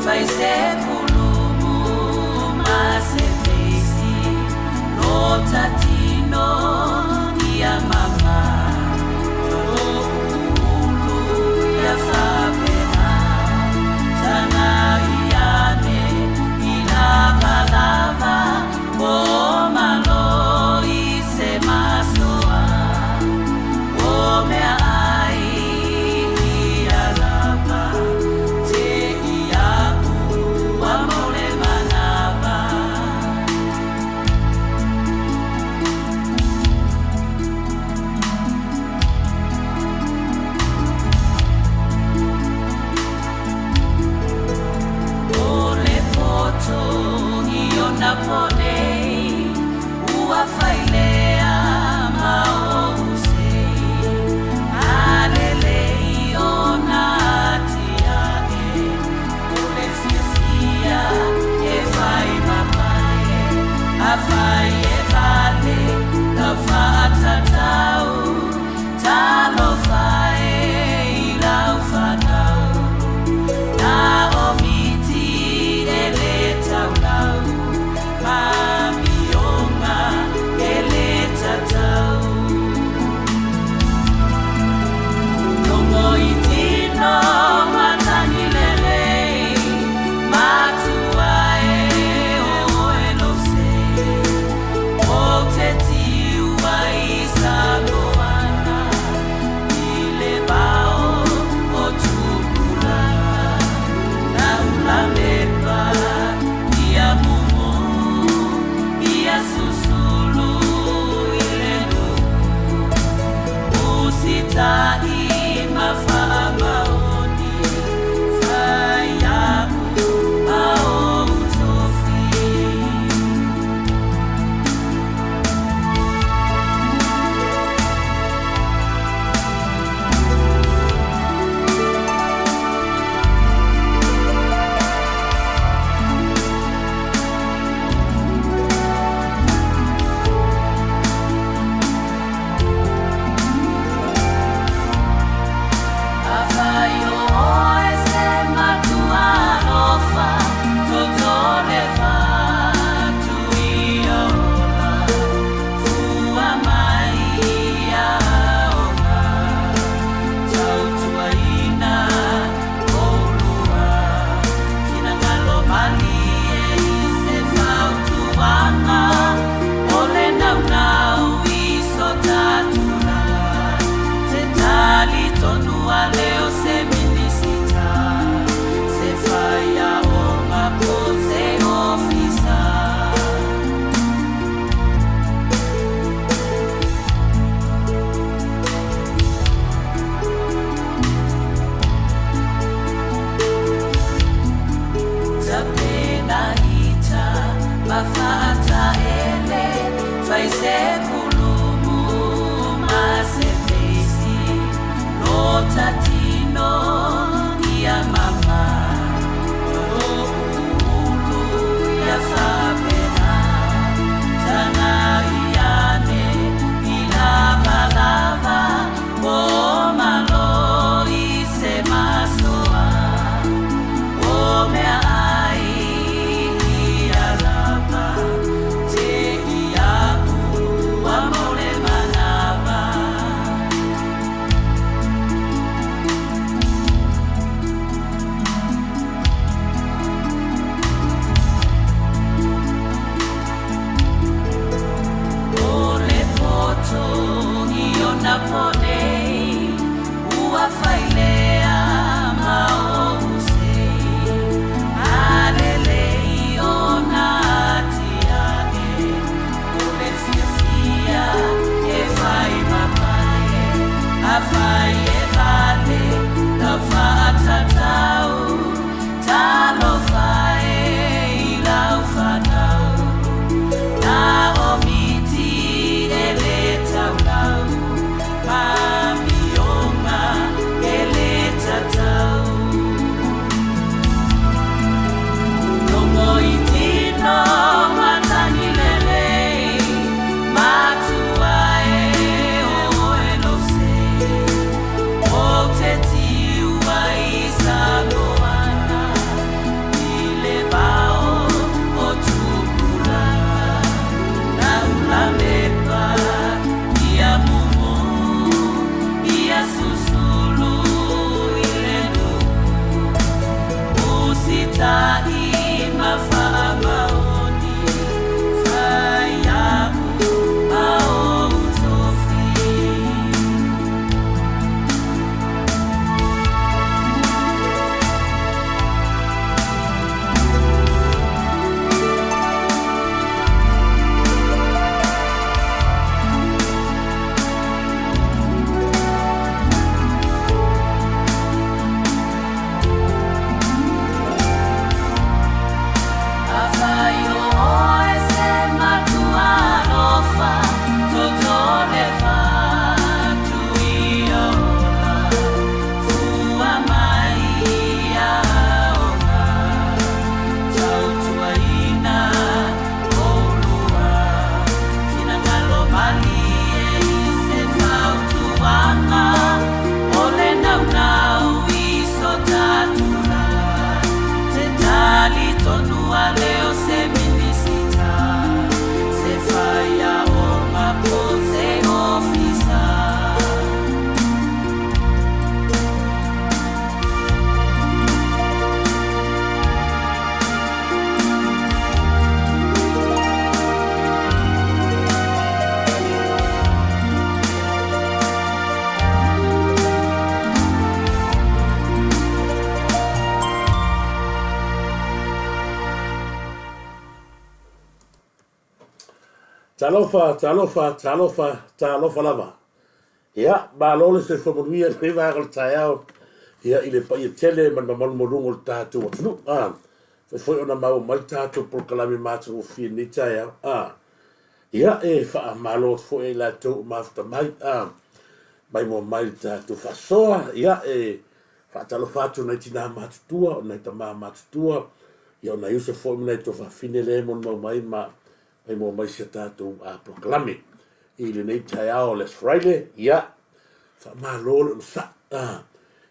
Fai se kulumu ma se feisi lo tatino ia mama lo ulu ia fapena tana iane i lava lava o malo i se masoa o mea ai ia lava te iaʻu ua mau le manawa. Tautai ma faamaoni, fai aku ma ou tofi. Afai o oe se matua alofa, toto le fatu ia ola, fua mai ia aoga, tautuaina oulua, finagalo malie i se fautuaga, o le naunau i so tulaga, te talitonu a le o se Minisita, se faiaoga po se ofisa. Talofa, talofa, talofa, talofa lava. Ia, malo le soifua manuia i lenei vaega o le taeao, ia, i le paia tele ma le mamalu maualuga o le tatou atunuu. A, fai foi ona maua mai le tatou polokalame matagofie i lenei taeao. A, ia, e faamalo atu foi ia i latou ua mafuta mai, a, maimoa mai i le tatou faasoa. Ia, e faatalofa atu i nai tina matutua, o nai tama matutua, ia o nai uso foi ma nai tuafafine lea e molimau mai ma maimoa mai i si a tatou polokalame i lenei taeao o le Aso Faraile. Ia, faamalo le onosai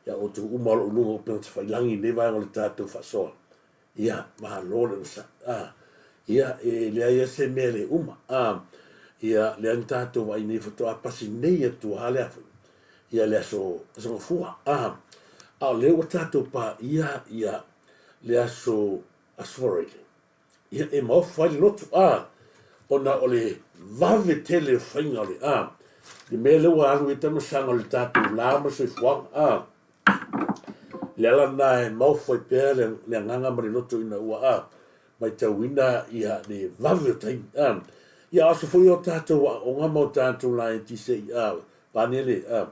ia outou uma o lo o i luga o upega tafailagi i lenei vaega o le tatou faasoa. Ia, malo le onosai. Ia, e leai lava se mea e le uma. Ia, lea na tatou vaai nei faatoa pasi nei atu lava le a foi, ia le aso, aso Gafua. A o lea ua tatou paia ia le aso, Aso Faraile. Ia, e maofa ai le loto, a, ona o le vave tele o faiga o le, a, le mea lea ua alu i ai taamilosaga o le tatou la ma le soifuaga, a, le ala lena e maofa ai pea le, le agaga ma le loto ina ua, a, matauina ia le vave o taimi, a. Ia, o aso foi o tatou aoga ma o tatou laiti se i, a, vaeane le, a,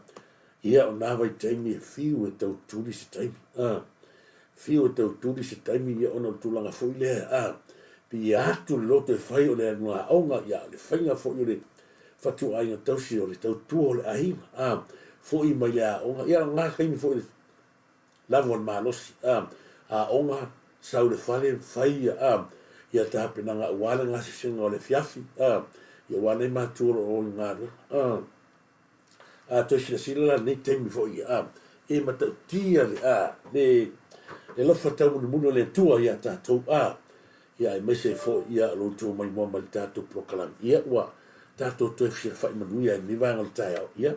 ia, o na vaitaimi e fiu e tau tuli se taimi, a. Fiu e tau tuli se taimi ia ona o le tulaga foi lea a pei atu le loto e fai o le alu aoga ia o le faiga foi o le fatuaiga tausi o le tautua o le aiga a foi mai le aoga ia o na taimi foi le lava o le malosi a aoga sau le fale fai ia a ia tapenaga aua le gasesega o le afiafi a ia aua nei matua o lo o i galuega a. A toe silasila la i lenei taimi foi, a, e matautia le, a, le, le alofa taumunumunu o le Atua iā tatou, a, ia aemaise ai foi, ia, lo outou maimoa mai le tatou polokalame. Ia, ua tatou toe fesilafai manuia ai i lenei vaega o le taeao. Ia,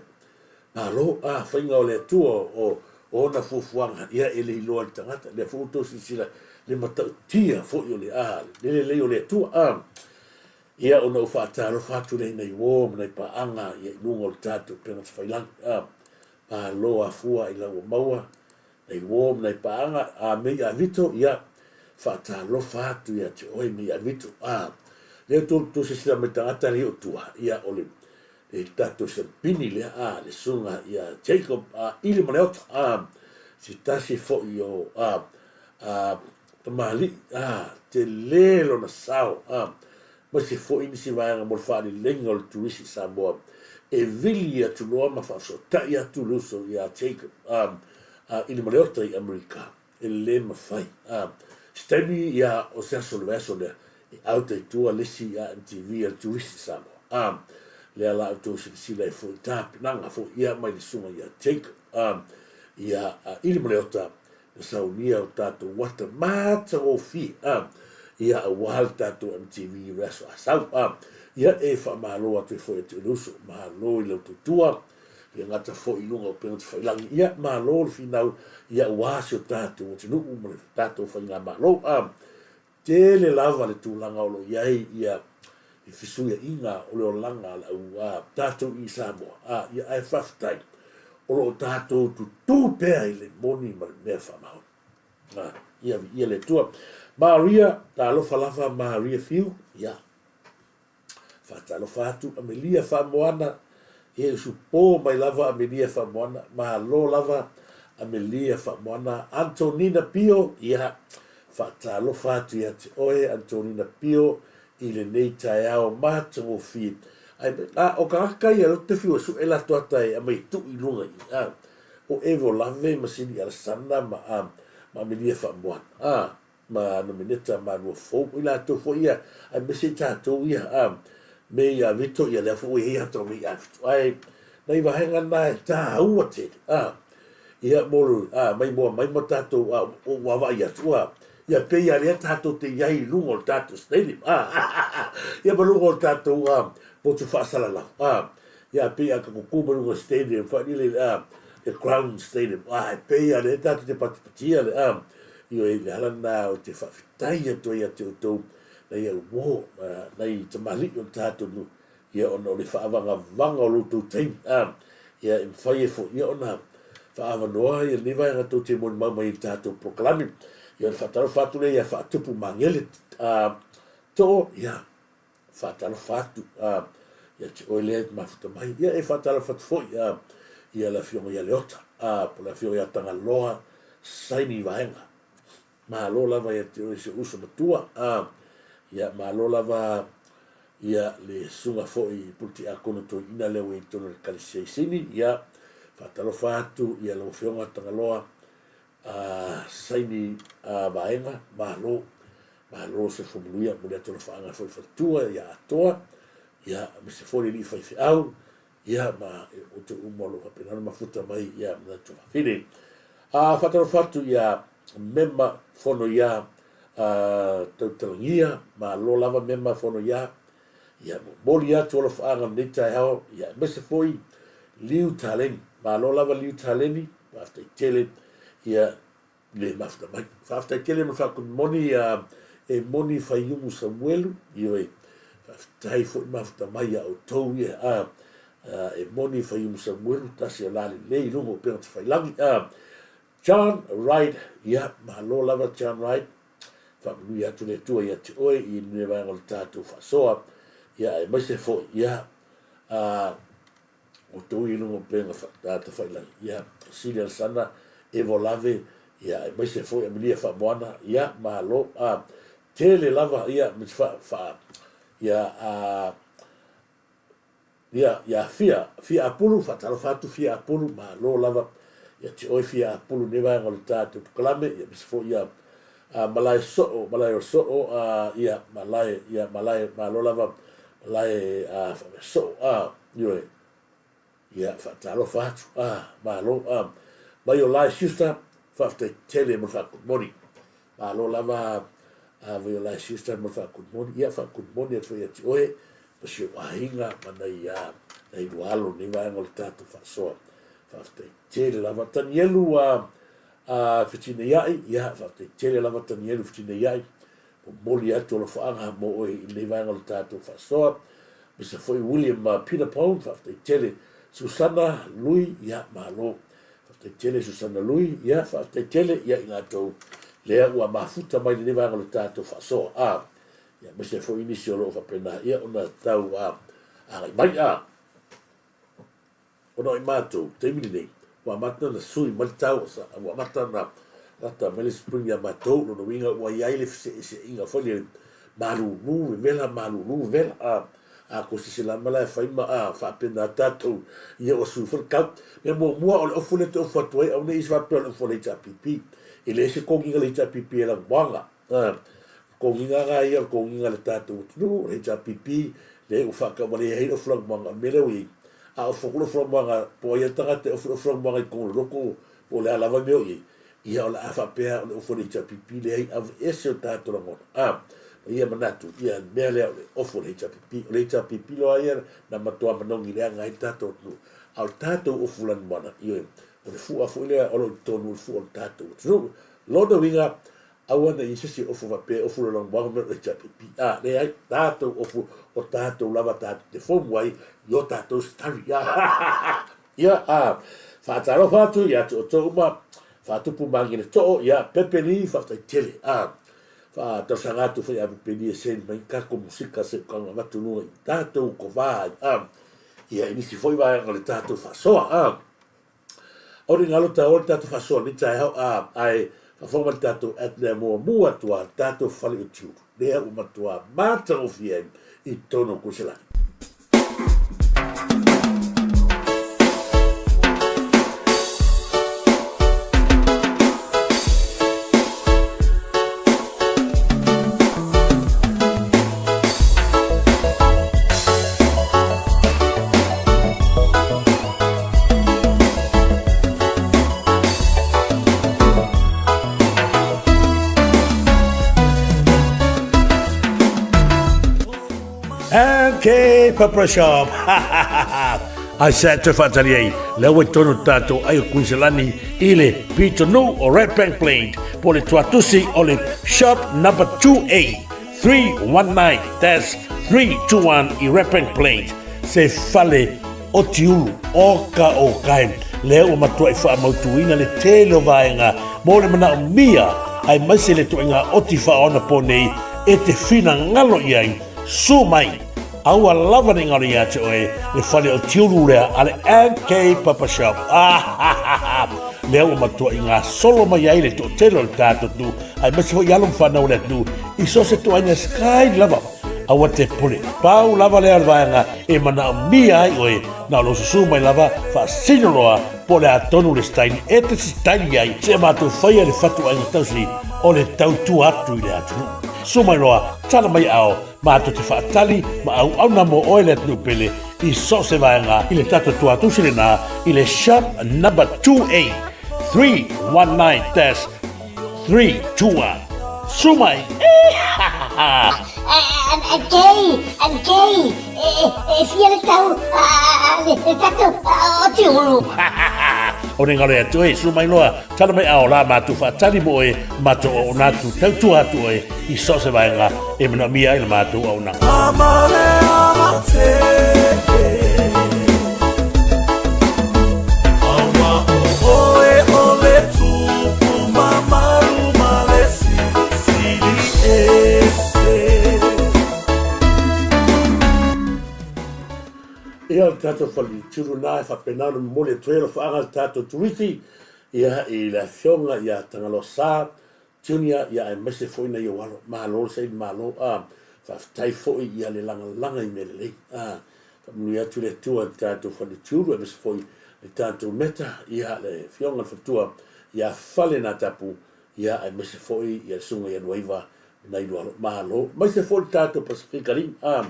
malo, a, faiga o le Atua o, o ona fuafuaga, ia, e le iloa e le tagata. Lea foi ua outou silasila i le matautia foi o le, a, le lelei o le Atua, a. Ia ona ou faatalofa atu lea i nai uo ma nai paaga ia i luga o le tatou upega tafailagi. A, malo afua i lau ua maua nai uo ma nai paaga. A mei a Vito, ia faatalofa atu ia te oe mei a Vito. A, lea tou tou silasila mai tagata lea o tua, ia o le le tatou siampini lea, a, le susuga ia Jacob a Ili Maleota, a, se tasi foi o a, a, Tamalii, ā, tele lona sao, ā, aemaise foi nisi vaega mo le faaleleiga o le turisi i Samoa. E vili atu loa ma faafesootai atu le uso iā Jacob, ā, ā, i le Maleota i Amerika. E le mafai, ā, se taimi, ia, o se aso o le vaiaso lea, e auta i tua le isi MTV a le turisi i Samoa. Ā, lea la outou silasila ai foi i tapenaga foi, ia, mai le susuga iā Jacob, ā, ia, ā, i le Maleota, Na saunia o tatou ata matagofie a ia aua le tatou MTV i le aso Asau a ia e faamalo atu ai foi ia te oe le uso malo i lau tautua Le gata foi i luga o upega tafailagi, ia, malo le finau, ia, aua si o tatou atunuu ma le tatou faigamalo. A tele lava le tulaga o lo o i ai ia i fesuiaiga o le olaga a le au a tatou i Samoa, a, ia, ae faafetai o lo o tatou tutū pea i le moni ma le mea faamaoni. A, ia, viia le Atua. Maria, talofa lava Maria Fiu, ia. Faatalofa atu Amelia Faamoana, e usupo mai lava Amelia Faamoana, malo lava Amelia Faamoana. Antonina Pio, ia, faatalofa atu ia te oe Antonina Pio i lenei taeao matagofie. Ai, a, o tagata ia lea ou te fiu e sue latou ata e aumai e tuu i luga i i, a, o Evo Lave ma Sini Alesana ma, a, ma Amelia Faamoana, a. ma Nomeneta Malua Fou, o i latou foi ia, aemaise i tatou ia, a, me ia Vito, ia lea foi ua i ai ata o me ia Vito. Ae, nai vaega na e tāua tele, a, ia mo le, a, mai moa mai ma tatou, a, o ua vaai atu, a, ia pei a lea tatou te i ai i luga o le tatou stadium, a, ia ma luga o le tatou, a, motu faasalalau, a, ia pei a tatou tu mai luga o le stadium, foi lele, a, le Crown Stadium, a, e pei a lea tatou te patipatia le, a, Ioe, le ala lena ou te faafetai atu ai ia te outou, nai au uo, nai tamalii o le tatou nuu, ia ona o le faavagavaga o lo outou taimi, a, ia e mafai ai foi ia ona faaavanoa ia lenei vaega tou te molimau mai i le tatou polokalame. Ia ona faatalofa atu lea ia Faatupu Magele, a, Too, ia, faatalofa atu, a, ia te oe lea e te mafuta mai. Ia e faatalofa atu foi, a, ia le Afioga ia Leota, a, po o le Afioga ia Tagaloa Saini Vaega. Malo lava ia te oe si ou uso matua, a, ia malo lava ia le susuga foi Pule Tiakono Toeaina lea ua i totonu o le Ekalesia i Sini. Ia, faatalofa atu ia lau Afioga Tagaloa A saini a vaega, malo, malo soifua manuia, momoli atu alofaaga foi i le faletua ia Atoa, ia aemaise foi le alii faifeau, ia ma outou uma o lo o faapena ona mafuta mai ia manatu faafine. A faatalofa atu ia Mema Fono ia Tautalagia, malo lava Mema Fono ia, ia momoli atu alofaaga lenei taeao, ia aemaise foi Liu Taleni, malo lava Liu Taleni, Faafetai tele ia le mafuta mai. Faafetai tele mo le faakonimoni ia e moni Faiumu Samuelu, ioe. Faafetai foi mafuta mai ia outou ia a e moni Faiumu Samuelu, tasi o la lelei i luga o upega tafailagi. A John Wright, ia malo lava John Wright. Faamanuia atu le Atua ia te oe i lenei vaega o le tatou faasoa. Ia aemaise foi ia a outou i luga o upega tafailagi, ia, Sili Alesana, Evo Lave, ia, aemaise foi Amelia Faamoana, ia, malo, a, tele lava, ia, me te fa, fa, ia, a, ia, ia, Fia, Fia Apulu, faatalofa atu Fia Apulu, malo lava, ia te oe Fia Apulu nei vaega o le tatou polokalame, ia, aemaise foi, ia, a, Malae Soo, Malae o Soo, a, ia, Malae, ia, Malae, malo lava, Malae, a, Soo, a, Ioe. Ia, faatalofa atu. Ah, malo. Ah, mai o Lae Schuster, faafetai tele mo le faakonimoni. Malo lava, ah, mai o Lae Schuster mo le faakonimoni. Ia, faakonimoni atu foi ia te oe, ma si ou aiga, ma nai, ah, nai lua alo nei vaega o le tatou faasoa. Faafetai tele lava. Tanielu, ah, ah, Fetineiai, ia, faafetai tele lava Tanielu Fetineiai. Momoli atu alofaaga mo oe i lenei vaega o le tatou faasoa. Aemaise foi William Peter Pone, faafetai tele. Susana Lui, ia, malo. Faafetai tele Susana Lui, ia, faafetai tele ia i latou lea ua mafuta mai lenei vaega o le tatou faasoa. A, ia, aemaise foi nisi o lo o faapena, ia, ona tau a, agai mai. A, Ona o i matou, taimi lenei, ua amata ona sui mai le tau, ua amata ona lata mai le spring ia matou, lona uiga ua i ai le feseeseaiga foi lele, malulu vevela, malulu vevela, a, a ko se la ma la e fai ma a faapena tatou, ia ua sui foi le tau. Mea muamua o le ofu lea e te ofu atu ai, aua ne i se faapea o le ofu a le HRPP. E leai se kogiga a le HRPP e lanumoana. A, kogiga lava ia o le kogiga a le tatou atunuu, o le HRPP, lea ua faatauvalea ai le ofu lanumoana. O le mea lea ua i ai, a ofu atu le ofu lanumoana, po o ai lava le tagata e ofu le ofu lanumoana i totonu o le lotu, po o le a lava le mea o i ai, ia o le a faapea o le ofu a le HRPP, leai, aveese o tatou lagona. A, ma ia manatu, ia le mea lea o le ofu a le HRPP. O le HRPP loa ia na matua manogi leaga ai le tatou atunuu. A o le tatou ofu lanumoana, ioe, o le fua foi lea o lo o i totonu o le fua o le tatou atunuu. Lona uiga, aua ne i i ai se isi e ofu faapea e ofu le lanumoana mea o le HRPP. A, leai, tatou ofu, o tatou lava tatou te fomu ai i o tatou stari. Ia, a, faatalofa atu ia te outou uma, faatupu magele too, ia, Pepe Lee, faafetai tele. A, faatalosaga atu foi ia Pepe Lee e send mai kako musika se ukaga avatu luga i tatou kovā ai, a, ia, i nisi foi vaega o le tatou faasoa, a. Aua ne i galo taua le tatou faasoa nei taeao, a, ae faafofoga mai le tatou ad lea muamua atu a le tatou fale o Tiulu, lea ua matua matagofie ai i totonu o Kuiselani. MK Pepper Shop. Ai sa te whaatari ai, lea ua tonu tātou ai o Kuiselani i le pitonuu o Red Bank Plain, po le tuatusi o le shop number 2A. 319-321 i Redbank Plains, se fale o Tiulu, o ka o kai, lea ua matuai faamautuina le tele o vaega mo le manaomia aemaise le ituaiga oti faaonapo nei e te finagalo i ai. Su mai! Aua lava ne i galo ia te oe le fale o Tiulu lea a le MK Papa Shop. Ah, lea ua matuai gasolo mai ai le toatele o le tatou atunuu, aemaise foi alo ma fanau o le atunuu i so o se ituaiga sky lava. Aua te pule. Pau lava lea o le vaega e manaomia ai oe, na o lou susu mai lava, faasino loa po o le a tonu le style e te sitaili ai, seia matou faia le fatuaiga tausi o le tautua atu i le atunuu. Susu mai loa, tala mai ao, Matou te faatali ma auauna mo oe le atunuu pele i so o se vaega i le tatou tuatusi lena i le shop number 2A 319 321. Su mai! Kei, Kei, e fia le tau le tatou o Tiulu. O ne ngalo ia atu oe, su mai loa, tala mai ao la matou faatali mo oe, matou auauna atu, tautua atu oe i so o se vaega e manaomia ai le matou auaunaga. Ia o le tatou fale tulu na e faapena ona momoli atu ai alofaaga i le tatou turisi ia i le afioga ia Tagaloa Sa Junior ia aemaise foi nai ou alo. Malo le saili malo a faafetai foi ia le lagalaga i mea lelei a faamanuia atu le Atua i le tatou fale tiulu aemaise foi le tatou meta ia le afioga le faletua ia Fale Natapu ia aemaise foi ia le susuga ia Luaiva nai lua alo. Malo. Aemaise foi le tatou Pasifika Link a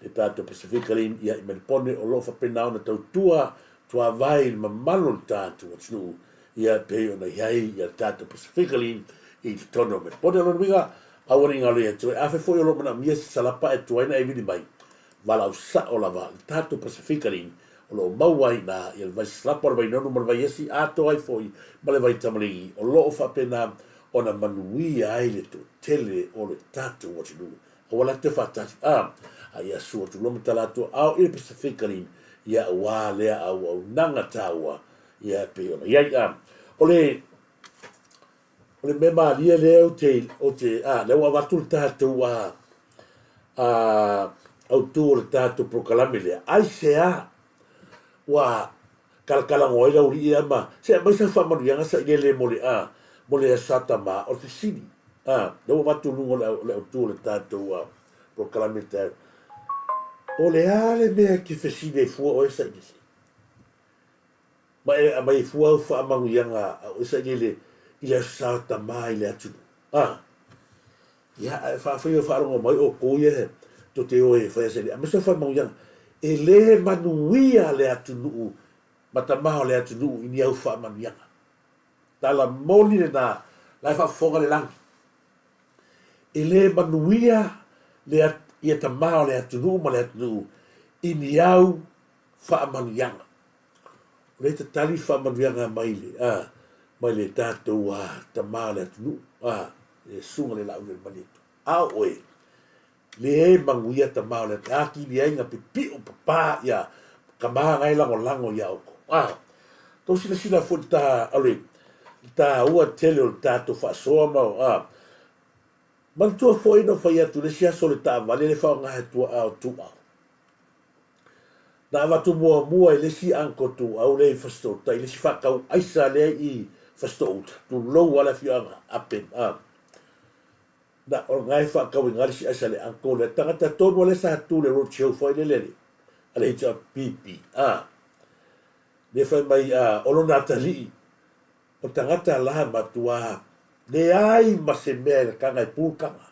le tatou Pasifika Link ia i Melipone o lo o faapena ona tautua tuavae i le mamalu o le tatou atunuu ia e pei ona i ai ia le tatou Pasifika Link i totonu o Melipone. O lona uiga, aua ne i galo ia te oe, afai foi o lo o manaomia se salapa e tuai ona e vili mai, valaau sao lava le tatou Pasifika Link o lo o maua ai i ina ia le vai salapa o le Vainonu ma le Vaiesi atoa ai foi ma le vai Tamaligi o lo o faapena ona manuia ai le toatele o le tatou atunuu. Aua la te faatali, a, a ia sua atu loa ma tala atu ao i le Pasifika Link, ia aua lea auaunaga taua, ia e pei ona i ai. A, o le, o le mea malie lea ou te, ou te, a, lea ua avatu le tatou, a, a, autu o le tatou polokalame lea, aisea ua Kalakalago ai le aualii ia ma, se aumai sau faamanuiaga sailele mo le, a, mo le Aso Sa Tama, o le fesili, a, lea ua avatu i luga o le, o le autu o le tatou, a, polokalame i le taeao. O le a le mea e te fesili ai fua oe sailele? Ma e aumai ai fua au faamanuiaga a oe sailele i le Aso Sa Tama i le atunuu? A. Ia, ae faafai o faalogo mai outou ia tou te o e fai asaili, aemaise o faamanuiaga. E le manuia le atunuu ma tama o le atunuu i ni au faamanuiaga. Tala moni lena, la e faafofoga le lagi. E le manuia le ia tama o le atunuu ma le atunuu i ni au faamanuiaga. O lea e tatali le faamanuiaga mai le, a, mai le tatou, a, Tama o le atunuu, a, le Susuga i le Laau Malietoa. A o oe, le manuia Tama o le atunuu, atili ai na pipio papa ia tama na e lagolago ia outou. A, tou silasila foi i le ta, o le taua tele o le tatou faasoa ma, a, manatua foi na fai atu i le isi aso le taavale le faaaoga e tuaa o Tuuau. Na avatu muamua e le isi uncle Tuuau lea i Fasitoo-tai, le isi faatau aisa lea i Fasitoo-uta, tulou lava le afioaga, Apen, a. Na o lena e faatau i ina le isi aisa a le uncle lea, tagata tonu lava lea sa tu i le road show foi lele a le HRPP, a. Lea fai mai, a, o lona atalii, o tagata la matua leai ma se mea e lakaga e pu le taga.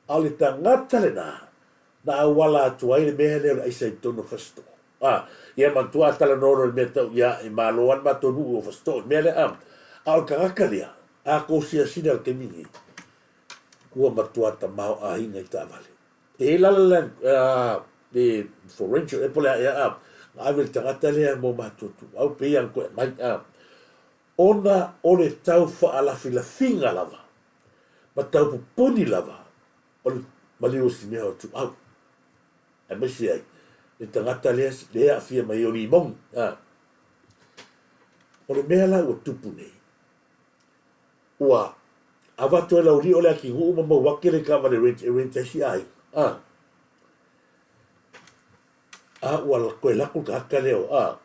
A o le tagata lena na auala atu ai le mea lea o le aisa i totonu o Fasitoo. A, ia manatua a talanoa loa i le mea tau ia, e malo lava le matou nuu o Fasitoo i le mea lea, a. A o le tagata lea, a kou silasila i le taimi lenei, ua matua tamaoaiga i taavale. E i ai la le, le forensic ea po o le a ea, a, na ave i le tagata lea mo matou ituau, pei lava ona toe aumai, a. Ona o le tau faalafilafiga lava ma tau pupuni lava o le maliu o si mea o Tuau, aemaise ai le tagata lea lea e aafia mai ai o Limogi. A. O le mea la ua tupu nei, ua avatu e Laulii le atinuu ma mau ake le taavale rent e rent ai si aiga. A. A ua toe lako le tagata lea o, a.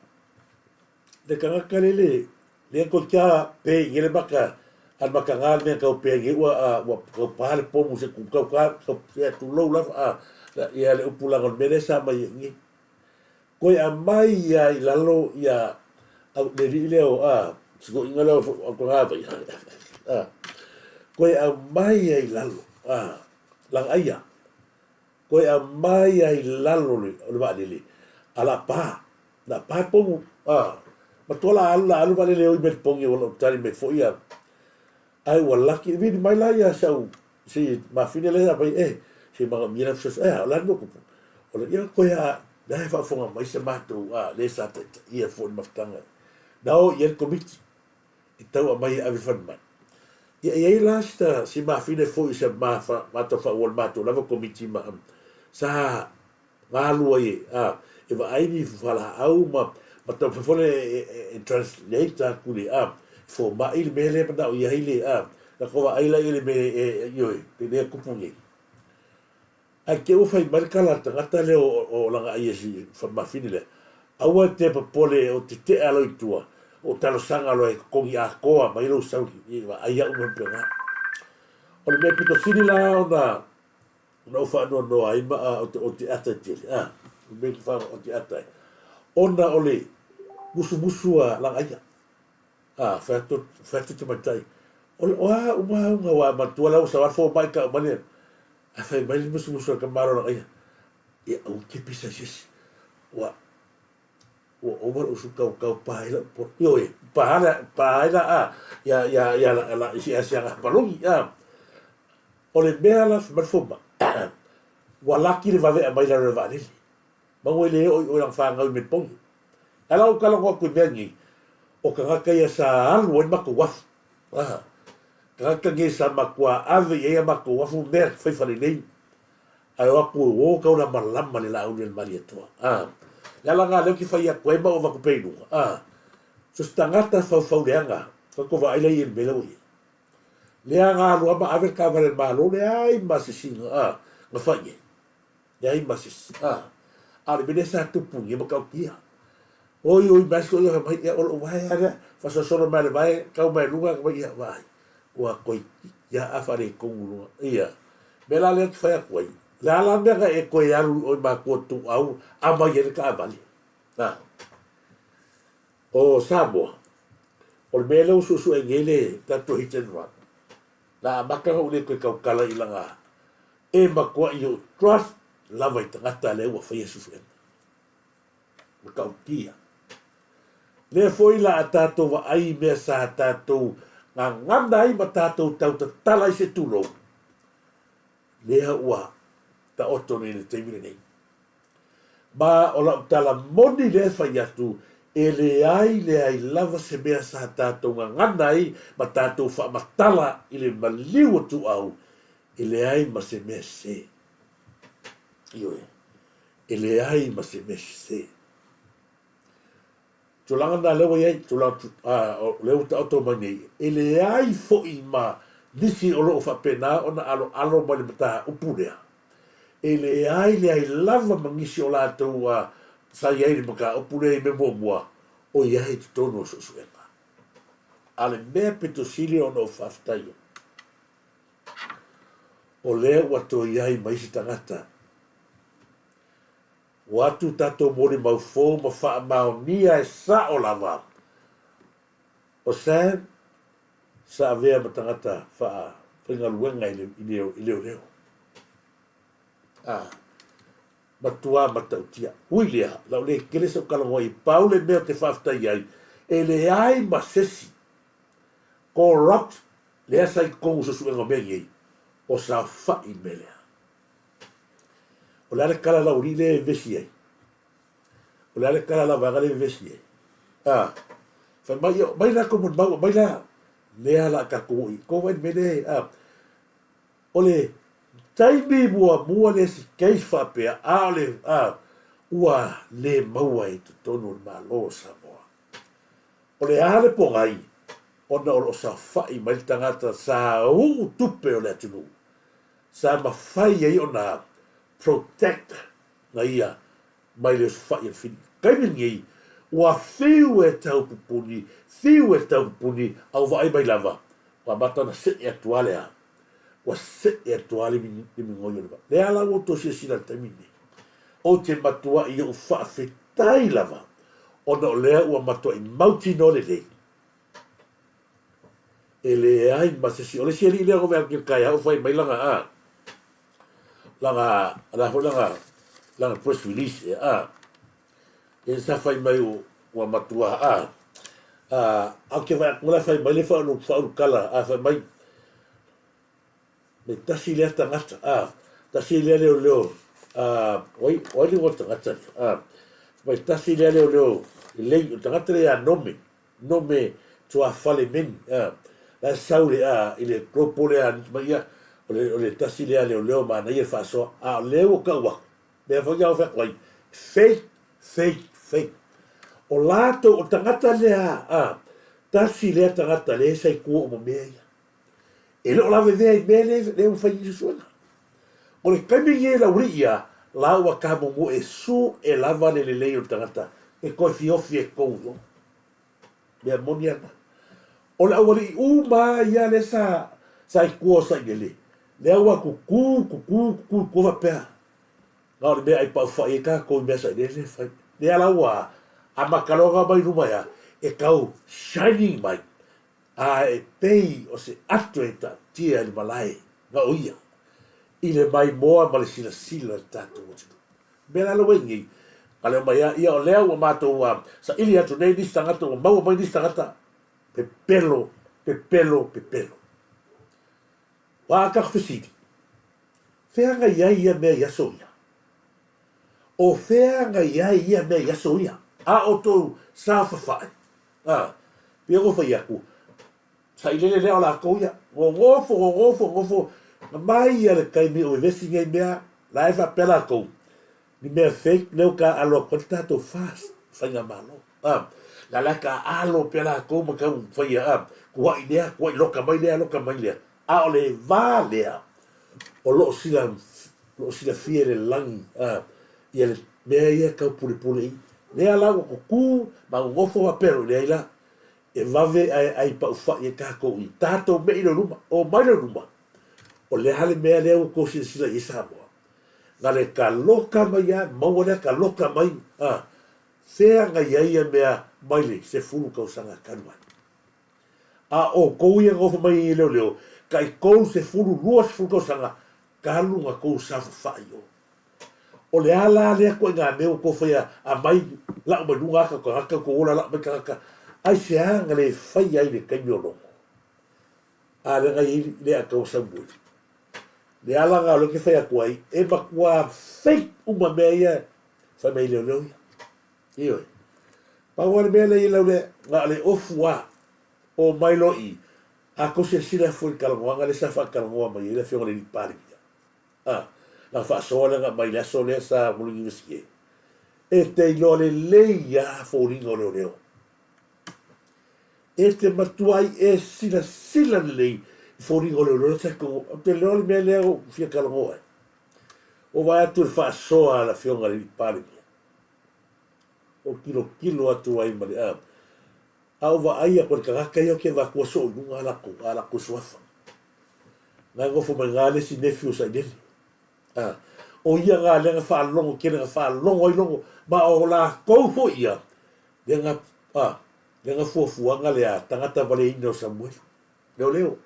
Le tagata lea le lea toeitiiti a pe i le maka a le maka na le mea tau pe i ua a ua tau pa le pomu se ku tau ka tau ia tulou lava a ia le upu laga o le mea lea sa mai ai nei. Koe aumai ia i lalo ia au le alii lea o a sikoiga lea o Togavai a koe aumai ia i lalo a lagaia koe aumai ia i lalo o le vaalele a la pa Na pae pomu, a, matua la alu, la alu vaalele oi mai le pogi ua lou tali mai foi ia, ae ua laki, e vili mai la ia si au, si mafine lea sa mai, e, se manaomia la fesoasoani, e a, o le a le mea ua tupu? O le, ia koe a, la e faafofoga mai se matou, a, le sa taitaia foi le mafutaga, na o i ai le Komiti, e tau aumai e ave i le falemai. Ia, e i ai la sita, si mafine foi sa ma, matou faaauau i le matou lava Komiti ma, sa galu ai e, a, e vaai ni fualaau ma, ma taumafai foi lea e, e, e translate atu le, a, fomai le mea lea e manao i ai le, a, latou vaai la i le mea e, e, ioe, le mea e tupu nei. Ae te i ua fai mai le tala a le tagata lea o, o lana ai e si mafine lea, aua e te popole o tete'a loa i tua, o talosaga loa e totogi atoa mai lou sau i vaai au ma faapena. O le mea pito sili la ona Na ou faanoanoa ai ma o te, o te ata i tele, a, o le mea ki wha, o te ata ai. Ona o le musumusu a Lagaia, a, whai atu, whai atu te maitai, o le, o a uma au ngā wā matua lau sa wafo mai ka umane, a whai mai le musumusu a ka malo Lagaia, ia, au te pisa i sesi, ua, ua ova lou usu kaukau pa ai lau po, ioe, pa ala, pa ai la, a, ia, ia, ia, la, la, isi asiaga palungi, a, O le mea la fai mai le fomai, ua laki le vave aumai lalo o le vaalele. Maua e le oo i oe lana fanau i Melbourne. Ae la ou talanoa atu i mea nei, o tagata ia sa alu ai le matou afu. Ah, tagata nei sa matua ave i ai a matou afu mea fai falelei. Ae o atu e uo tau lamalama le laau lea i le Malietoa. Ah, le ala lena lea ou te fai atu ai ma ou avatu pea i luga. Ah, so se tagata faufauleaga, tatou vaai la i ai i le mea lea ua i ai. Lea na alu lava ma ave le taavale a le Malo, leai ma se isi na fai i ai. Leai ma se isi. A o le mea lea sa tupu nei matautia. Oi oi mai si toeaina fai mai, ia o lou vae lava lea, faasolosolo mai le vae, tau mai luga, fai mai, ia vaai, ua toeitiiti lava a faaletonu luga. Ia, mea la lea ou te fai atu ai, le a la le mea na e toe alu i o i matua ituau aumai ai le taavale? A. O Samoa, o le mea lea ua suesue nei le tatou hit and run, na amata ona ou le toe tautala i lana e matuai ou trust lava i tagata lea ua faia suesuega. Matautia. Lea foi la a tatou vaai i mea sa tatou gagana ai ma tatou tautatala ai se tulou, lea ua taoto nei i le taimi lenei. Ma o lau tala moni lea e fai atu, E leai, leai lava se mea sa tatou gagana ai ma tatou faamatala i le maliu o Tuuau, e leai ma se mea sese. Ioe, e leai ma se mea sese. Tulaga na lea ua i ai, tulaga o lea ua taoto mai nei, e leai foi ma nisi o lo o faapena ona aloalo mai le mataupu lea. E leai, leai lava ma nisi o latou sa i ai i le mataupu lea i mea muamua, o i ai i totonu o suesuega. A o le mea pito sili ona ou faafetaia, o lea ua toe i ai ma isi tagata Ua atu tatou molimau fou ma faamaonia e sao lava o Sam sa avea ma tagata faafaigaluega i leoleo. A matuā matautia. Ui lea, lau le kele sau talanoa i pau le mea ou te faafetai ai, e leai ma sesi corrupt lea sa i totonu o suesuega o mea nei, o saofai i le mea lea. O le a le kala lau alii lea e vevesi ai? O le a le kala la vaega lea e vevesi ai? A, fai mai, ia, mai la kou molimau, mai la, lea la tatou o i, kou vai le mea lea, a, o le taimi muamua lea si case faapea, a o le, a, ua le maua i totonu o le Malo o Samoa. O le a le pogai, ona o lo o saofai mai le tagata sa uu tupe o le atunuu, sa mafai ai ona protect na ia mai le osofai a le fili. Taimi lenei, ua fiu e tau pupuni, fiu e tau pupuni, a ua vaai mai lava, ua amata ona see atu lava le a, ua see atu lava le migoi o le vaa. Lea la ua outou silasila i le taimi lenei. Ou te matuai ou faafetai lava ona o lea ua matuai mautinoa lelei e leai ma se isi. O le isi alii lea na ove atu i le taeao fai mai lana a, lana, la foi lana, lana press release ea a, e sa fai mai ua matua a, a, a ou te vaai atu la fai mai le faaulukala a, fai mai, Me tasi lea tagata, a, tasi lea leoleo, a, oi, oi le tagata lea, a, mai tasi lea leoleo, lei, o le tagata lea ia Nome, Nome Tuafale Meni, a, la e sau le, a, i le global lea, mai ia, o le, o le tasi lea leoleo manaia le faasoa, a o lea ua tau atu, mea foi ia o fai atu ai, fake, fake, fake. O latou, o le tagata lea, a, tasi lea tagata lea sa i tua uma mea ia. E le o lavevea i mea lea lea ua fai i suesuega. O le taimi lenei lau alii ia, la ua tamumu e su e lava le lelei o le tagata e toe fiofi e tou i o. Mea moni ana. O le aualii uma ia lea sa sa i tua o Sailele, lea ua tutu, tutu, tutu i tua faapea, na o le mea ai paufai ai tatou i mea Sailele e fai. Lea la ua amata loa ona omai i luma ia, e tau shining mai A e pei o se ato e taatia i le malae na o ia, i le maimoa ma le silasila i le tatou atunuu. Mea la lea ua i nei, a le omai a ia o lea ua matou saili atu nei nisi tagata ua maua mai nisi tagata, pepelo, pepelo, pepelo. Ua a taku fesili, fea na i ai ia mea i aso ia? O fea na i ai ia mea i aso ia? A outou saofafai, A, pei ona fai atu, sailele lea o latou ia, nonofo, nonofo, nonofo, na mai ia le taimi o vevesi nei mea, la e faapea latou, ni mea fake lea ua taaalo atu ai le tatou fast faigamalo. A, la la e taaalo pea latou ma tau faia, a, tuai lea, tuai loka mai lea, loka mai lea. A o le va lea, o lo o sila, lo o silafia e le lagi, a, ia le mea ia e tau pulepule i. Lea la ua tutu ma nonofo faapea loa, leai la, e vave ae ai paufai e tatou i tatou mei lea i luma, omai lea i luma. O le a le mea lea ua tou silasila i ai Samoa? Na le taloka mai lava, maua lea taloka mai, a, fea na i ai ia mea mai le 10 tausaga talu ai? A outou ia nofo mai i leoleo, tai 30, 20 tausaga talu na tou saofafai o. O le a la lea ituaiga mea ua tou faia aumai lau mai luga ata o tagata tou ola lau mai tagata aisea na le faia ai i le taimi o Logo? A lea na i ai le ata o Samueli. Le ala na o lea ou te fai atu ai, e matua fake uma mea ia fai mai leoleo ia. Ioe. Pau lava le mea lea i lau lea, na o le ofu lava, omai loa i i, a tou silasila foi i le talanoaga lea sa faatalanoa mai ai le Afioga i le Alii Palemia, a, lana faasoa lea na aumai i le aso lea sa mo le Iunivesite, e te iloa lelei lava foliga o leoleo. E te matuai e silasila lelei i foliga o leoleo lea sa i totonu, ou te iloa le mea lea ua ou fia talanoa ai. Ua vaai atu i le faasoa a le Afioga i le Alii Palemia, Ou tilotilo atu ai ma le a, a ou vaai atu i le tagata ia ou te avatua soo i luga a latou, a latou suafa. Na e nofo mai na le isi nephew o Sailele. A, o ia na lea na faalogo tele na faalogo ai logo, ma o latou foi ia, lea na, a, lea na fuafuaga le a, tagata valeina o Samuelu. Leoleo.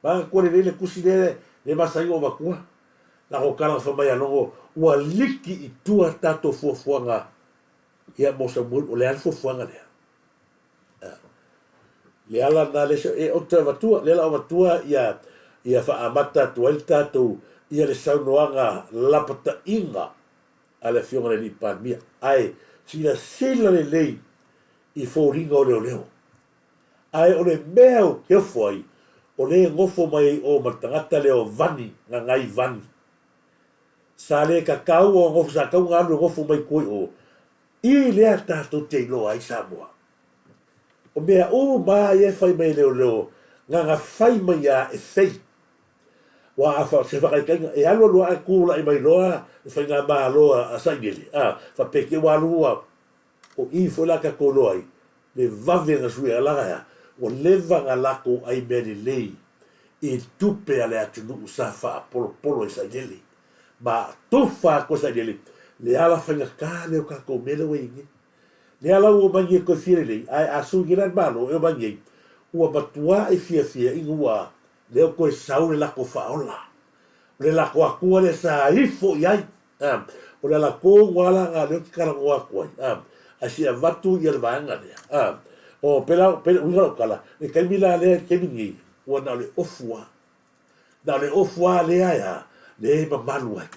Manatua lelei le tusi lea le masani ona avatua, lana tala na fai mai ia Logo, ua liki i tua tatou fuafuaga ia mo Samuelu, o le a le fuafuaga lea? Le ala lena lea e ou te avatua, lea la avatua ia ia faaamata atu ai le tatou ia le saunoaga lapataiga a le Afioga i le Alii Palemia, ae silasila lelei i foliga o leoleo. Ae o le mea ou te ofo ai, o lea e nofo mai ai o ma le tagata lea o Vani, Gagai Vani. Sa le tatau o nofo, sa tatau ona alu e nofo mai tua i o, i lea tatou te iloa ai Samoa. O mea uma a ia e fai mai e leoleo, na na fai mai a e fake. Ua a fa, se faataitaiga, e alu alu ae tulai mai loa le faigamalo a Sailele, a, faapea te i ua alu ua, O i foi la tatou iloa ai le vave na sui ai laga ea ua leva na latou ai mea lelei i tupe a le atunuu sa faapolopolo ai sailele ma tufa atu ai sailele le ala faigata lea o tatou mea lea ua iai nei. Le ala ua omai nei toe fia lelei ae a sui nei la le Malo e omai nei ua matuai fiafia ina ua lea ua toe sau le latou faaola o le latou Atua lea sa ifo i ai. A, o le ala tonu lava la lena lea ou te talanoa atu ai, a, ae se i avatu ia le vaega lea, a, o, pela, pela, uiga lau tala, le taimi la lea, le taimi lenei, ua na o le ofu lava, na o le ofu lava lea e a, lea e mamalu ai.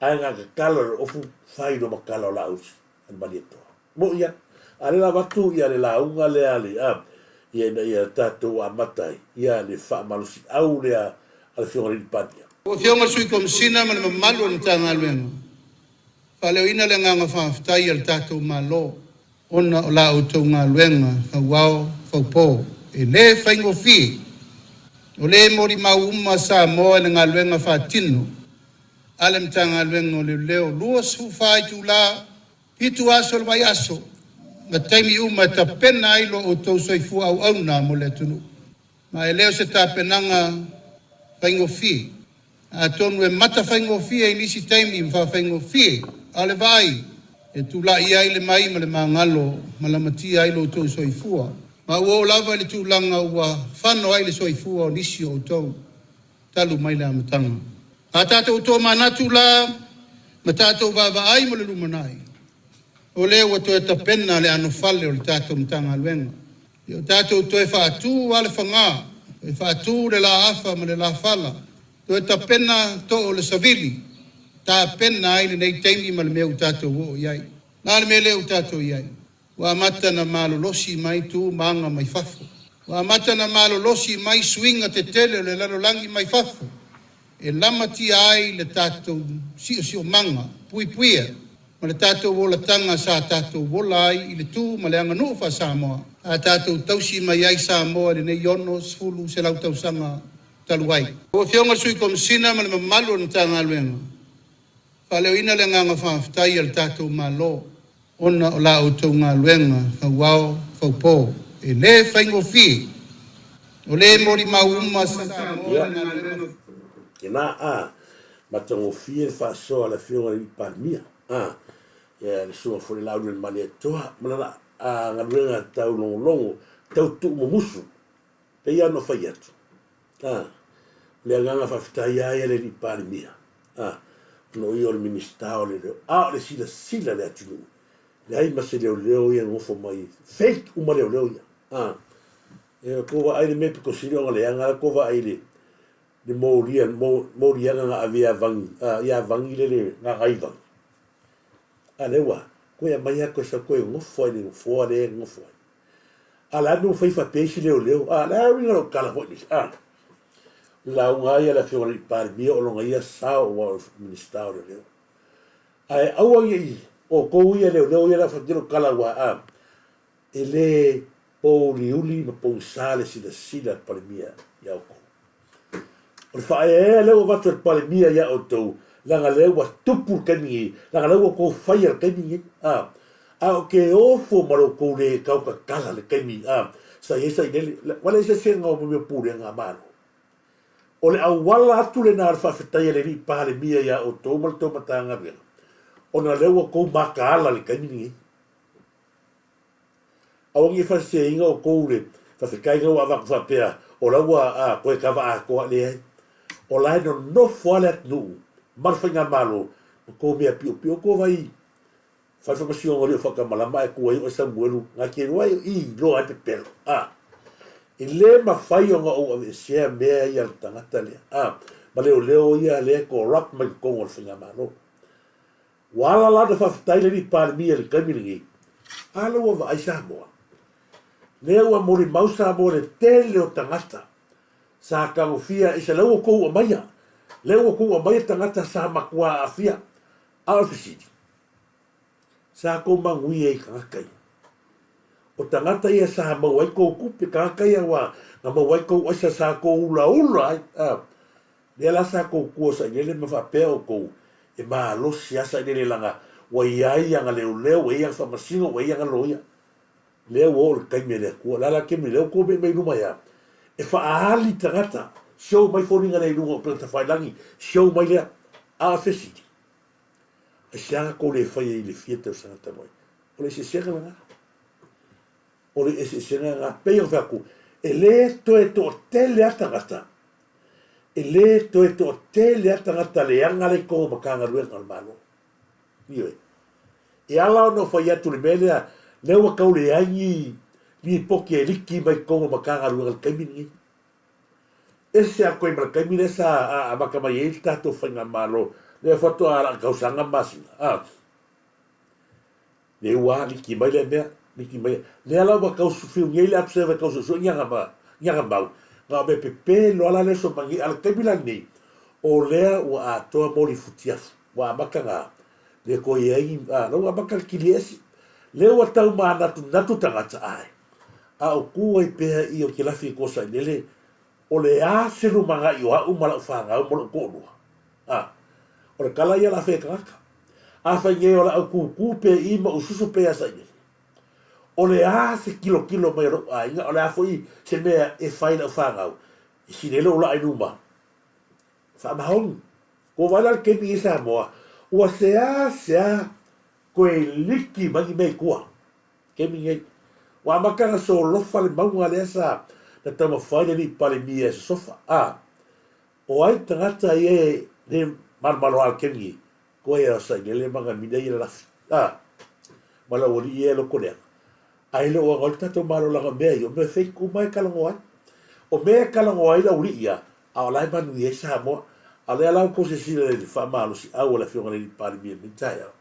Ae na tatalo e le ofu, fai loa ma tala o Laauli a le Malietoa. Moʻi lava. A o lea la avatu ia le lauga lea a le, a, ia ina ia tatou amata ai ia le faamalosiau lea a le Afioga i le Alii Palemia. Lau Afioga i le Sui Komesina ma le mamalu o le Matagaluega, faaleoina le agaga faafetai a le tatou Malo ona o la outou galuega fauao faupo e le faigofie. O lea e molimau uma Samoa i le galuega faatino a le Matagaluega o Leoleo 24 itula 7 aso o le vaiaso, ma taimi uma e tapena ai lo outou soifua auauna mo le atunuu. Ma e le o se tapenaga faigofie. Atonu e matafaigofie i nisi taimi ma faafaigofie, a o le vaai e tulai ai le mai ma le magalo ma lamatia ai lo outou soifua. Ma ua oo lava i le tulaga ua fano ai le soifua o nisi o outou. talu mai le amataga. A tatou tomanatu la ma tatou vaavaai mo le lumanai, o lea ua toe tapena le anofale o le tatou Matagaluega. Ia o tatou toe faatu a le faga, toe faatu le laafa ma le lafala, toe tapena too o le savili, tapena ai lenei taimi ma le mea ua tatou oo i ai. O le a le mea lea ua tatou i ai? Ua amata ona malolosi mai tu ma aga mai fafo. Ua amata ona malolosi mai suiga tetele o le lalolagi mai fafo e lamatia ai le tatou siosiomaga puipuia ma le tatou olataga sa tatou ola ai i le tu ma le aganuu faa-Samoa sa tatou tausi mai ai Samoa i lenei 60 selau tausaga talu ai. Lau Afioga i le Sui Komesina ma le mamalu o le Matagaluega, faaleoina le agaga faafetai a le tatou Malo Ona o la outou galuega fauao faupo e le faigofie, o le molimau uma sa Ia, ina a matagofie le faasoa a le Afioga i le Alii Palemia, a, ia le Susuga foi i le Laulu i le Malietoa ma lana a galuega taulogologo, tau tuumumusu, pei lava ona fai atu. A, o le agaga faafetai lava ia le Alii Palemia, a, ona o ia o le Minisita o Leoleo, a o le silasila a le atunuu, leai ma se leoleo ia e nofo mai, fake uma leoleo ia. A, e tou vaai i le mea pito sili ona leaga la tou vaai i le, le molia, moliaga na ave ia Vani, a, ia Vani lele, Gagaivani. A lea ua. Koe aumai lava koe sau koe gofo ai i le nofoa lea e gofo ai. A o le a le mea ua fai faapea isi leoleo? A o le a le uiga o lau tala foi lea? A o le lauga lava ia a le Afioga i le Palemia o lona ia sao aua o le Minisita o Leoleo. Ae aua ne i outou ia leoleo ia o le a fai atu lau tala aua a e le pouliuli ma pogisa le silasila a le Palemia ia outou. O le faaeaea lea ua avatu e le Palemia ia outou, leaga lea ua tupu le taimi nei, leaga lea ua outou faia le taimi nei. A, a ou te ofo ma lo outou le tautatala le taimi, a, sa i ai sailele, ua leai se eseesega o mea o pulega a Malo. O le auala atu lena o le faafetai a le Alii Palemia ia outou ma le tou Matagaluega, ona lea ua outou mataala i le taimi lenei. Aua ne i faaseseina outou le faafetai ua avatu faapea o la ua a toe kava atoa. Leai. O la e nonofo lava le atunuu ma le faigamalo ma tou mea piopio. Tou vaai fai faamasinoga o lio faatamalama ae tu ai oe Samuelu na te iloa ai i iloa ai pepelo. A. E le mafai ona ou aveesea mea ia a le tagata lea. A. Ma leoleo ia lea e corrupt mai totonu o le faigamalo. Ua ala la ona faafetai le alii Palemia i le taimi lenei, a lea ua vaai Samoa. Lea ua molimau Samoa i le tele o tagata sa tagofia i se lea ua tou aumaia, lea ua tou aumaia tagata sa matua aafia. A o le fesili, sa tou manuia i tagata ia? O tagata ia sa maua ai tou tupe, tagata ia ua na maua ai tou aisa sa tou ulaula ai. A. Lea la sa tou tua sailele ma faapea outou, e malosi a sailele leaga ua iai ana leoleo, ua iai ana faamasino, ua iai ana loia. Lea ua oo le taimi a le Atua. Le a la le taimi lea ua tou me'i mai luma ia? E faaali tagata, show mai foliga lea i luga o upega tafailagi, show mai lea. A o le fesili, aisea na tou le faia i le fia tausaga talu ai? O le eseesega lena. O le eseesega lena. Pei ona fai atu, e le toe toatele a tagata E le toe toatele lava tagata leaga la i totonu o Matagaluega a le Malo. Ioe. E ala ona ou fai atu i le mea lea, lea ua tau leai ni lipoti e liki mai totonu o Matagaluega i le taimi lenei. Ese atu ai ma le taimi lea sa amata mai ai le tatou faigamalo, lea faatoa laa tausaga ma masina, a. Lea ua liki mai lea mea, liki mai. Lea la ua tau fiu nei le observer e tau suesue ni ana, ni ana mau, na o mea pepe loa la lea so mai nei. A o le taimi la lenei, o lea ua atoa moli futiafu, ua amata na le toe i ai ni, a, la ua amata le kili esi. Lea ua tau manatunatu tagata, ae, a o tu ai pea i o te lafi i Kosailele, o le a se lumanai o a'u ma la'u fanau ma lo'u to'alua? A, o le tala ia o le a fai e tagata. Afai nei o le a ou kūkū pea i i ma ou susu pea iā Sailele, o le a se kilokilo mai o lo'u aiga, o le a foi se mea e fai i la'u fanau, e sili ai lou laa i luma. Faamaoni. Ua vaai la le taimi i Samoa, ua seasea toe liki mai ni mea i tua. Taimi nei, ua amata ona solofa le mauga lea sa na taumafai le alii Palemia e sosofa. A, o ai tagata ia e le malomaloa i le taimi nei? Koe a Sailele ma ana mina ia lalafi. A, ma le aualii ia e loko leaga. Ae le o aga le tatou Malo leaga o mea ia, o mea fake uma e talanoa ai. O mea e talanoa ai le aualii ia, a o la e manuia ai Samoa. A o lea la ua tou silasila i le faamalosiau a le Afioga i le Alii Palemia i lenei taeao,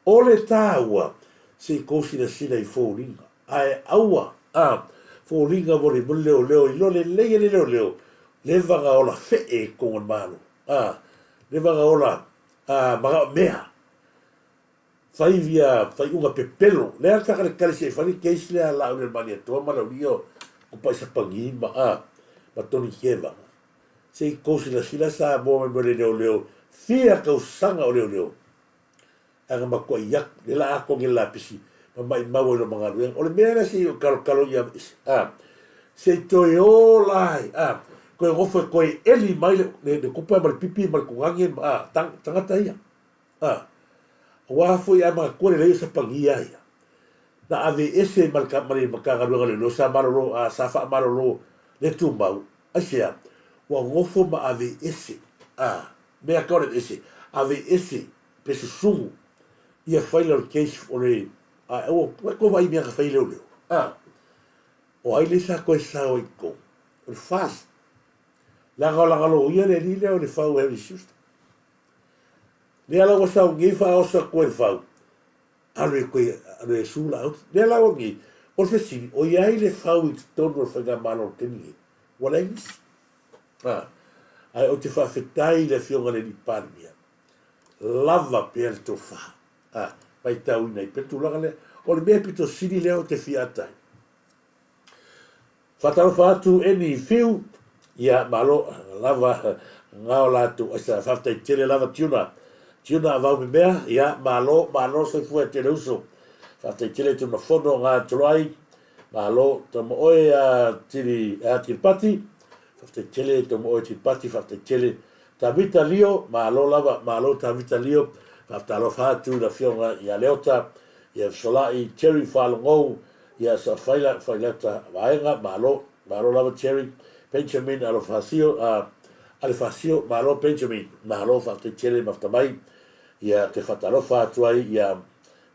O le taua, se i tou silasila i foliga, ae aua a foliga mo le leoleo iloa lelei e le leoleo leva na ola fee i totonu o le Malo, a leva na ola a manaomea fai ia faiuga pepelo lea sa taletale se i fai le case lea a Laaulialemalietoa ma Laulia o Paisapagi ma a ma Tony Kevaga. Se i tou silasila Samoa mai mo le leoleo fia tausaga o leoleo Ae na matuai atu, lea la atoa nei le lapisi ma maimau ai loma galuega. O le mea lea se i ou talotalo ia aveese, a, se i toe ola ai, a, toe nofo e toe eli mai le, le, le kupa ma le pipi ma le tugage, ma, a, tang, tagata ia. A, aua foi a manatua lelei o Sapani a ia, na aveese ma le, ma le Matagaluega o Leoleo sa malolo, a, sa faamalolo le tumau, aisea, ua nofo ma aveese, a, mea tau le aveese, aveese pe susugu ia faila o le case o le a ua ua tou vaai i mea na fai e leoleo a o ai le sa toe sao ai i totonu o le FAST leaga o lana loia le alii lea o le Fau Harry Schuster lea la ua sau nei faaoso atu e le Fau. Alu e koe, alu e su la auti. Lea la ua nei, o le fesili, o i ai le fau i totonu o le Faigamalo o le taimi nei? Ua leai nisi. A, ae ou te faafetai i le Afioga i le Alii Palemia, lava pea le tofa. A, matauina ai pea le tulaga lea. O le mea pito sili lea ou te fia ata ai. Faatalofa atu Eni Fiu, ia malo lava ngao latou aisa faafetai tele lava Tiuna. Tiuna avau memea, ia malo malo soifua e tele uso. Faafetai tele Tuna Fono nga toloai, malo tama oe a tili a Tiripati. Faafetai tele tama oe Tiripati, faafetai tele Tavita Lio, malo lava, malo Tavita Lio. Faafetalofa atu i le afioga ia Leota, ia Fesolai Terry Faalogou, Ia sa faila failata vaega malo malo lava Terry Benjamin Alofasio a Alefasio malo Benjamin malo faafetai tele mafta mai ia te fatalofa atu ai ia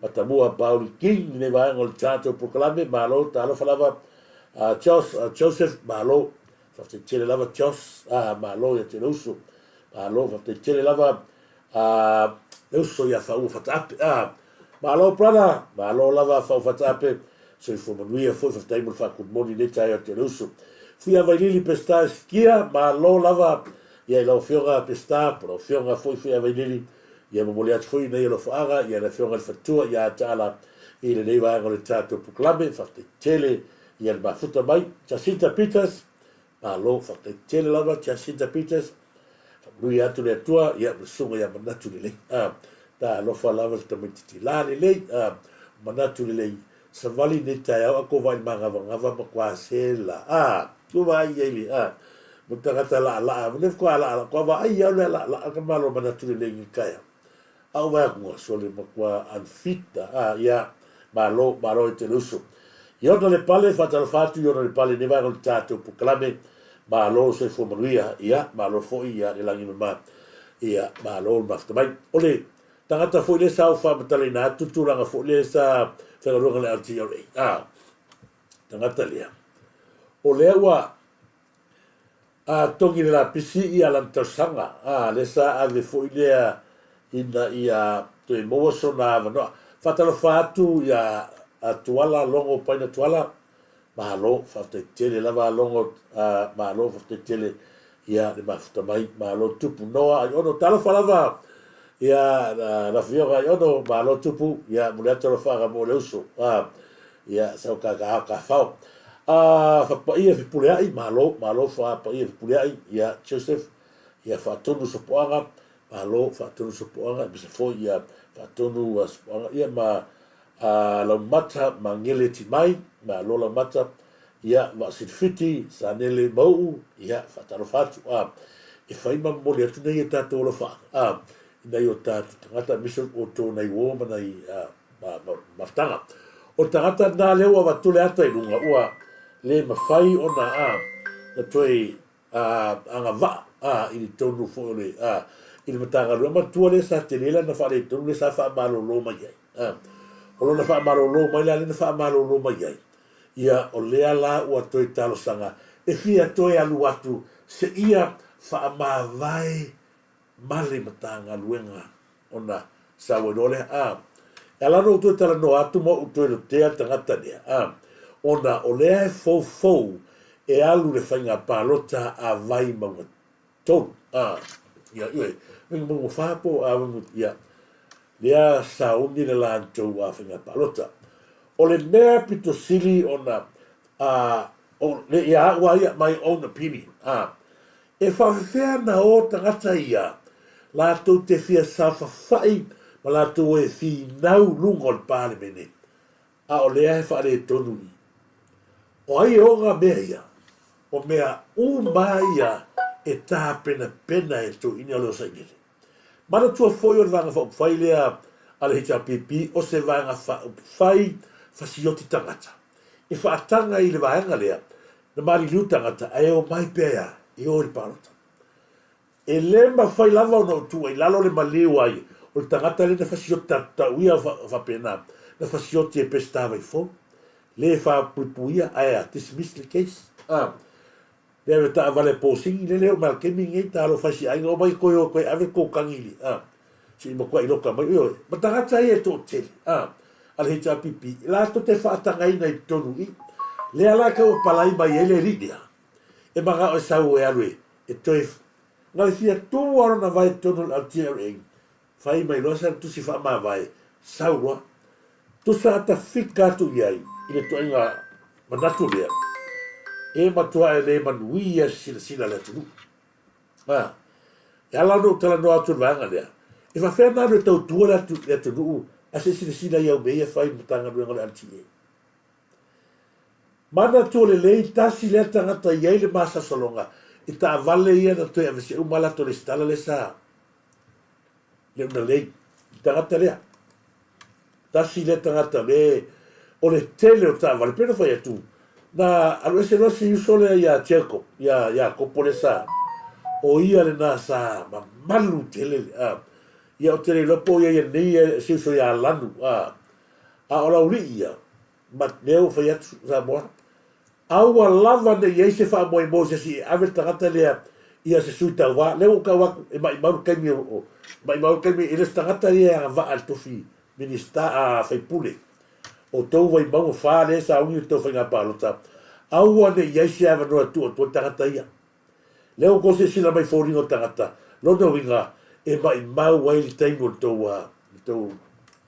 Matamua Pauli King i nei vaega o le tatou polokalame malo talofa lava a Jos a Joseph malo faafetai tele lava Jos a malo ia te le uso malo faafetai tele lava A le uso ia Faua Fataape. A Malo brother, malo lava Faua Fataape, soifua manuia foi, faafetai mo le faa-good morning i lenei taeao te le uso. Fuia Vailili Peseta e sikia, malo lava ia i lau afioga Peseta, po lau afioga foi Fuia Vailili, ia momoli atu foi nei alofaaga ia le afioga i le faletua ia Taala i lenei vaega o le tatou polokalame, faafetai tele ia le mafuta mai. Jacinta Peters, Malo, faafetai tele lava Jacinta Peters. Faamanuia atu le Atua, ia ma le susuga ia Manatu Lelei. Ah, talofa lava le tamaitiiti la lelei. Ah, Manatu Lelei, savali nei taeao a ko vaai magavagava ma kua sela. Ah, ku vaai ai le, ah, mo tagata laalaa, mo ne kua laalaa, kua vaai au le laalaa ka malo Manatu Lelei ngi kaea. A o vae atu sole matua unfit a ia malo malo e te le uso. I ona le pale faatalofa atu i ona le pale nei vaega o le tatou polokalame malo soifua manuia ia malo foi ia le lagi mama ia malo le mafuta mai. O le tagata foi lea sa ou faamatalaina atu tulaga foi lea sa faigaluega le LTRA a tagata lea o lea ua A togi le lapisi ia lana tausaga, a lea sa ave foi lea ina ia toe maua sona avanoa. Faatalofa atu ia Tuala Logo Paina Tuala, malo faafetai tele lava Logo, malo faafetai tele ia le mafuta mai, malo Tupu Noa Aiono, talofa lava ia le afioga Aiono, malo Tupu, ia momoli atu alofaaga mo le uso. Ia, sau ka ka ka fao. A fapaia fepuleai, malo, malo fapaia fepuleai, ia Joseph, ia faatonu sopoaga, malo faatonu sopoaga, aemaise foi ia faatonu sopoaga, ia ma a Laumata ma Gele Timai, malo Laumata, ia Vaasilifiti, Sanele Mauu, ia faatalofa atu, a e fai ma momoli atu nei e tatou alofaaga, a i nai o tatou tagata, aemaise o outou nai uo ma nai a mafutaga. O le tagata lena lea ua avatu le ata i luga, ua le mafai ona a, na toe a, agavaa a, i totonu foi o le, a, i le Matagaluega. Manatua lea sa tele lana faaletonu lea sa faamalolo mai ai. A, o lona faamalolo mai la lea na faamalolo mai ai, ia o lea la ua toe talosaga e fia toe alu atu seia faamavae ma le Matagaluega ona sau ai loa lea, a. E ala ona ou toe talanoa atu ma ou toe lotea le tagata lea, a, ona o lea e foufou e alu le faiga palota a Vaimauga 3, a, ia, ioe, Vaimauga 4 po o a, ia, lea sauni le latou a faiga palota. O le mea pito sili ona, a, o, le, ia au lava ia, my own opinion, a, E faafefea ana o tagata ia latou te fia saofafai ma latou e finau luga o le Palemene, a o lea e faaletonu i. O ai e oga mea ia? O mea uma ia e tapenapena e toeaiina o le Osainele. Manatua foi o le Vaega Faaupufai lea a le HRPP o se Vaega Faaupufai fasioti tagata. E faataga i le vaega lea Na maliliu tagata ae omai pea ia e o i le palota. E le mafai lava ona ou tuu ai lalo le maliu ai o le tagata lea na fasioti tau ia faapena, na fasioti e Peseta Vaifou, le faapuipuia ae a dismiss le case. A le ave taavale a posini lele e oo mai le taimi lenei talofa i si aiga omai koe o koe ave kou kagi i le a se i matuai loka mai ioe ma tagata ia e toatele a. a le HRPP, latou te faatagaina i totonu i i. Lea la ke ua palai mai ai le alii lea, e manao e sau e alu e toe na le fia tu lava o lona vae i totonu o le LTRA, fai mai loa sana tusi faamavae, sau loa. Tusa a tafika atu i ai i le toaiga manatu lea, e matua e le manuia se silasila a le atunuu. A, e ala ona ou talanoa atu i le vaega lea, e faapefea ona alu e tautua le atu, le atunuu ae se i silasila i au mea ia e fai i le Matagaluega o le LTA. Manatua lelei, tasi lea tagata e i ai le masalosaloga i taavale ia na toe aveese uma a latou lesitala lea sa le una lei, le tagata lea. Tasi lea tagata le o le tele o taavale, pei ona fai atu, na alu ese loa si uso lea ia Jacob, ia Iakopo lea sa, o ia lena sa mamalu tele, a, ia ou te le iloa po o ia ia nei si uso ia Lanu, a, a o Laulii ia, ma lea ua fai atu Samoa, aua lava ne i i ai se faamoemoe i se isi e ave le tagata lea ia se sui tauva, lea ua ou tau atu e maimau le taimi o, maimau le taimi, e le o se tagata ia e agavaa i le tofi Minista a sui usufono, o tou Vaimauga 4 lea e sauni le tou faiga palota, aua ne i i ai se avanoa e tuu atu ai tagata ia. Lea ua tou silasila mai i foliga o tagata, lona uiga e maimau ai le taimi o le tou, le tou,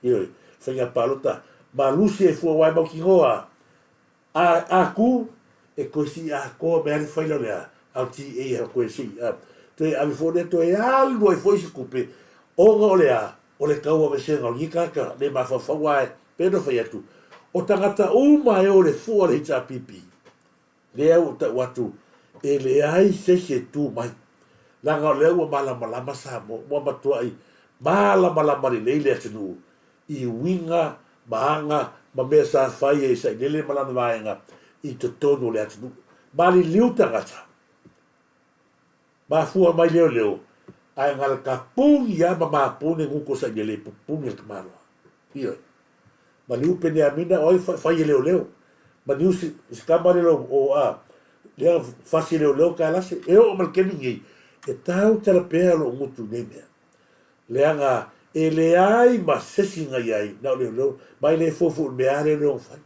ioe, faiga palota. Malusi ai fua aua e mautinoa a A, a ku, e koe sii atoa mai lava le faila o le a, LTA e koe sii, a, toe ave foi lea toe alu ai foi isi tupe, ona o le a, o le tauavesega o lenei tagata le mafaufau ae pei ona fai atu, o tagata uma e o i le fua o le HRPP, lea ua ou tau atu, e leai se isi e tu mai, leaga o lea ua malamalama Samoa, ua matuai malamalama lelei le atunuu i uiga ma aga ma mea sa fai e Sailele ma lana vaega i totonu o le atunuu. Maliliu tagata, mafua mai leoleo, ae galakapuni lava ma mapune gutu o Sailele i pupuni e le tamaloa. Ioe. Maliu Peniamina o ai fai e leoleo. Maliu si tama lea o a lea fasi e leoleo Kailase. E oo mai le taimi nei, e tau tala pea lou gutu i nei mea. Leaga e leai ma sesi na i ai, na o leoleo, ma e le fuafua i le mea a leoleo na fai.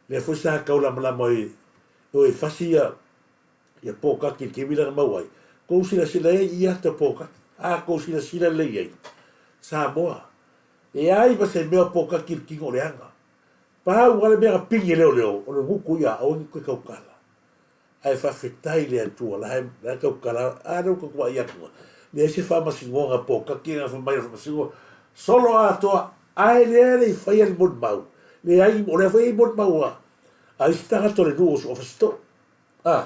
Lea foi sa tau lamalama e o e fasi ia ia pōkaki i le taimi lea na maua ai. Kou silasila i ai i ata pōkaki. A kou silasila lelei i ai, Samoa, leai ma se mea o pōkaki i le tino o le aga. Pau lava le mea na pigi e leoleo, o le gutu ia, aua ne i toe tautala. Ae faafetai i le Atua, la e, la e tautala, a lea ua tatou vaai atu, leai se faamasinoga pōkaki na fai mai le faamasinoga, solo atoa, ae lea e le i faia le molimau, leai, o lea foi e i ai molimau a, a isi tagata o le nuu o o Fasitoo. A,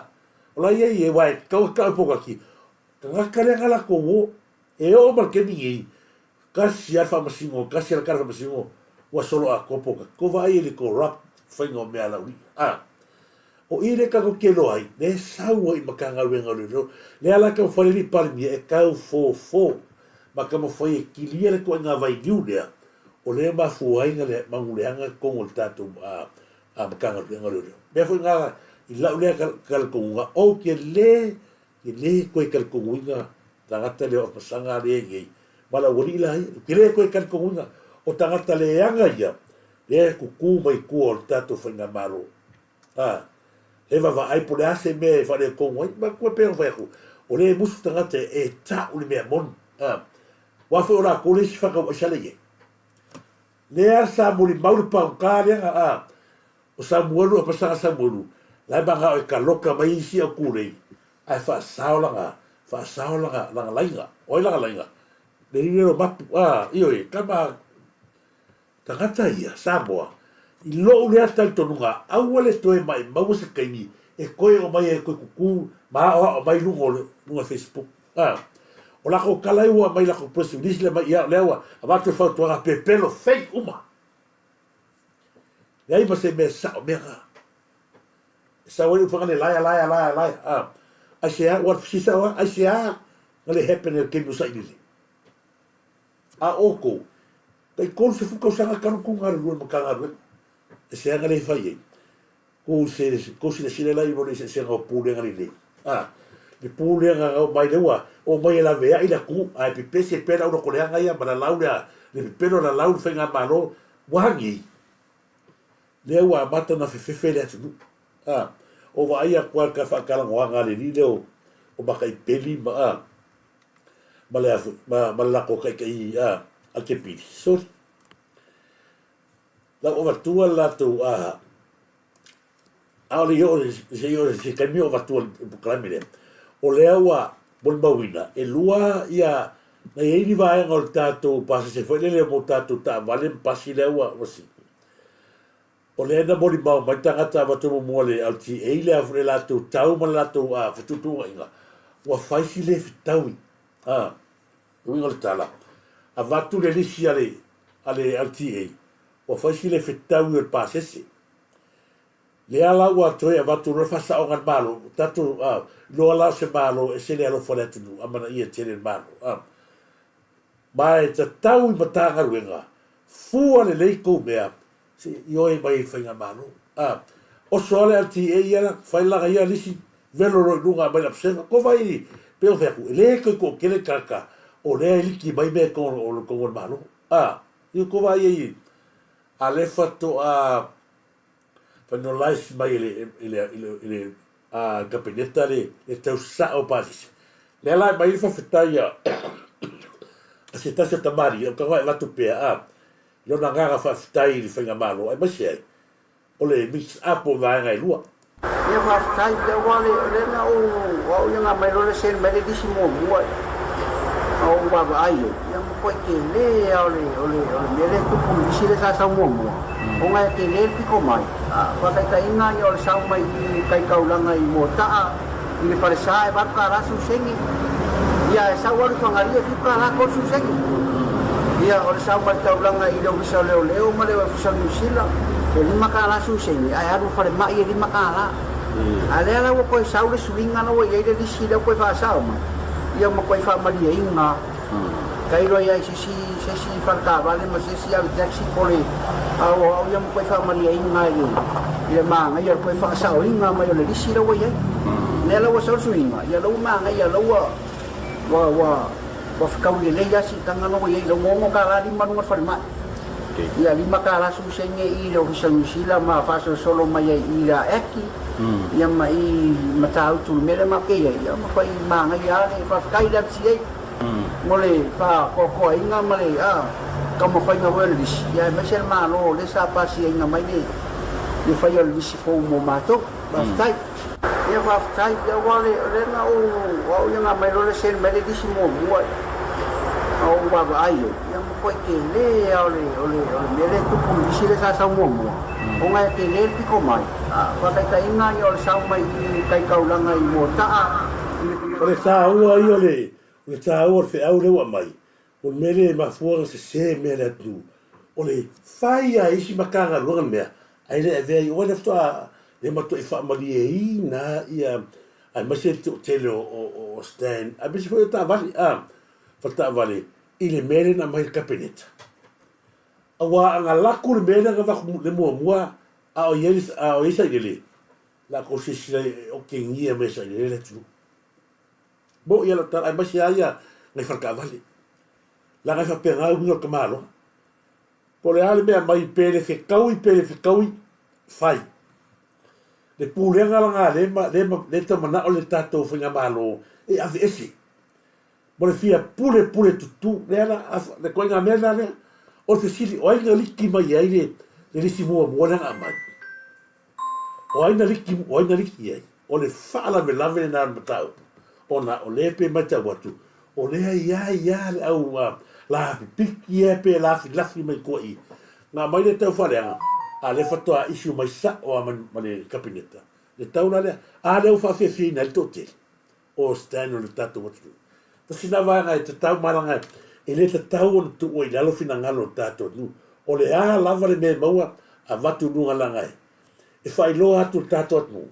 o la e i ai e, aua e tatau ona tau e pōkaki, tagata lea na latou o, e oo ma le taimi nei, Tasi lava le faamasino, tasi lava le tala faamasino, ua solo atoa pōkaki. Kou vaai i le corrupt faiga o mea a Laulii. A, o i lea tatou te iloa ai, lea e sau ai i Matagaluega o Leoleo, lea la e taumafai le alii Palemia e tau fofo ma taumafai e kilia le ituaiga vailiu lea, o lea e mafua ai na le manuleaga totonu o le tatou a Matagaluega o Leoleo. Mea foi na i lau lea talitonuga, ou te le E le toe talitonuina tagata lea o Apasaga lea e nei, ma le aualii la ia. Ou te le toe talitonuina, o tagata leaga ia, lea e tutu mai tua o le tatou faigamalo. A, lea e vaavaai po o le a se mea e faaletonu ai. Manatua pei ona fai atu, o lea e musu tagata e tau le mea moni. A, aua foi o latou le isi fanau aisa lea e i ai. Lea sa molimau le pagota lea na, a, O Samuelu, Apasaga Samuelu, la e manao e kaloka mai isi au kūlei, ae faasao lana, faasao lana, lana laiga. O ai lana laiga? Le alii lea o Mapu, a, ioe, tama, tagata ia, Samoa, i lou lea talitonuga, aua le toe maimauina se taimi e toe omai ai e toe tutū ma aoao mai luga o le, luga o Facebook. A, o latou tala ia ua aumai i latou press release lea mai, ia, o lea ua avatu le fautuaga pepelo, fake uma. Leai ma se mea sao mea na. E sau ai ufaga le laia laia laia laia. Ah. Ai se a, ua si sao ai se a na le happen e taimi o sailele. A outou, tai 30 tausaga talu tou galulue i le Matagaluega. E se aga le fai ai. Kou se kou silasila la i le eseesega o pulega lelei. Ah. Le pulega na omai lea ua omai e laveai le atunuu ae pepese pea le au lotoleaga ia ma lalau le le pepelo lalau le faigamalo. Ua nei, lea ua amata ona fefefe le atunuu. A, o vaai atu lava i le faatalagoaga a le alii lea o, o Mataipeli ma, a, ma le a foi, ma, ma le latou taitai, a, a le Kepili. Soli. La ua avatua le latou, a, ʻaʻole i oo se i oo i se taimi o avatu le polokalame lea. O lea ua molimauina, e lua ia, na i ai ni vaega o le tatou pasese foi lele mo tatou taavale ma pasi lea ua sii. O lea na molimau mai tagata avatu muamua le LTA le a le latou tau ma le latou fetuutuunaiga, ua fai si le fetaui. A, le uiga o le tala, avatu le lisi a le a le LTA, ua fai si le fetaui o le pasese. Lea la ua toe avatu loa le faasaoga a le Malo, tatou a, iloa la o se Malo e ese le alofa o le atunuu, amanaia tele le Malo. A, ma e tatau i Matagaluega, fua lelei tou mea, se i oe mai i Faigamalo. A, oso lava le LTA ia la, fai lana ia lisi, velo loa i luga aumai le observer, ko vai, pei ona fai atu, e le toe toatele tagata o lea e liki mai mea i totonu o le Malo. A, ia tou vaai i ai, a lea faatoa finalize mai e le, e le, e le, e le a, Kapeneta le, le tau sao pasese. Lea la e mai le faafetai a, a se tasi o tamalii, o tago e avatu pea, a, lona agaga faafetai i le Faigamalo, aemaise ai, o le mix up o vaega e lua. Ia faafetai ia aua le o lea na ou o au ia na aumai loa le send mai le lisi muamua na ou vaavaai ai ia matuai tele a o le o le o le mea lea e tupu i le lisi lea sa sau muamua ona e tele le pito mai a faataitaiga ia o le sau mai i tai taulaga i Moataa i le falesa e $8 susegi, ia e sau alu i Fagalii e $7 30 susegi. Ia o le sau mai le taulaga i le Ofisa o Leoleo ma le Ofisa o Niu Sila e $5 susegi ae alu i le falemai e $5. A lea la ua toe sau le suiga la ua i ai le lisi lea ua toe faasao mai, ia matuai faamalieina. Tailo ai i se isi se isi faletaavale ma se isi ave taxi po o le a o au ia matuai faamalieina i le i le manaia o le toe faasaoina mai o le lisi la ua i ai. Lea la ua sau le suiga, ia la ua manaia la ua ua ua ua fetaui lelei lava siitaga la ua i ai, la ua $6 lima luga o le falemai. Ia $5 susenge i le Ofisa o Niu Sila ma faasolosolo mai ai i le A'aki ia ma i Matautu i le mea lea matou te i ai, ia matuai manaia lava le faafetai i le LTA mo le faakoakoaina ma le taumafaiga foi o le lisi, ia aemaise le Malo o lea sa pasiaina mai le faia o le lisi fou mo matou. Faafetai. Ia faafetai, ia aua o lea na ou, o au ia na aumai loa le send mai le lisi muamua na ou vaavaai ai, ia matuai tele lava o le, o le, o le mea lea e tupu i le lisi lea sa sau muamua, ona e tele le pito mai, a faataitaiga ia o le sau mai i tai taulaga i Moataa i le. O le taua ia o le, o le taua o le feau lea ua aumai, o le mea lea e mafua ona sese mea i le atunuu, o le fai lava e isi Matagaluega le mea, ae le avea i o lea faatoa le matuai faamalieina ia aemaise le toatele o stand aemaise foi o taavale a faletaavale i le mea lea na aumai le Kapeneta. Aua a na laku le mea lea na avatu le muamua a o i ai a o i ai sailele, la tou silasila e otegia mai e sailele le atunuu. Moʻi a lau tala aemaise lava ia nai faletaavale. Leaga e faapena uiga o le tamaloa. Po o le a le mea aumai pe le fetaui pe le fetaui, fai. Le pulega lena lea ma, lea ma, lea tau manao le tatou faigamalo e aveese. Mo le fia pule pule tutu, lea la, le ituaiga mea lena lea. O le fesili, o ai na liki mai ai le, le lisi muamua lea na aumai? O ai na liki, o ai na liki ai? O le faalavelave lena o le mataupu, ona o lea e pei e matau atu, o lea e i ai lava le au lapipiki ea pe lafilafi mai tua i i. Na aumai le tau faaleaga, a o lea faatoa issue mai sao lava ma le Kapeneta le tau la lea. A lea ua faafiafiaina ai le toatele o stand o le tatou atunuu. Tasi lena vaega e tatau ma leaga e le tatau ona tuua i lalo finagalo o le tatou atunuu. O le a lava le mea e maua, avatu i luga leaga e faailoa atu i le tatou atunuu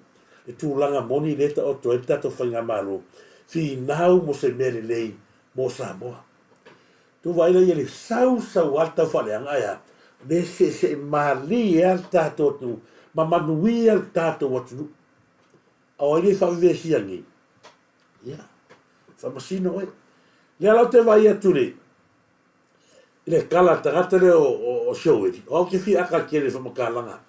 le tulaga moni lea e taoto ai le tatou faigamalo finau mo se mea lelei mo Samoa. Tuu vaai laia le sau sau lava le tau faaleaga ae a le seesee malie lava le tatou atunuu ma manuia le tatou atunuu. A o ai lea e faavevesia nei? Ia, faamasino oe. Lea la ou te vaai atu i le i le tala a le tagata lea o, o, o Seoeli, o au ke fia aka tele whamakalaga.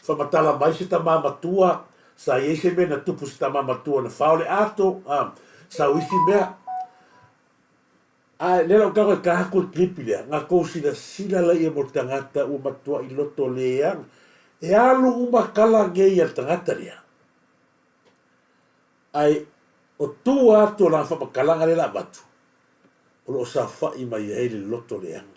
Whamatala mai se tama matua, sa i ai se mea na tupu se tama matua na whao le ato, a, sa uisi mea. A lea lau tago e kaha ku le clip lea, nga kou silasila laia mo le tagata ua matuai loto leaga. E alu uma kala ngei a le tagata lea. Ae o tua atu o lana faamatalaga lea la avatu, o lo o saofai mai ai le loto leaga.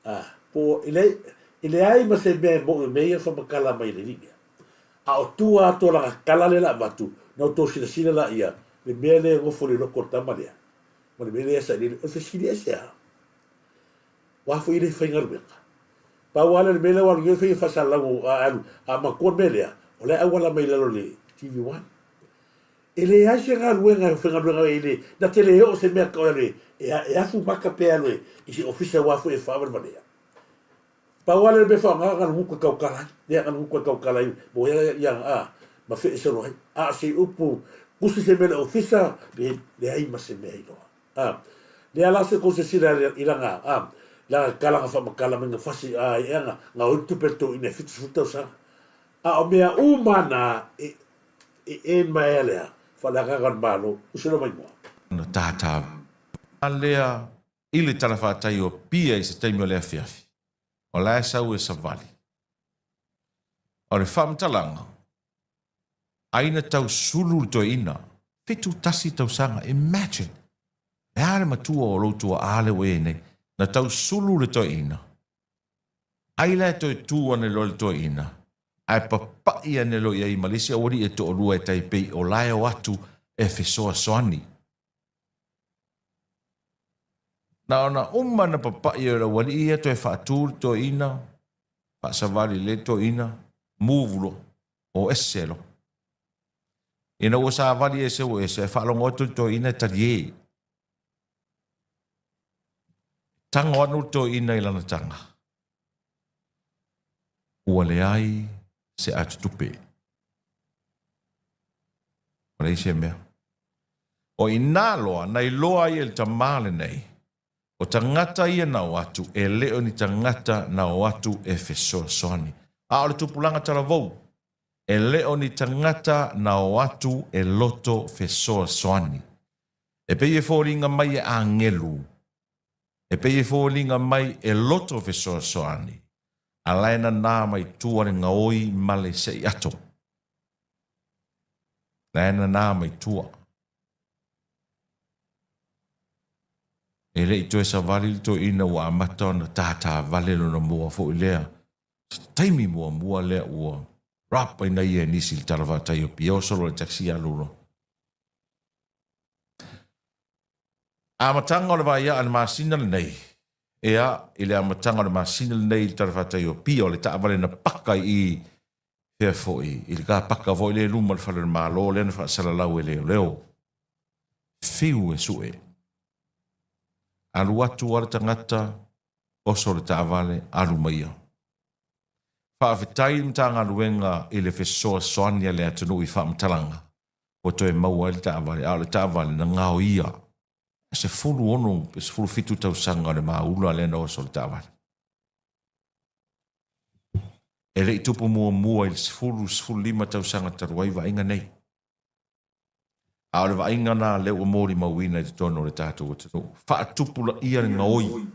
A, po o, e leai, e leai ma se mea e mo'i o mea ia faamatala mai e le alii lea. A o tua atu o lana tala lea la avatu, na outou silasila laia, le mea lea e nofo i le loto o le tama lea, ma le mea lea e sailiili, o le fesili ese lava. Ua foi e le faigaluega. Pau lava lea o le mea lea ua alu nei fai faasalalau a alu a matua le mea lea, o la e auala mai i lalo o le TV1. E leai se galuega e faigaluega ai le, na te le oo se mea tau e alu e, e afu maka pe alu e, i se ofisa aua foi e faavalevalea. Pau lava lea o le mea faaaoga na lugutu e tautala ai, lea na lugutu e tautala ai mo ia ia a, ma feesolo ai. A o se upu tusi se mea i le ofisa, leai ma se mea iloa. A, lea la se kou silasila i lana, a, lana talaga faamatala mai na fasi, a, i ea na, na oi tupe toeaina e 70 tausaga. A o mea uma na, e, e en mai a lea, faaleagaga o le Malo, uso lea mai mua. Na tātā lea i le talafatai o Apia i se taimi o le afiafi, o la e sau e savali. O le faamatalaga, ai na tau sulu le toeaina, 71 tausaga, imagine! E a le matua o lou tuaa lea ua i ai nei? Na tau sulu le toeaina, ai la e toe tu ane loa le toeaina, ae papai ane loa i ai ma le isi aualii e toalua e tai pei o la e o atu e fesoasoani. Na ona uma na papai o le aualii ia toe faatu le toeaina, faasavali le toeaina, move loa. O ese loa. Ina ua savali ese ua ese, e faalogo atu le toeaina e talie. Tago anu le toeaina i lana taga. Ua leai se atutupe. Ua leai se mea. O ina loa, na iloa ai e le tamā lenei, o tagata ia na o atu, e le o ni tagata na o atu e fesoasoani. A o le tupulaga talavou, e le o ni tagata na o atu e loto fesoasoani. E pei e foliga mai e agelu, e pei e foliga mai e loto fesoasoani, a la e nanā mai tua le gaoi ma le seʻi ato. La e nanā mai tua. E le i toe savali le toeaina ua amata ona tātā vale lona moa foi lea. Se taimi muamua lea ua rapaina ia e nisi i le talafatai o Apia, oso loa i le taxi alu loa. Amataga o le vaiaa i le masina lenei, ea, i le amataga o le masina lenei i le talafatai o Apia, o le taavale na paka i i, fea foi, i le kapaka foi lea i luma o le fale o le Malo lea na faasalalau e leoleo. Fiu e sue. Alu atu a le tagata, oso le taavale, alu mai ia. Faafetai le Matagaluega i le fesoasoani a le atunuu i faamatalaga ua toe maua ai le taavale, a o le taavale na gaoia 16 pe 17 tausaga o le maula lea na oso le taavale. E le i tupu muamua i le 10, 15 tausaga talu ai vaaiga nei. A o le vaaiga lena lea ua molimauina i totonu o le tatou atunuu. Faatupulaia le gaoi,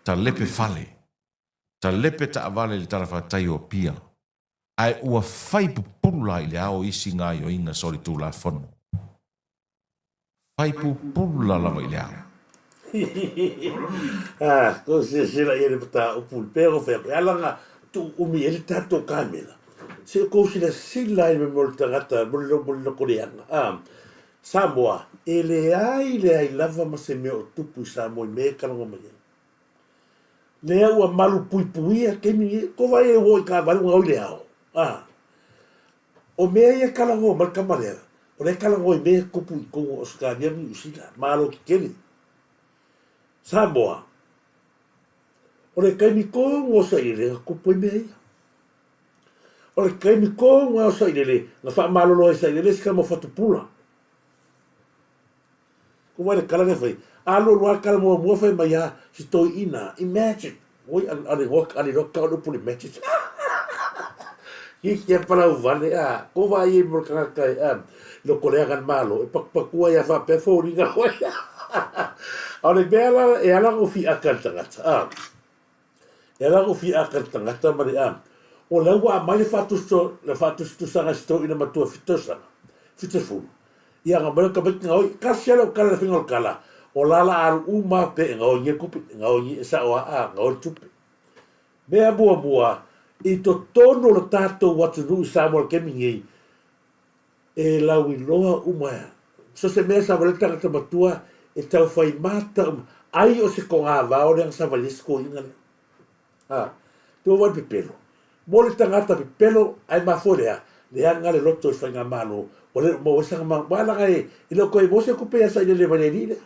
talepe fale, talepe taavale i le talafatai o Apia, ae ua fai pupulu la i le ao isi gaoioiga solitulafono. Fai pupulu la lava i le ao. Ah, ko silasila i ai le mataupu, pei ona fai atu, e ala ona tuu umi ai le tatou kamela, se i kou silasila ai mo le tagata, mo le mo le lotoleaga. Ah, Samoa, e leai leai lava ma se mea o tupu i Samoa i mea e talanoa mai ai. Lea ua malu puipuia taimi nei, ko wai e ua i taavale ua gaoi le ao. Ah, o mea ia e talanoa mai le tama lea, o lea e talanoa i mea e tupu i totonu o Ausetalia ma Niu Sila, Malo tetele. Samoa, o le taimi tonu o Sailele na tupu ai mea ia. O le taimi tonu lava o Sailele na faamalolo ai Sailele se tama o Fatupula. Ko wai le kala lea fai? Alu alu lava le kala muamua fai mai a si toeaina. Imagine! Oi, ale igoa, ale iloa kau le upu le matches. Ki kia palau vale, a, ko wā i e mo kangaka e, a, loko le agan malo, e pakupakua ia whapea fōringa hoi. A o le mea la, e ala ngo fi aka le tangata, a. E ala ngo fi aka le tangata ma le, a. O le ua mai le whātusto, le whātustusaga si tō ina matua fitosanga, fitosefulu. Ia nga mai o tamaiti nga oi, kasi ala o kala le whenga o le kala, o la la alu uma pe e ngaoingi e kupi, e ngaoingi e sao a a, ngaoi le tupe. Mea muamua, i totonu o le tatou atunuu i Samoa le kemi nei, e lauiloa uma so se mea sa wale tangata matua e tau whai mata uma, ai o se konga vao lea sa wale se koinga lea. A, te ua wale pepelo. Mo le tangata pepelo, ai mafua lea, leaga le loto i faigamalo, ua le maua ai sanga ma, wa laga e, e le o koe mo se kupe ia sa ile le wale li lea.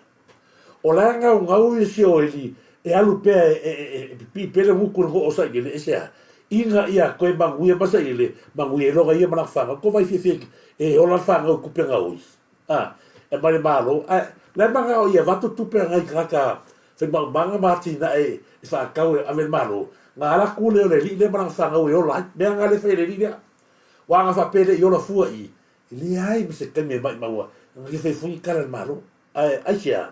O la ngau ngau i si o eli, e alu pea e, e, e, e pipi pea le nguku le o sa ile le ese a. Inga ia koe manguia ma sa ile le, manguia e loga ia mana whanga, ko vai fiafia e ola whanga u kupe ngau i. A, e mai le malo, a, le manga o ia vatu tupe a ngai kaka whai maumanga ma tina e, e whaakau e ave le malo. Ngā ala kule o le li le mana whangau e ola ai, mea ngā le whai le li lea. Wā ngā whapele i ola fua i, e le ai me se kaimi e mai maua, ngā ki whai fungi kara le malo. Ae, aisea?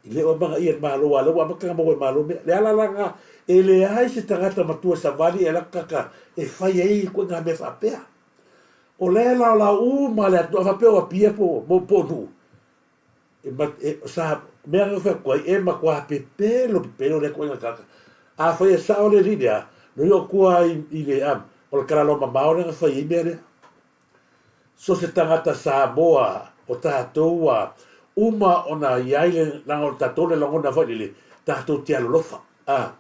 I le o manga ia le malo, a le ua amata maua e malo mea. Le ala la ngā, e leai se tangata matua savali e lakaka e whai ai koe ngā mea whaapea. O le la o la u ma le atu a whapea o apia po, mo po nuu. E, ma, e, sa, mea ngā whai koe, e ma kua pepelo, pepelo le koe ngā kaka. A whai e sao le rinea, no i o kua i, i le am, o le kalalo mamao le ngā whai i mea lea. So se tagata Samoa o tatou ua uma ona iai le laga o tatou le lagona foi lele tatou te alolofa a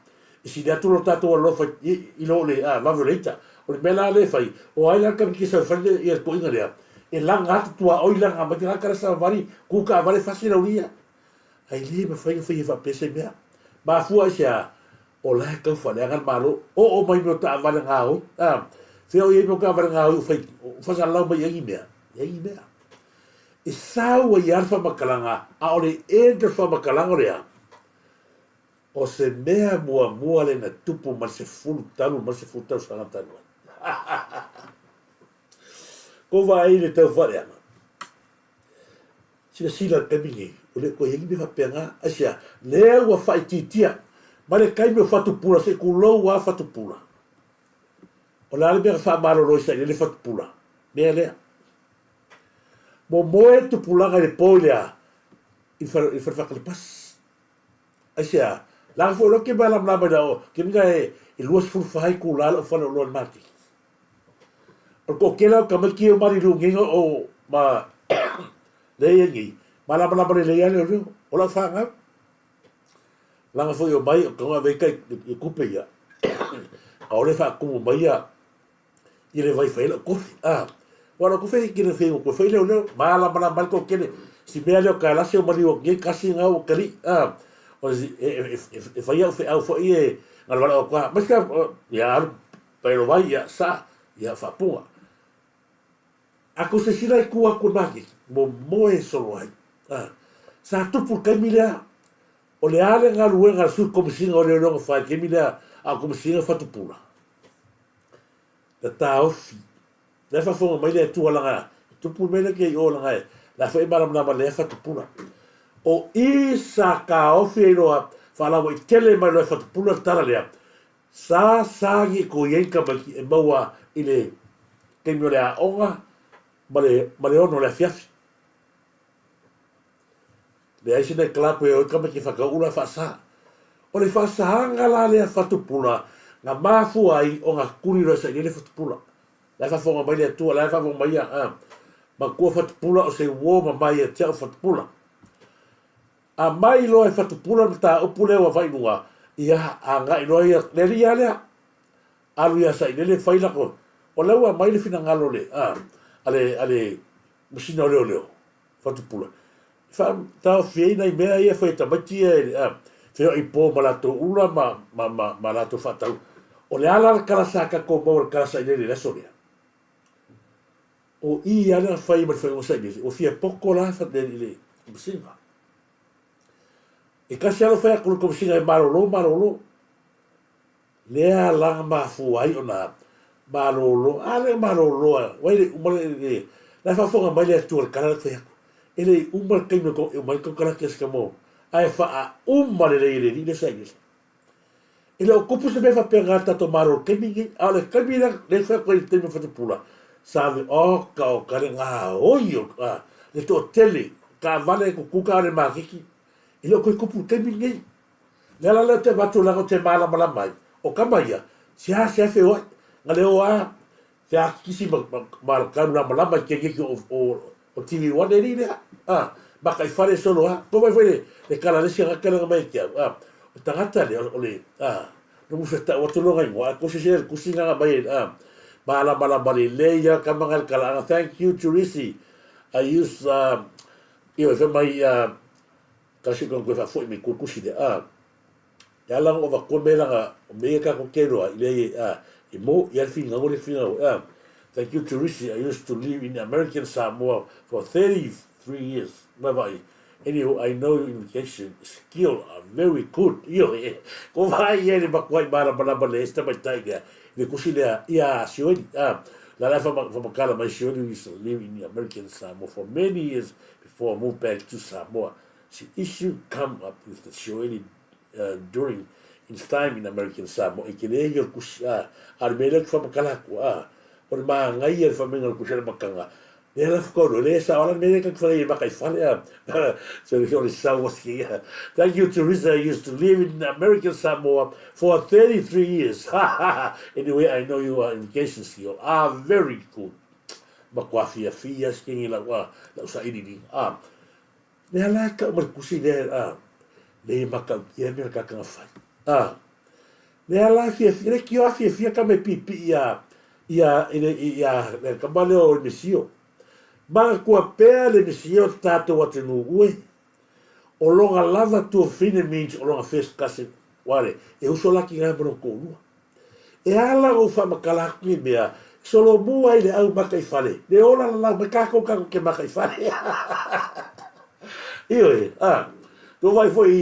e sili atu lo tatou alolofa i, i lo le a vave o le ita o le mea la le fai o ai la ka ki sa fai le ia koinga lea e laga atu tua oi laga mai te kala sa vari ku ka vale fasi laulia ai le mafai ona faia faapea se mea. Mafua i se a? O la e tau faaleaga le Malo. Oo mai mea o taavale gaoi. A, fea o i ai mea o taavale gaoi o fai, o fasalalau mai ai ni mea? Leai ni mea. E sau ai lava le faamatalaga, a o le end o le faamatalaga o le a? O se mea muamua lea na tupu ma le 13 ma le 10 tausaga talu ai. Ko vaai le tau faaleaga. Silasila i le taimi nei, ua le toe i ai ni mea faapena. Aisea? Lea ua faaitiitia mai le taimi o Fatupula se i tulou lava Fatupula. O le a le mea na faamalolo ai sailele Fatupula? Mea lea. Momoe tupulaga i le po i le a? I le fale, i le fale faatalepasi. Aisea? Leaga foi loa ke malamalama i la o, ke mina e, e 24 itula lou fale o loa i le maketi. O le toatele o tamaiti ia o Maliliu o ma lea ia nei, malamalama lelei lava leoleo, o lau fanau. Leaga foi o mai o tago ave ai i tupe ia, ʻaʻole faatumu mai ia i le vai fai lau kofi. Ah, ua lau kofi i le fai ko fai leoleo, malamalama le toatele. Si mea lea o kalasi o maliu atu nei kasi ngau o kali. Ah, o e, e, e, e fai au feau foi e ngalawala o kwa. Mas ka ia alu Paelo vai ia sa ia faapuga. A ko se sila i ku aku nake, mo moe solo ai. A, sa tupu le taimi lea, o le a le galuega a le Sui Komesina o Leoleoga Whai taimi lea a o Komesina Fatupula. Na taofi. La e faafofoga mai le Atua laga e tupu le mea lea ke i o laga e la foi e malamalama lea Fatupula. O i sa taofi ai loa faalauaitele mai loa e Fatupula le tala lea, Sa sagi ko i ai tamaiti e maua i le taimi o le aoga ma le ma le ono o le afiafi. Leai se night club e o ai tamaiti e whakaula whaasa. O le whaasaanga la lea whatupula nga mafua ai o nga kuri roa sa i lele whatupula. La e whawhonga mai le Atua, la e whawhonga mai ia, a, matua whatupula o se uo ma mai a te au whatupula. A mai loa e Fatupula le mataupu lea ua fai i luga, ia, agai loa ia, le alii a lea, alu ia Sailele fai lako, o la ua aumai le finagalo le, a, a le, a le masina o leoleo, Fatupula, e faataofi ai nai mea ia e fai e tamaiti ia e, a, feoai po ma latou ula ma, ma, ma, ma latou faatau. O le a la le kala sa tatou maua i le kala Sailele i le aso lea? O i a lea fai ma le faaiuga sailele, ua fia poto la i le Komesina. E tasi lava fai atu le Komesina e malolo, malolo. Lea ala na mafua ai ona malolo, a lea malolo a, wai le uma le, le, la e faafofoga mai le Atua i le kala lea fai atu. E le i uma le taimi e uma ai konekarate a si tama o, ae faauma lelei e le Alii lea sailiili. E le o tupu se mea faapena i le tatou Malo i le taimi lenei, a o le taimi lea lea e fai atu ai i le taimi o Fatupula, sa ave, oka oka le gaoi o le toatele, taavale e tutu taavale maketi, e le o toe tupu i le taimi lenei. Le ala lea ou te avatu leaga ou te malamalama ai, o tama ia, seasea feoai, na le o a feakikisi ma, ma, ma tau lamalama i kegeki o, o, o TV One e alii lea, a, makaifale solo a, ko vai foi le, le kala le isi tagata lea na mai ia te au, a, o tagata lea, o le, a, no musa tau atu lona igoa, ae kosi se le tusi na mai, a, malamalama lelei a tama na le kalaaga, thank you Turisi, I use, ioe, fai mai, a, Tasi koe koe faafoi mai koe kusi lea a e ala ona avatua mea langa o mea ia tatou te iloa i le a e mo ia le finagalo le finagalo a thank you Teresi I used to live in American Samoa for 33 years mai vai anyhow I know your invitation skill are very good ioe ko vai ia le makuai malamalama le esta tamaitai lea i le kusi lea ia Sioeli a la la whamakala mai Sioeli used to live in American Samoa for many years before I moved back to Samoa. Si issue come up with the Sioeli uh, during its time in American Samoa, e ke le ia kusi, a, a le mea lea whamakala aku, a, o le maangai ia le whamenga le kusi le makanga, le ala whakauru, le sa ola mea lea ka whare i maka i whale, a, so le ole sau o ia. Thank you Teresa, I used to live in American Samoa for 33 years. Anyway, I know your education skill are very good. Matua fiafia si kengi lau a lau sailiiliga a mea la e tau mai le tusi lea a le matautia mea ka tanga fai a mea la fiafia le kio a fiafia ka me piipii ia ia ile ia le kama lea o le misio manatua pea le misio tatou atunuu ue o lona lava tuafafine means o lona first cousin wale e uso la ki ma lona toalua E ala ou whaamatala atu nei mea, solomua i le au maka i fale, le ola lalau mai kākou kākou ke maka i fale. Ioe, a, tō vai foi i,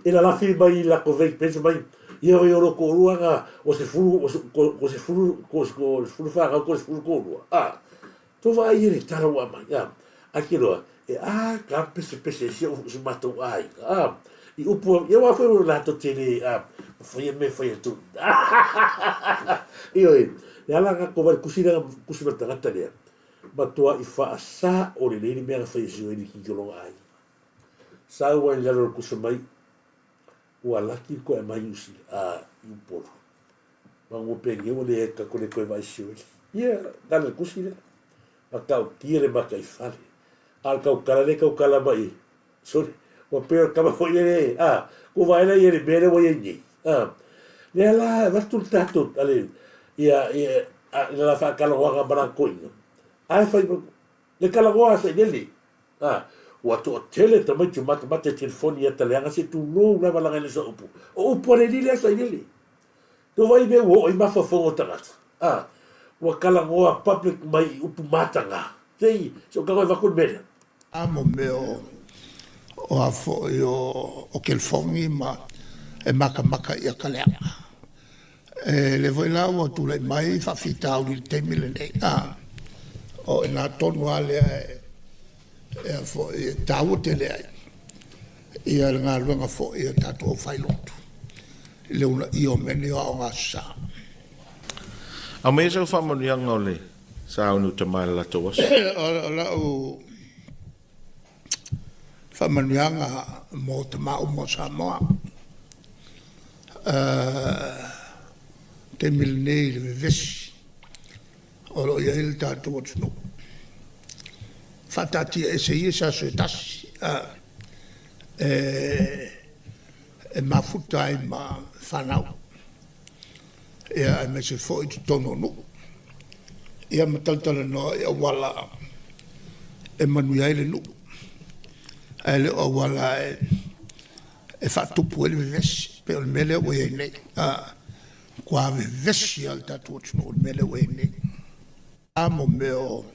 i la lafi mai i lako vei pensa mai, ia oi olo kōrua nga, o se fulu, o se, ko, ko se fulu, ko, ko se fulu whākau, ko se fulu kōrua. A, Tō vaai e le tala ua mai, ā, ake loa, e ā, ka pesepese e si o si mātou āinga, ā, i upu au, ia wā whai o rātou te rē, ā, whaia me whaia tō, Ioe, e ala ngā ko wai kusi ranga, kusi ma tangata lea, matua i whaasā o le leili mea nga whaia si o eri ki ki āinga. Sau ai lalo le kusa mai, ua laki koe mai usi, ā, i upolu. Mangu penge ua le ka kole koe vai sioli. Ia, kala le kusi lea. Ma kau tia le maka i fale. A le kau kala le kau kala mai. Sorry. Ua peo kama foi le le. A, ko vai la ia le mea le ua ia nei. A, lea la, vatu le tātou, ale, ia, ia, a, la whaakalagoaga ma la koinga. Ai whai, le kalagoa sa i lele. A, ua toatele tamaiti o matamata i telefoni ia taleaga se tulou lava langa i le sa upu. O upu a le lile a sa i lele. Tō vai mea ua oo i mafaufauga o tagata, ā, ua kalagoa public mai i upu mātanga. Sei, se o kagoe vaku le mea lea. A mo mea o, o a foi o, o kelifogi ma e makamaka ia ka leaga. E le foi la ua tulai mai faafitauli i le taimi lenei, a o ina tonu a lea e, e a foi e taua tele ai ia le galuega foi a tatou aufailotu i le uunaia o mea nei o Aoga Aso Sa. Aumaia sau faamanuiaga o le sauni uta mai le latou aso. O lau faamanuiaga mo tama uma o Samoa, taimi lenei i le vevesi o lo o i ai le tatou atunuu. Faataatia ese ia se aso e tasi e mafuta ai ma fanau, ia aemaise foi i totonu o nuu, ia ma talatalanoa i auala e manuia ai le nuu, ae le o auala e faatupu ai le vevesi, pei o le mea lea ua i ai nei. Matua vevesi lava le tatou atunuu i le mea lea ua i ai nei. A mo mea o,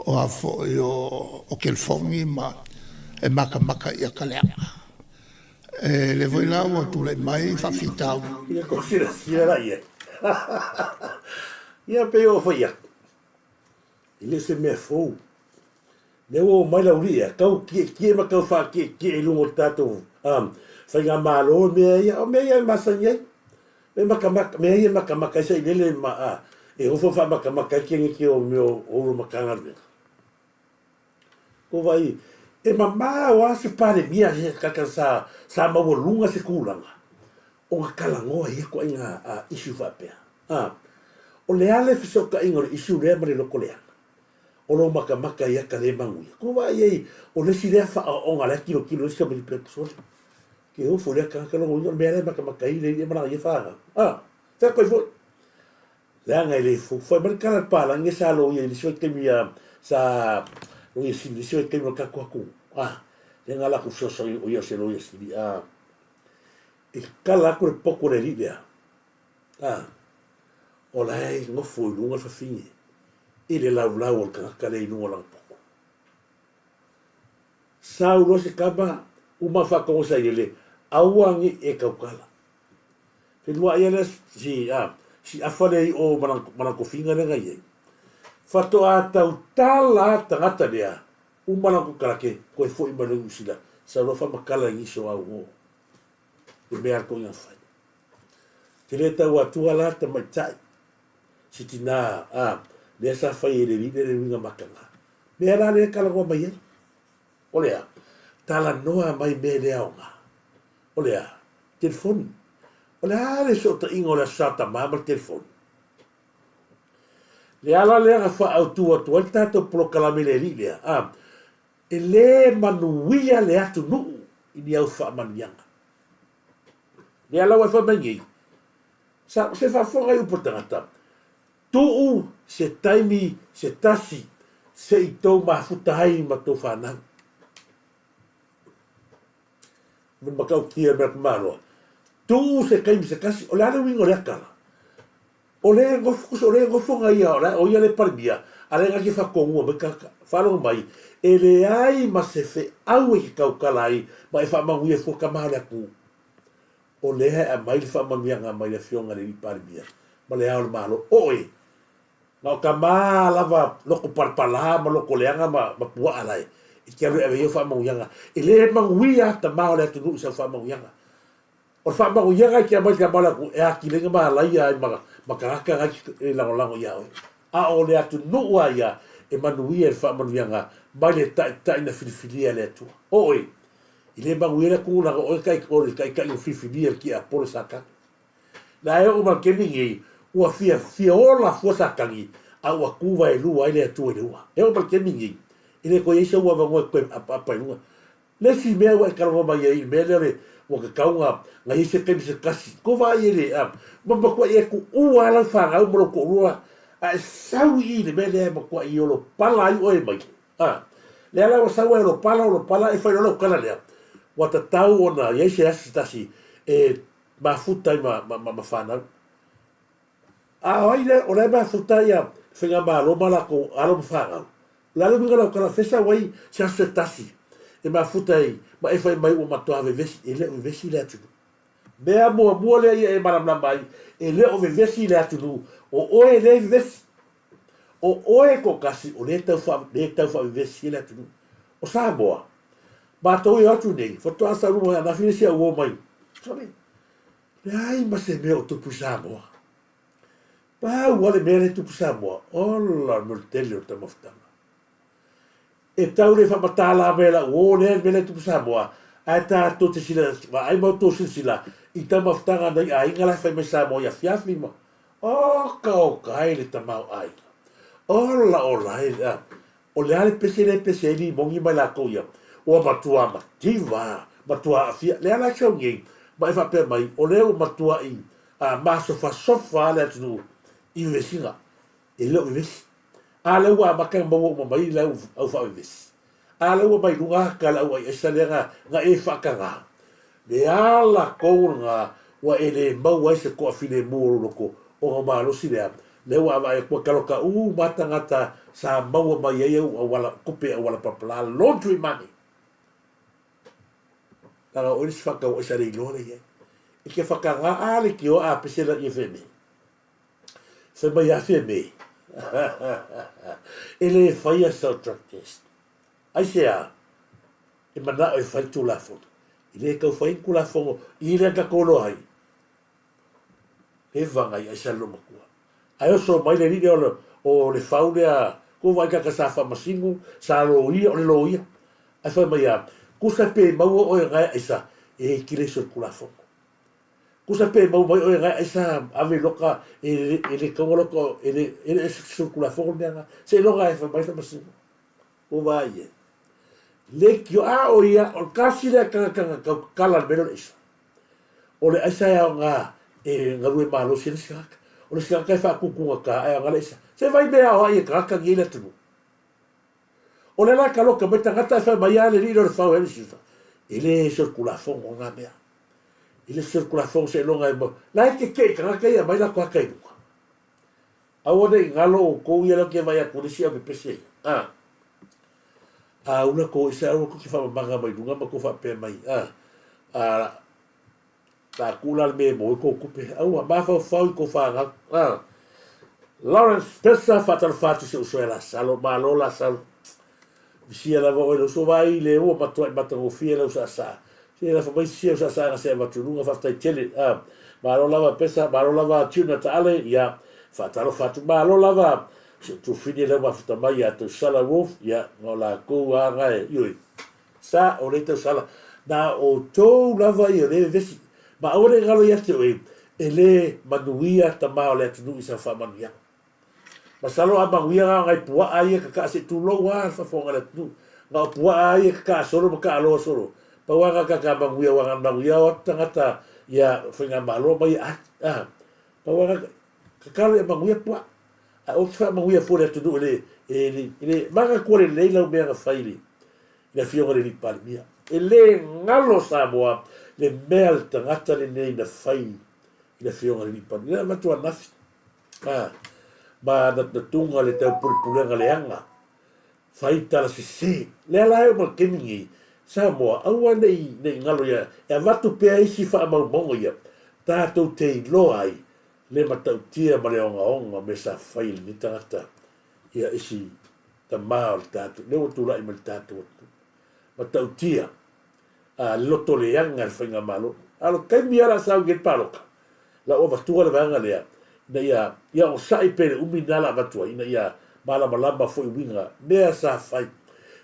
o a foi o, o kelifogi ma e makamaka ia ka leaga. E lea foi la ua tulai mai faafitauli. Ia ko silasila la i ai. Ia pei o fai atu. E le o se mea fou. Lea ua omai le aualii ia, tau tietie ma tau faatietie i luga o le tatou faigamalo mea ia. O mea ia e masani ai. Mea matamata, mea ia e matamata ai sailele ma e nofo ma faamatamata ai keneti o mea o Ofisa o Matagaluega. Ko vaai, e mamao lava se Palemia se tagata sa, sa maualuga se tulaga ona talanoa i ia ituaiga issue faapea. O le a le fesootaiga o le issue lea ma le lotoleaga? O lou matamata i ata le manuia. Ko vaai ai, o le isi lea faaoaoga la e tilotilo ai si tamaiti pea sole. Ke ofo i lea tagata lona uiga o le mea lea e matamata ai le alii ma lana ia fanau. Fea koe foi. Leaga e le fou. Fai mai le tala a le palagi lea sa loia i le isi vaitaimi a sa loia sili i le isi vaitaimi o le tatou atunuu. Lea na latou fesoasoani o ia o se loia sili. E tala atu le poto a le alii lea. O la e nofo i luga le fafine i le laulau o le tagata lea i luga o lana poto. Sau loa se tama, uma faatogo sailele, aua ne i e tautala. Feluai lea si a si afa lea i o ma lana tofiga lea na i ai. Faatoa tautala a tagata lea, uma lana kokarake, toe foi mai loa i Niu Sila, sau loa faamatala i nisi o au o le mea a le fai. Te le tau atua la tamaitai, si tinā, a, lea sa fai e le alii lea le uiga mataga. Mea la lea e talanoa mai ai. O le a? Talanoa mai mea le aoga. O le a? Telefoni. O le a le fesootaiga o le Aso Sa Tama ma le telefoni? Le ala lea na faaautu atu ai le tatou polokalame i le alii lea, a, e le manuia le atunuu i ni au faamanuiaga. Le ala ua e fai mai nei, sa, se faafofoga i upu a le tagata, tuu se taimi se tasi se i tou mafuta ai ma tou fanau. Me matautia mea kumaloa. Tuu se taimi se tasi, o le a le uiga o lea tala? O le nofo, o le nofoga ia, o ia le Palemia, a le na te whatonua mai tagata. Faalogo mai, e leai ma se feau e te tautala ai ma e faamanuia fua tama o le atunuu. O lea e aumai le faamanuiaga mai le Afioga i le Alii Palemia ma le Ao o le Malo. Oe, Na o tama lava loko palapala ma loko leaga ma, ma puaa lae, e te alu e ave ai au faamanuiaga. E le manuia a tama o le atunuu i sau faamanuiaga. O le faamanuiaga e te aumai i le tama o le atunuu, e atili ai na malaia ai ma, ma tagata na e lagolago ia oe. A o le atunuu a ia, e manuia i le faamanuiaga mai le taitai na filifilia e le Atua. Oe, e le manuia le atunuu leaga o oe o le taitai na filifilia e le tiapolo Satani. La e oo mai i le taimi lenei, ua fia fia ola fua Satani, a ua tu vaelua ai le Atua i le ua. E oo mai i le taimi lenei, e le toe i ai sou avanoa e toe apaapa i luga. Le isi mea ua e talanoa mai ai i le mea lea o le ua tatau ona i ai se taimi se tasi, tou vaai i le, a, ma matuai e tuua lava lau fanau ma lou toalua a e sau i i i le mea lea e matuai olopala ai oe mai. A, lea la ua sau ai olopala, olopala, e fai loa lau tala lea, ua tatau ona i ai se aso se tasi e mafuta ai ma, ma, ma, ma fanau. A o ai lea, o la e mafuta ia Faigamalo ma latou alo ma fanau. O le a le uiga o lau tala, fea sau ai se aso se tasi e mafuta ai ma e fai mai ua matua vevesi, e le o vevesi le atunuu. Mea muamua lea ia e malamalama ai, e le o vevesi le atunuu, o oe lea e vevesi. O oe toatasi o lea e tau faa, lea e tau faavevesi ai le atunuu. O Samoa, matou e o atu nei, faatoa sau luma ananafi le isi au uo mai, sole, leai ma se mea o tupu i Samoa. Pau lava le mea lea e tupu i Samoa, ola le mea o le tele o le taumafataga. E tau le faamatala mai e lau uo lea le mea lea e tupu i Samoa, ae tatou te sila, vaai ma outou silasila i taumafataga a nai aiga la e fai mai Samoa i afiafi ma, oka oka ai le tamaoaiga. Ola ola ai, O le a le pese lea e pese ai limogi ma i latou ia? Ua matua mativa, matua aafia. Le ala e sau nei, ma e faapea mai, o lea ua matuai masofasofa lava le atunuu i vevesiga. E le o vevesi. A lea ua amata ona maua uma mai le au faavevesi. A lea ua mai luga ata le au aiaisa lea na, na e faataga. Le ala tonu lena ua e le maua ai se toafilemu o lou loto ona o malosi lea, lea ua vaai atu taloka uma lava tagata sa maua mai ai au auala, tupe auala palapala, laundry money. Leaga o oe le isi faatauai sa le iloa le i ai. E te whakangā a le ki o a pese la ia wheme. Fai mai a wheme. E le whaia sau drug test. Aisea? E manao e fai le Tulafono. E le tau fai ni Tulafono i le ata tolo ai. Le vaga i aisa le loomatua. Ae oso mai le alii lea o le, o le fau lea, ko vaai kaka sa faamasino, sa loia, o le loia. Ae fai mai a, kusa pe maua oe gae aisa, e kile iso le Tulafono. Kusa pe maua mai oe gae aisa, ave loka, e, e le kaua loka, e le, e le iso le Tulafono le mea nga. Se iloga e fai mai faamasino. Ko vaai ai. Leitio, a o ia, o le kasi lea tagata na tau tatala le mea lea o le aisa. O le aisa e aoga e galue malosi ai le isi tagata. O le isi tagata e faatutugata ae aoga le aisa. Se vai mea aoai e tagata nei i le atunuu. O lea la e kaloka mai tagata ae fai mai lava le alii lea o le fau e le isi E le solitulafono lena mea. E le solitulafono seiloga e mau. La e tetee i tagata ia e aumai latou ata i luga. Aua ne i galo outou ia lea ou te vaai atu i le isi au pepese ia. A. A ula tou aisa aua tou te faamamaga mai luga ma tou faapea mai, a, a, la tuu la le mea e maua ai tou tupe. Aua, mafaufau i tou fanau. A. Lawrence Spencer, faatalofa atu i si ou uso ia Lasalo. Malo Lasalo. Misia lava oe le uso vaai le ua matuai matagofie lau saasaa. Se lafo mai sia saasaaga se avatu i luga faafetai tele. Ah, malo lava Pesa, malo lava Tuna Taale, ia faatalofa atu. Malo lava si ou tuafafine lea ua mafuta mai ia Tausala Wolf, ia na o latou lava na e, ioe, sa o lea Tausala, na o outou lava ia lea e vevesi. Ma aua ne i galo ia te oe, e le manuia tama o le atunuu i sana faamanuiaga. Masalo a manuia na o nai puaa ia kakaa se i tulou a le faafofoga a le atunuu. Na o puaa ia kakaa solo ma kaaloa solo. Pau a na kakaa manuia aua na manuia o atu tagata ia faigamalo ma ia ai. A pau a na tatalo ia manuia puaa. Ae ou te faamanuia fua i le atunuu e le e le e le manatua lelei lau mea na fai i le le afioga i le alii Palemia. E le galo Samoa le mea a le tagata lenei na fai i le afioga i le alii Palemia. Lea na avatu ananafi. A, ma natunatuga le taupulepulega leaga, fai tala sese. Lea la e oo mai le taimi lenei, Samoa, aua ne i, ne i galo ia, e avatu pea isi faamaumauga ia, tatou te iloa ai le matautia ma le ogaoga o mea sa fai e lenei tagata, ia isi tama o le tatou, lea ua tulai mai le tatou atunuu. Matautia, a, le loto leaga i le faigamalo. A o le taimi lava o le a sau nei le palota, la ua avatua le vaega lea ina ia, ia onosai pea i le umi lena la avatu ai, ina ia malamalama foi uiga mea sa fai.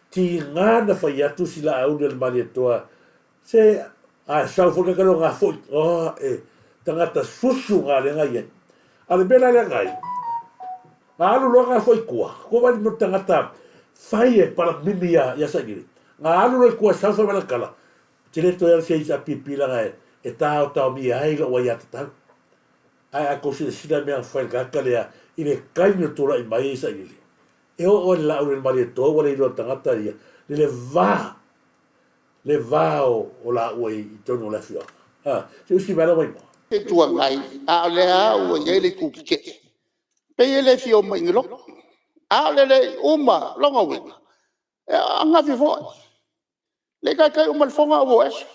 Tiga na fai atu si Laauli o le Malietoa, se a sau foi tagata lea o Gafoi, oh, e tagata susu ga lea na i ai. A o le mea la lea na ai, na alu loa Gafoi i tua, ua vaai le tagata fai e palamimi ia, ia Sailele. Na alu loa i tua sau fai mai lana tala, Ou te le toe alu se HRPP leaga e taotaomia ai lou aiatatau. Ae a tou silasila i mea na fai e le tagata lea i le taimi o tulai mai ai Sailele, e oo lava i le Laauli o le Malietoa ua le iloa e le tagata ia le le va, le va o, o laua i totonu o le afioaga. A, se usi mai lava igoa. Itu Agai, a o lea lava ua i ai le Itu Tetee, e pei e le fia o mai i ni lotu. A o le le i uma, o lona uiga, e ananafi foi, e le i taitai uma le fono ae ua o ese.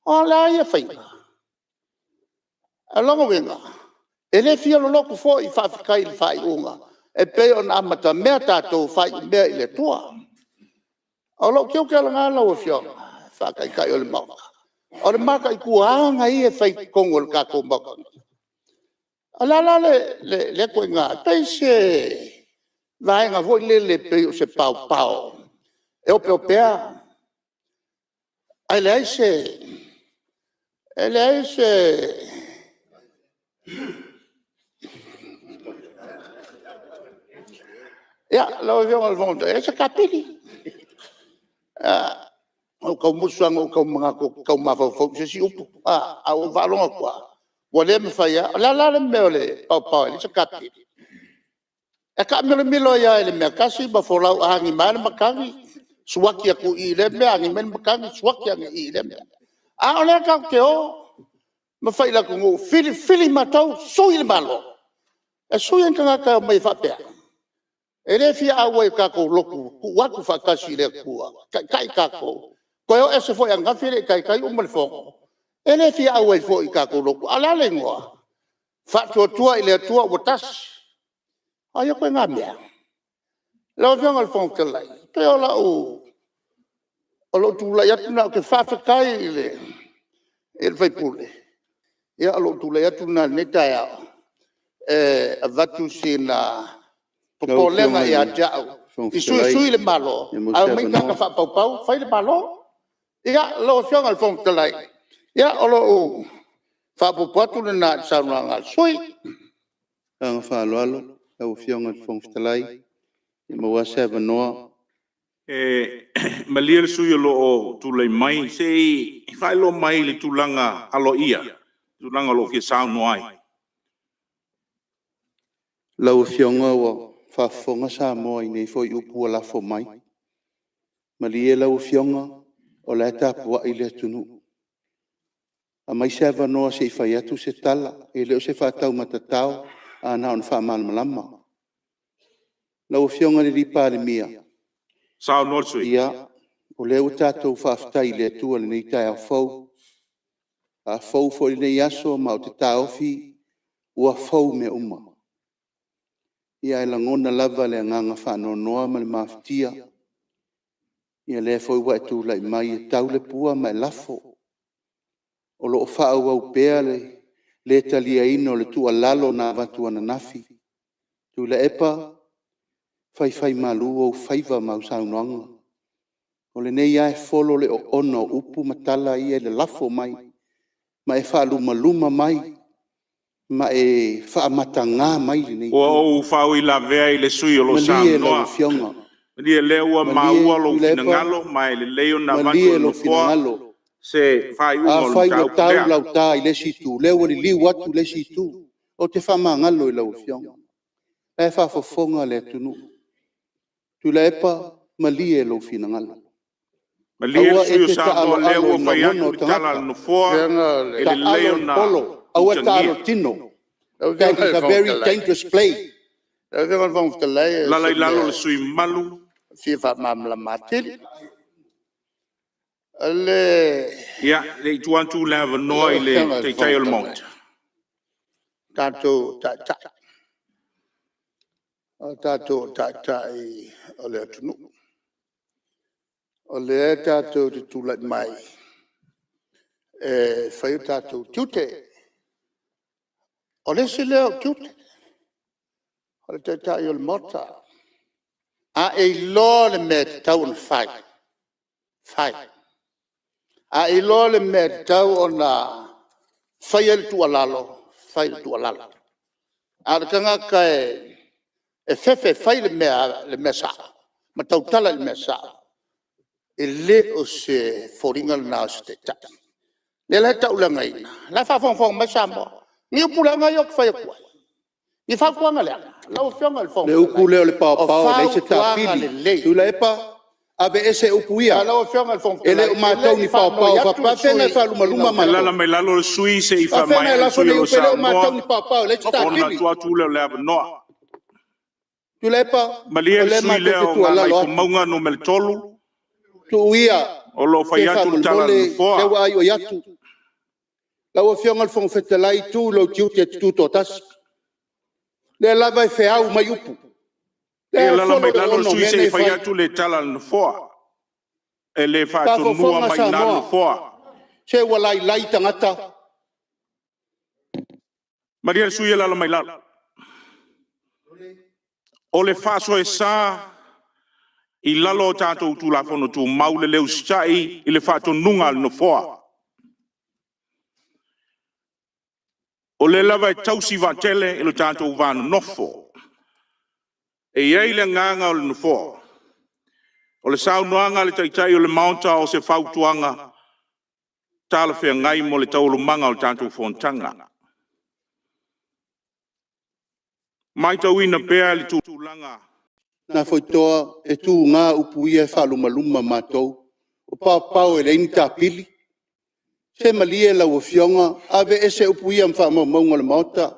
O a la ia faiga? O lona uiga, e le fia lolotu foi faafetai i le faaiuga e pei ona amatamea tatou faaiu mea i le Atua. O lou tiute lena lau Afioga faa-Taitai o le Maota, o le mataitu o aga ia e fai i totonu o le tatou Maota nei. O le a la lea ituaiga… E pei se vaega foi lele pei o se paopao e opeopea ae leai se… Ia, lau Afioga i le Fofoga Fetalai, e leai se kapili. Na ou tau musu lava na ou tau manatu ou te tau mafaufau i se isi upu, ae ua ou faalogo atu lava ua le mafai lava. O le a la le mea o le paopao e leai se kapili? E taamilomilo ai lava i le mea e tasi ma folau, a agi mai lava le matagi, suaki atu i i lea mea, agi mai le matagi suaki ane i i lea mea. A o lea tatou te o ma fai i le atunuu, filifili matou, sui le Malo. E sui e ni tagata e omai e faapea? E le fia auai i tatou lotu tuu atu faatasi i le Atua e taitai tatou. Toe o ese foi ananafi e le i taitai uma le fono, e le fia auai foi i tatou lotu. A o le a le igoa? Faatuatua i le Atua ua Tasi. O ai a ituaiga mea? Lau Afioga i le Fofoga Fetalai, pei o lou tulai atu lena, ou te faafetai i le sui usufono. Ia o lou tulai atu lena i lenei taeao e avatu sina Lau popolega Afioga i ia le te au, Fofoga i suisui Fetalai, le Malo, pe maua ae se omai tagata avanoa. faapaupau fai le Malo. Ia, lau Afioga i le Fofoga Fetalai, ia o lou faaopoopo atu lena i le saunoaga a le sui usufono. Ma le agaga faaaloalo lau Afioga i le Fofoga Fetalai, fia maua lava se avanoa. Malie le sui usufono o lo o tulai mai, se i faailoa mai i le tulaga aloaia le tulaga o lo o fia saunoa ai. Lau Afioga ua faafofoga Samoa i nei foi upu ua lafo mai. Malie lau Afioga, o la e tapuai le atunuu. Aumai se avanoa se i fai atu se tala, e le o se faataumatatao ae na ona faamalamalama. Lau Afioga i le Palemia, Saunoa le sui usufono. ia, o lea ua tatou faafetai i le Atua i lenei taeao fou. A fou foi lenei aso ma ou te taofi ua fou mea uma. Ae lagona lava le agaga faanoanoa ma le mafatia, ia lea foi ua e tulai mai e tau le pua ma e lafo. O lo o faaauau pea le le taliaina o le tuualalo na avatu ananafi. Tuilaepa, faifaimalu ou faiva ma au saunoaga. O lenei lava e folo le oona o upu ma tala ia e lalafo mai ma e faalumaluma mai ma e faamataga mai lenei Itu. Ua ou faauilavea i le sui usufono o lo o Malie lau saunoa. Afioga, Malie o lea ua malie maua lou Tuilaepa, finagalo ma e lelei ona avatu malie e le lou Nofoa finagalo. se faaiuga o le Afai ua mataupu tau lea. lau ta i le isi itu, o lea ua liliu atu le isi itu. Ou te faamagalo i lau Afioga, o la e faafofoga le atunuu. Tuilaepa, malie lou finagalo, Malie le aua sui e usufono o te Samoa o lea taaloalo ua i fai lagona atu o le tala a le tagata. Nofoa, e lelei Taalo i le ona polo, aua le utagia. taalo i le tino. Lau That Afioga i is le a Fofoga very Fetalai, dangerous play. Lau Afioga i le Fofoga Fetalai, o Alaala se i lalo mea le sui usufono mamalu. e fia faamalamalama atili. O le Ia, se i tuu atu le avanoa Lau i le Afioga i le Taitai Fofoga o le Fetalai, Maota. o tatou o taitai, o tatou o taitai o le atunuu. O lea tatou te tulai mai e fai o tatou tiute. O le isi lea ou tiute, o le Taitai o le Maota. A e iloa le mea e tatau ona fai, fai. A e iloa le mea e tatau ona fai ai le tuualalo, fai le tuualalo. A o le tagata e fefe e fai le mea sao ma tautala i le mea sao, e le o se foliga lena o se Taitai. O lea la e tauleagaina, o la e faafogafoga mai Samoa. O ni upu leaga ia ou te fai atu ai? Ni fautuaga leaga? Lau Afioga i le O Fofoga le upu Fetalai, lea o le o paopao e leai se fautuaga tapili. lelei. Tuilaepa, aveese upu ia. Lau Afioga i le Fofoga E le Fetalai, o ou te matou le ni i faanoi paopao. E atu le faapefea sui ona e usufono i faalumaluma lau matou? Alaala Afioga. mai lalo le sui usufono se i E faapefea ona faamaea e le lafo sui usufono nei o lo o upu, e le o matou saunoa ni paopao e leai se ona tapili. tuu atu lea o le avanoa. Tuilaepa, Malie o le lea sui usufono matou lea te o tuualalo atu, Gagaifomauga Nu.3, tuu ia, o lo o se fai atu le tala a le faamolemole, o Nofoa. lea ua aioi atu. Lau Afioga i le Fofoga Fetalai, tu i lou tiute e te tutoatasi. O lea lava e feau mai upu, o Se i lea e alaala folo mai le lalo le oona o sui usufono mea se nei i e fai fai. atu le tala a le Nofoa. E le faatonua Faafofoga mai i ina le Samoa, Nofoa. se ua lailai tagata. Malie le sui usufono e alaala mai lalo. O le faasoesa i lalo o tatou Tulafono Tumau le le usitai i le faatonuga a le Nofoa. O lea lava e tausi vaatele e lo tatou va nonofo. E i ai le agaga o le Nofoa, o le saunoaga a le Taitai o le Maota o se fautuaga talafeagai mo le taualumaga o le tatou Fonotaga. E matauina pea le tulaga. Tonafuaitoa, e tuga upu ia e faalumaluma matou, o paopao e leai ni tapili. Se malie lau Afioga, aveese upu ia ma faamaumauga a le Maota.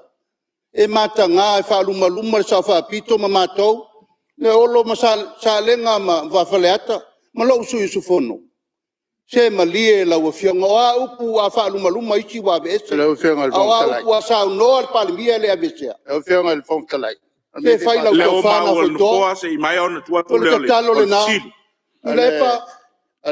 E mataga e faalumaluma le Sao Faapito ma matou, Leolo ma Salega ma Faleata ma lou sui usufono. Se malie lau Afioga, o a upu a faalumaluma isi ua aveese, Lau Afioga i le a o Fofoga a Fetalai. upu a saunoa le Palemia e le aveesea. Lau Afioga i le Fofoga Fetalai, Se fai lau O lea ua tofa maua e le Nafoetoa. Nofoa, se i maea ona tuu O atu le lea o tatalo le lena, fesili. Tuilaepa,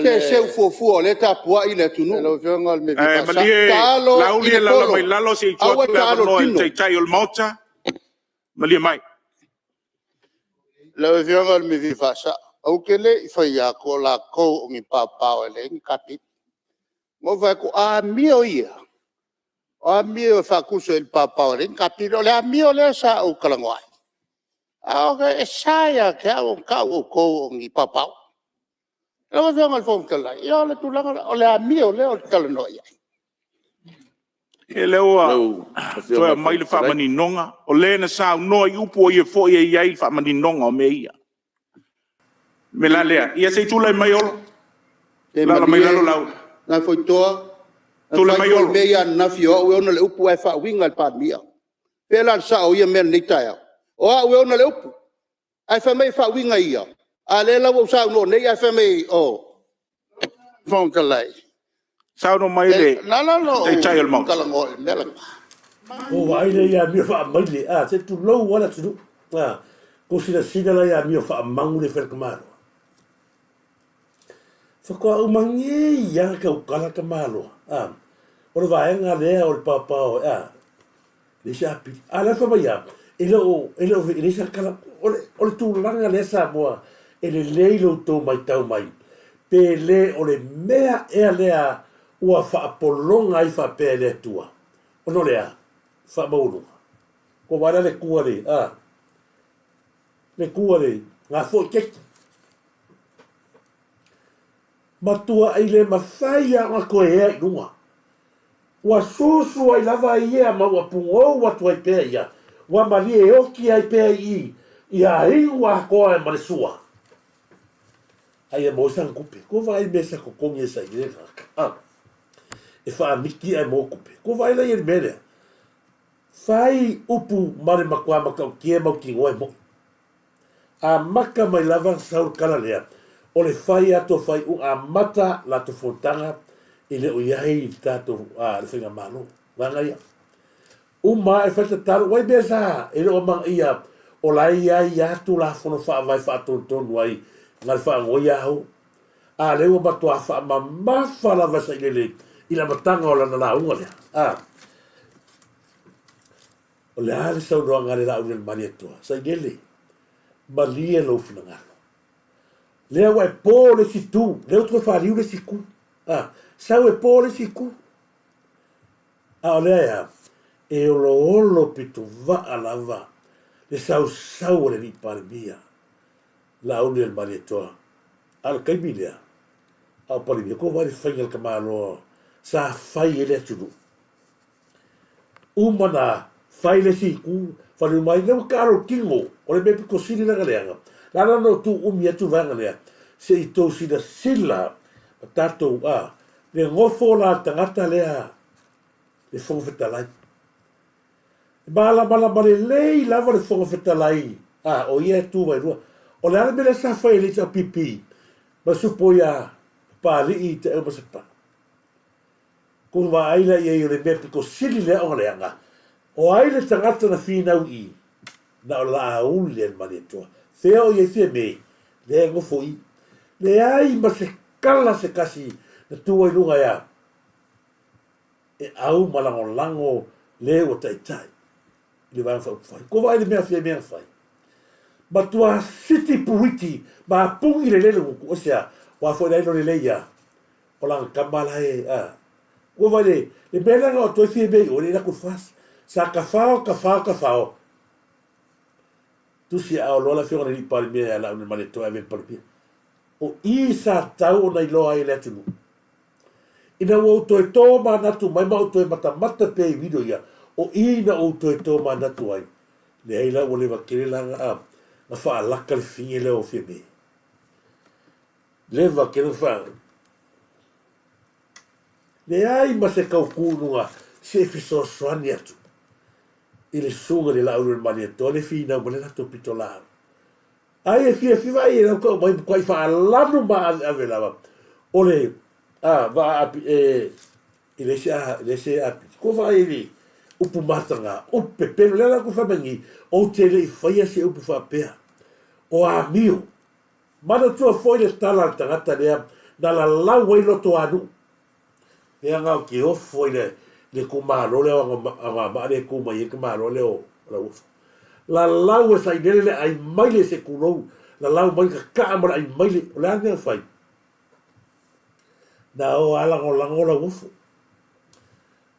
se seu fuafua o lea e tapuai le atunuu. Lau Afioga o le mea e fia Ae faasao. malie Taalo i Laauli le e alaala polo, mai lalo se i tuu aua atu le le taalo i avanoa le i le tino. Taitai o le Maota. Malie mai. Lau Afioga o le mea e fia faasao, ou te le i fai atu o latou o ni paopao e leai ni kapili. Na ou fai atu, o amio ia, o amio e faatusa i le paopao e leai ni kapili. O le amio lea sa ou talanoa ai. Ae sa ia te au ona tau outou o ni paopao. Lau Afioga i le Fofoga Fetalai, ia o le tulaga lena, o le amio lea ou te talanoa i ai. Ia o lea ua toe aumai le faamaninoga, o le na saunoa i upu, o ia foi e i ai le faamaninoga o mea ia. O le mea la lea, ia se i tulai mai Olo. Se Alaala mai lalo malie Laauli. Nafoetoa, na Tulai fai mai foi Olo. mea ia ananafi o au e ona le upu ae faauiga e le Palemia. O fea la le sao o ia mea i lenei taeao? O au e ona le upu, ae fai mai e faauiga e ia, a o lea la ua ou saunoa nei ae fai mai o... Fofoga Fetalai, Saunoa mai le na ala ona Taitai o le ou Maota. talanoa i le mea lena, Ua vaai lea i amio faamaile, a, se tulou lava le atunuu. A, tou silasila la i amio faamagu lea e fai e le tamaloa. Faatoa uma nei lava ona tautala le tamaloa, a, o le vaega lea o le paopao, a, leai se apili. A o la e fai mai lava, e le o, e le o, e leai sana tala. O le, o le tulaga lea Samoa, e lelei lo outou matau mai, pe le o le mea ea lea ua faapologa ai faapea e le Atua, ona o le a? Faamaualuga. Ua vaai la le tu a le, a, le tu a le gafoa i keki. Matuai le mafai lava ona toe ea i luga. Ua susu ai lava ia ma ua pugou atu ai pea ia, ua malie e oti ai pea i i, ia inu atoa ai ma le sua. A ia maua ai sana tupe. Tou vaai i le mea sa totogi e saili ai le tagata, a, e faamiti ae maua tupe. Tou vaai la i le mea lea. Fai upu ma le matua matautia mautinoa e moni. Amata mai lava ona sau le tala lea, o le fai atu o faaiuga amata latou fonotaga e le o i ai le tatou le faigamalo. Vaega ia. Uma ae fai le tatalo, ua i ai mea sa e le o amanaia o la e i ai lava Tulafono Faavae faatonutonu ai na le faanoi a o. A lea ua matua faamamafa lava e Sailele i le amataga o lana lauga lea. A. O le a le saunoaga a le Laaulialemalietoa? Sailele, malie lou finagalo. Lea ua e po le isi itu, lea ua toe faliu le isi itu. A, sau e po le isi itu. A o lea e a? E oloolo pituvaa lava le sausau a le alii Palemia, Laaulialemalietoa. A o le taimi lea, a o Palemia, tou vaai i le faiga a le tamaloa sa fai ai le atunuu. Uma na fai le isi itu, faliu mai, lea ua taalo i le tino, o le mea pito sili la ona leaga. O le a la ona ou tuu umi atu le vaega lea, se i tou silasila ma tatou, a, le nofo la a le tagata lea, le Fofoga Fetalai. E malamalama lelei lava le Fofoga Fetalai, a, o ia e tu mai lua. O le a le mea lea sa fai e le HRPP ma le supo ia Papalii Taeaumasapana? Kou vaai la i ai o le mea pito sili lea ona leaga, o ai le tagata na finau i i? Na o Laauli-a-le-Malietoa. Fea o i ai Fiame? Lea e nofo i i. Leai ma se kala se kasi na tu ai luga e a? E au ma lagolago le ua taitai i le Vaega Faaupufai. Kou vaai i le mea a Fiame na fai? Matua siti puiti ma puni lelei le gutu. Aisea? Aua foi la e iloa lelei ia O lana tama la e, a. Ua vaai le, le mea lea na oo atu ai Fiame i o, e le i alu atu i le FAST. Sa tafao, tafao, tafao. Tusi aao loa le afioga i le alii Palemia ia Laaulialemalietoa e ave i le Palemia. O i sa tatau ona iloa ai e le atunuu. Ina ua ou toe tomanatu mai ma ou toe matamata pea i video ia, o i na ou toe tomanatu ai, leai la ua leva tele la na, na faalaka le fine lea o Fiame. Leva tele na faa. Leai ma se tautu i luga se i fesoasoani atu i le susuga i le Laaulialemalietoa le finau mai le latou pitolaau. Ai e fiafia vaai e lau tau mai matuai faalanu maaveave lava o le. a, vaa api, e, e le se a, le se api. Ko vaai i le upu mataga, upu pepelo, lea la ku fai mai nei, ou te le i faia se upu faapea. O amio. Manatua foi le tala a le tagata lea na lalau ai loto a nuu. Lea na o te ofo i le le itumalo lea o Anoamaa lea e tu mai ai le tamaloa lea o Lauofo. Lalau e sailele le ai maile se tulou, lalau mai le tataa ma le ai maile. O le a le mea na fai? Na o a lagolago Lauofo.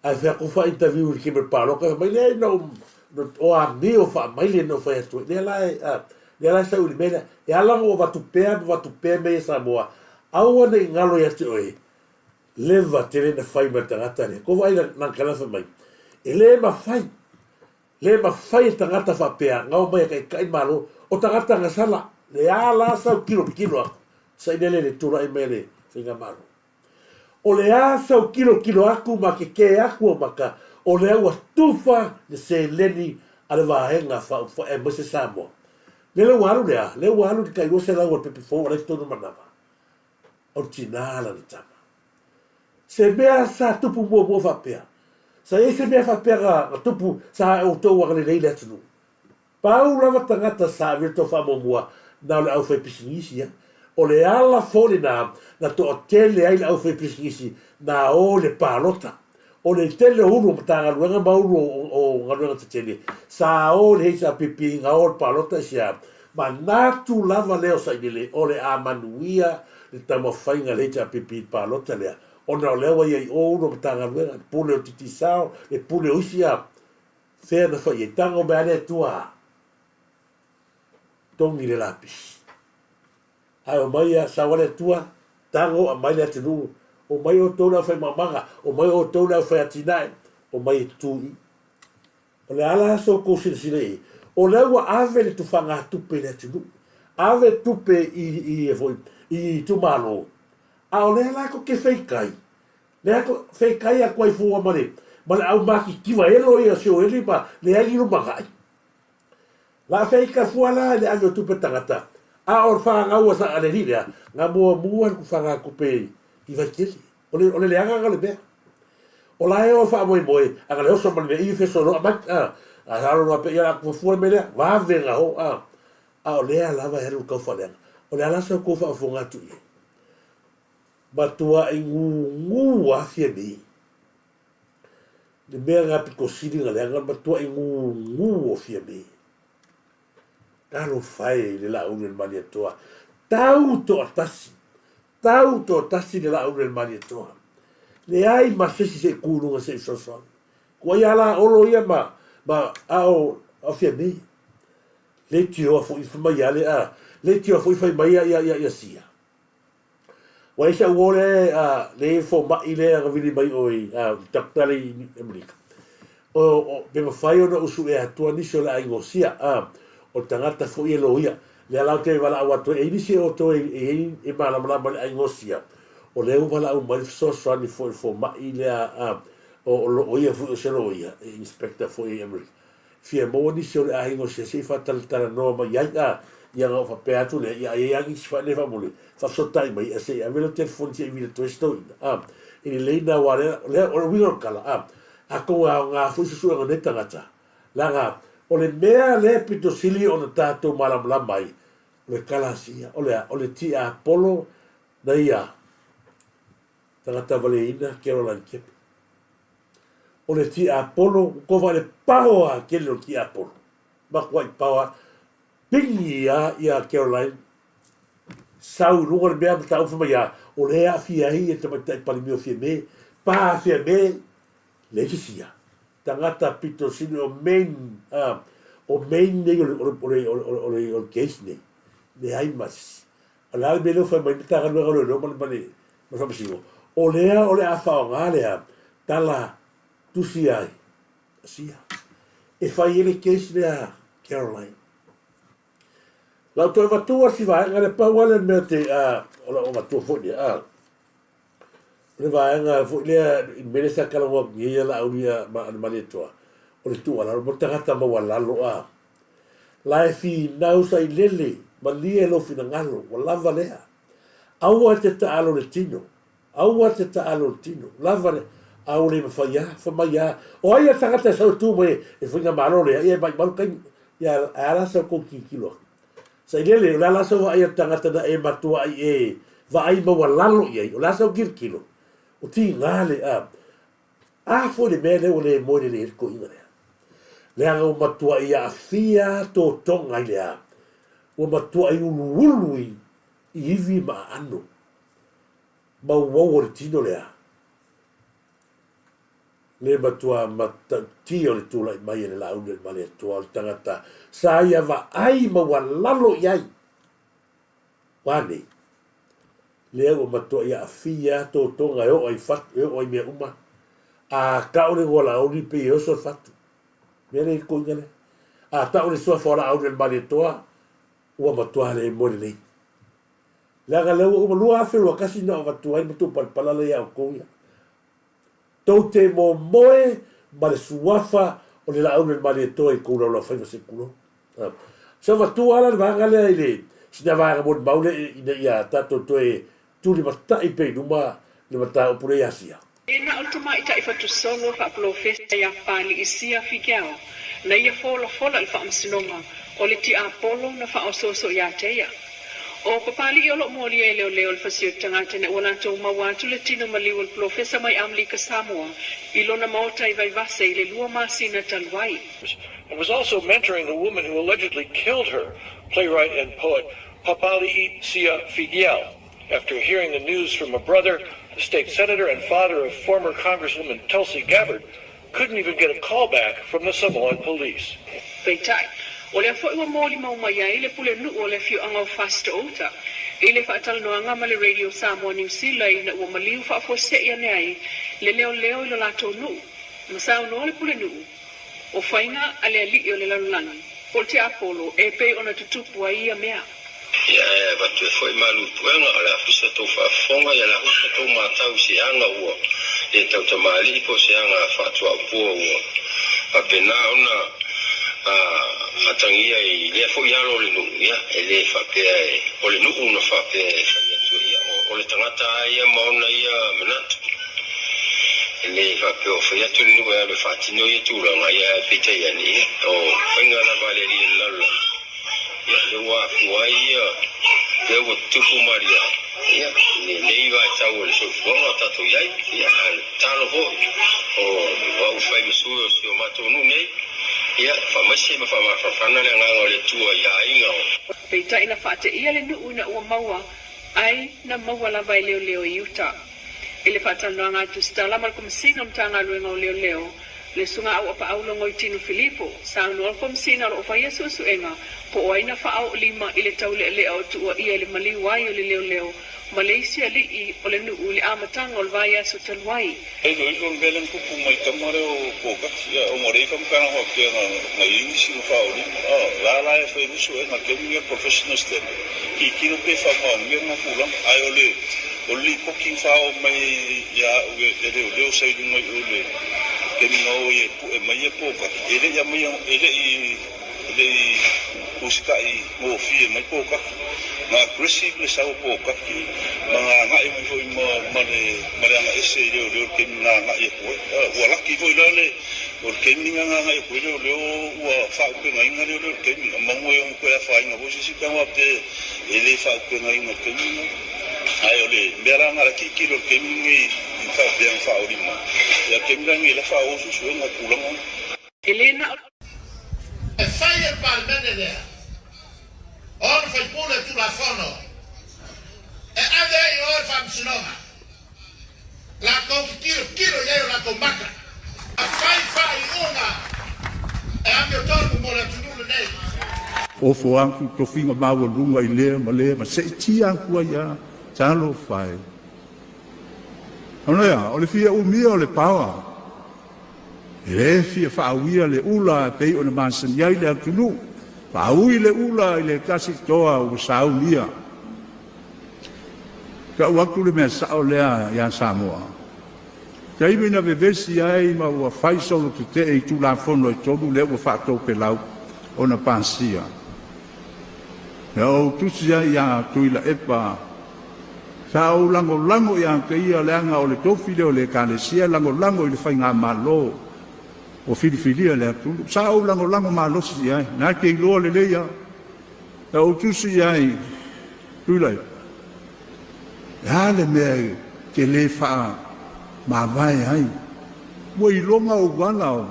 Ae fai atu faa-interview i le taimi o le palota, fai mai, leai na ou, o amio faamaile na ou fai atu ai. Lea la e, a, lea la e sau i le mea lea. E ala ona ou avatu pea ma avatu pea mea ia Samoa, aua ne i galo ia te oe, leva tele na fai ma le tagata lea. Ko vaai lana tala fai mai, e le mafai, le mafai e tagata faapea na omai e taitai le Malo, o tagata gasala, le a la sau tilotilo atu, sailele le tulai mai a le Faigamalo. O le a sau tilotilo atu ma kekē atu o maka, o lea ua tufa le seleni a le Vaega Faaupufai aemaise Samoa. Lele ua alu le a? Lea ua alu le tai 200 a le pepe fou a la e i totonu o manava. O le tina lana tama. Se mea sa tupu muamua faapea. Sa i ai se mea faapea na tupu sa outou agalelei i le atunuu. Pau lava tagata sa ave le tou faamuamua na o le aufaipisinisi a. O le ala foi lena na toatele ai le aufaipisinisi na o i le palota. O le tele o ulu o Matagaluega ma ulu o galuega tetele sa o i le HRPP na o i le palota i se a. Manatu lava lea o Sailele o le a manuia le taumafaiga a le HRPP i le palota lea ona o lea ua i ai o ulu o Matagaluega, le pule o le Digicel, le pule o isi a. Fea na fai ai? Tago mai a le Atua togi le lapisi. Ae omai a sau a le Atua, tago aumai le atunuu, omai outou le aufaimaomaga, omai outou le aufaiatinae, omai e tu i. O le a la sa outou silasila i ai? O lea ua ave le tufagatupe i le atunuu, ave tupe i, i, foi, i itumalo, a o lea la tou te feitai, Lea ko feitai atu ai fua ma le ma le au matitiva elo ia sioeli ma leai ni lumanai. La feita fua la i le ave o tupe tagata, a o le fanau a sa a le alii lea, na muamua le tufaga tupe i Vaitele. O le o le leaga na o le mea. O la e o faamoemoe, a na le oso ma le mea i feso loa aumai, a, a sa alo faapea, ia o le a tufa fua le mea lea, vave na o, a, a o lea lava e alu i le tau faaleaga. O le a la sa outou faafofoga atu i ai? Matuai gūgū a Fiamē. Le mea na pito sili na leaga, matuai gūgū o Fiamē. Talofa e i le Laauli o le Malietoa. Tau toatasi, tau toatasi le Laauli o le Malietoa. Leai ma se isi se i tu i luga se i fesoasoani. Tuai a la Olo ia ma, ma, a o, a o Fiamē. Leitioa foi fai mai a le, a, leitioa foi fai mai ia, ia, ia Sia. Ua i ai sau uo lea le i fomai lea na vili mai oe i doctor le i Amerika. O, o, pe mafai ona ou sue atua nisi o le aiga o Sia, a, o le tagata foi e loia. Lea la ou te valaau atu ai, e i ai nisi o outou e, e i ai e malamalama i le aiga o Sia, o lea ua valaau mai le fesoasoani foi i le fomai lea, a, o, o, o ia foi o se loia, e inspector foi i Amerika. Fia maua nisi o le aiga o se se i faatalatalanoa mai ai, a, ia ona ou faapea atu lea, ia a i ai lava nisi faalee faamolemole, faafesootai mai, ae se i ave lau telefoni se i vili atu ai se toeaina, a, e lelei na aua lea, lea, o le uiga o le tala, a, atonu e aoga foi suesuega o nei tagata, leaga o le mea lea e pito sili ona tatou malamalama ai, o le kalasia, o le a? O le tiapolo na ia tagata valeina Caroline Kepe. O le tiapolo, ua kova i le pao lava tele o le tiapolo. Matuai pao lava. Pigi lava ia Caroline, sau i luga le mea mataupu fai mai a, o lea e aafia ai le tamaitai Palemia o Fiame, pa Fiame, leai se sia. Tagata pito sili o main, o main nei o le, o le, o le, o le, o le, o le case nei. Leai ma se isi. O le a le mea lea ua fai mai ai le Matagaluega o Leoleo ma le, ma le, ma le Faamasino? O lea o le a faaaoga lea tala tusi ai sia e fai ai le case lea Caroline. Lau toe avatua si vaega lea, pau lava lea o le mea ou te, o lau avatua foi lea, o le vaega foi lea i le mea lea sa talanoa atu nei Laauli ma Malietoa, o le tuualalo mo tagata maualalo a. La e finau sailele, malie lou finagalo, ua lava lea. Aua e te taalo i le tino. Aua te taalo i le tino. Lava le, a ua le mafai lava, fai mai lava, o ai a tagata e sau e tu mai e faigamalo lea, ia e maimau le taimi. Ia, ae a la sa outou tilotilo atu? Sailele, o le a la sau vaai a le tagata na e matuai e vaai maualalo i ai, o le a sau tilotilo? O tiga le, a, a foi le mea lea ua le moe lelei ai le toeaina lea. Leaga ua matuai aafia totoga i le a, ua matuai uluulu i ivi ma aano. Mauau o le tino lea, le matua matautia o le tulai mai e le Laauli o le Malietoa o le tagata sa ia vaai maualalo i ai. Ua nei, lea ua matuai aafia totoga e oo ai fatu, e oo ai mea uma. A tau le igoa Laauli pei e oso le fatu. Mea lea i le toeaina lea. A tau le suafa o Laauli o le Malietoa, ua matua le moe lelei. Leaga lea ua uma 2021 na avatu ai ma tuu palapala lea ia outou ia. Tou te momoe ma le suafa o le laau le Malietoa i tou laulaufaiva se i tulou. Sa avatua la le vaega lea i le sina vaega molimau lea ina ia tatou toe tulimatai pea i luma le mataupu lea i Asia. E na o le tamaitai fatusolo faapolofesa ia Papalii Sia Figiao na ia folafola i le faamasinoga o le tiapolo na faaosooso ia te ia. O Papalii o lo o molia e leoleo le fasioti tagata ina ua latou maua atu le tino maliu o le polofesa mai Amelika Samoa i lona maota i Vaivase i le lua masina talu ai. And was also mentoring the woman who allegedly killed her, playwright and poet Papali'i Sia Figiel. After hearing the news from a brother, the state senator and father of former Congresswoman Tulsi Gabbard, couldn't even get a call back from the Samoan police. Peitai, o lea foi ua molimau mai ai le pulenuu o le afioaga o Fasitoouta i le faatalanoaga ma le Radio Samoa Niu Sila ina ua maliu faafuasei ane ai le leoleo i lo latou nuu ma saunoa le pulenuu o faiga a le alii o le lalolagi po o le tiapolo e pei ona tutupu ai ia mea. Ia, e avatu ai foi malu i puega, o le a foi sa tou faafofoga, ia o le a foi sa tou matau i se aga ua le tautamalii po o se aga faatuaupua ua faapena ona atagia i lea foi alo o le nuu, ia, e le faapea o le nuu na faapea e fai atu ai, ia, o le tagata lava ia ma ona ia manatu. E le faapea ua fai atu le nuu e alu e faatino ia tulaga, ia, ae peitai ane, ia, o faiga lava a le alii o le lalolagi. Ia, lea ua afua ai ia, lea ua tutupu malie ai, ia, i lenei vaitau o le soifuaga o tatou i ai. Ia, a o le tatalo foi o au fai ma sui o si o matou nuu nei, ia, faamaise ma faamafanafana le agaga o le Atua i aiga o. Peitai na faateia le nuu ina ua maua ai na maua lava e leoleo i uta. I le faatalanoaga a Tusitala ma le Komesina o Matagaluega o Leoleo, le Susuga Auapaau Logoitino Filipo, saunoa le Komesina o lo o faia suesuega po o ai na faaoolima i le taulealea o tuuaia i le maliu ai o le leoleo ma le isi alii o le nuu i le amataga o le vaiaso talu ai. E iloilo le mea lea na tupu mai tama lea o Pokati, ona o lea e i ai faamatalaga faapea na i ai nisi na faaoolima. O la la e fai ai suega a le taimi lenei o le professional standard, tilotilo pe faamaonia lena tulaga. Ae o le o le lipoti na faaoo mai ia au e leoleo sa i luga i o i le taimi na o ai e pue mai ia Pokati, e le i aumaia, e le i E le i usitai gofie mai Pokaki. Na aggressive le sau o Pokaki ma na agai mai foi ma ma le ma le agaese i leoleo i le taimi na agai atu ai. Ua laki foi la le o le taimi na agai atu ai leoleo ua faaupegaina leoleo i le taimi na. Manu e ono toe afaina foi se isi pe ana faapea e le faaupegaina i le taimi na. Ae o le mea la na o le tilotilo i le taimi lenei i faapea na faaoli mai. Ia o le taimi la lenei la faaoo suesuega i tulaga na. E le na o. E fai e le Palemene lea o ona faipule Tulafono e ave ai i o i le Faamasinoga, latou te tilotilo i ai o latou maka, a fai faaiuga e amiotonu mo le atunuu lenei. Ofo atu tofiga maualuga i lea ma lea ma seetia atu ai a. Talofa e. Ona ea, o le fia umia o le paoa. E le fia faauia le ula e pei ona masani ai le atunuu, faaui le ula i le tasi toa ua saunia. Tau atu le mea sao lea ia Samoa. Taimi na vevesi ai ma ua fai solo tetee i Tulafono e tolu lea ua faatopelau ona pasia. Na ou tusi ai ia Tuilaepa. Sa ou lagolago ia te ia leaga o le tofi lea o le Ekalesia e lagolago i le faigamalo ua filifilia e le atunuu. Sa ou lagolago malosi i ai, na te iloa lelei lava. Na ou tusi i ai, Tuilaepa, le a le mea e te le faamavae ai? Ua iloga ou ala o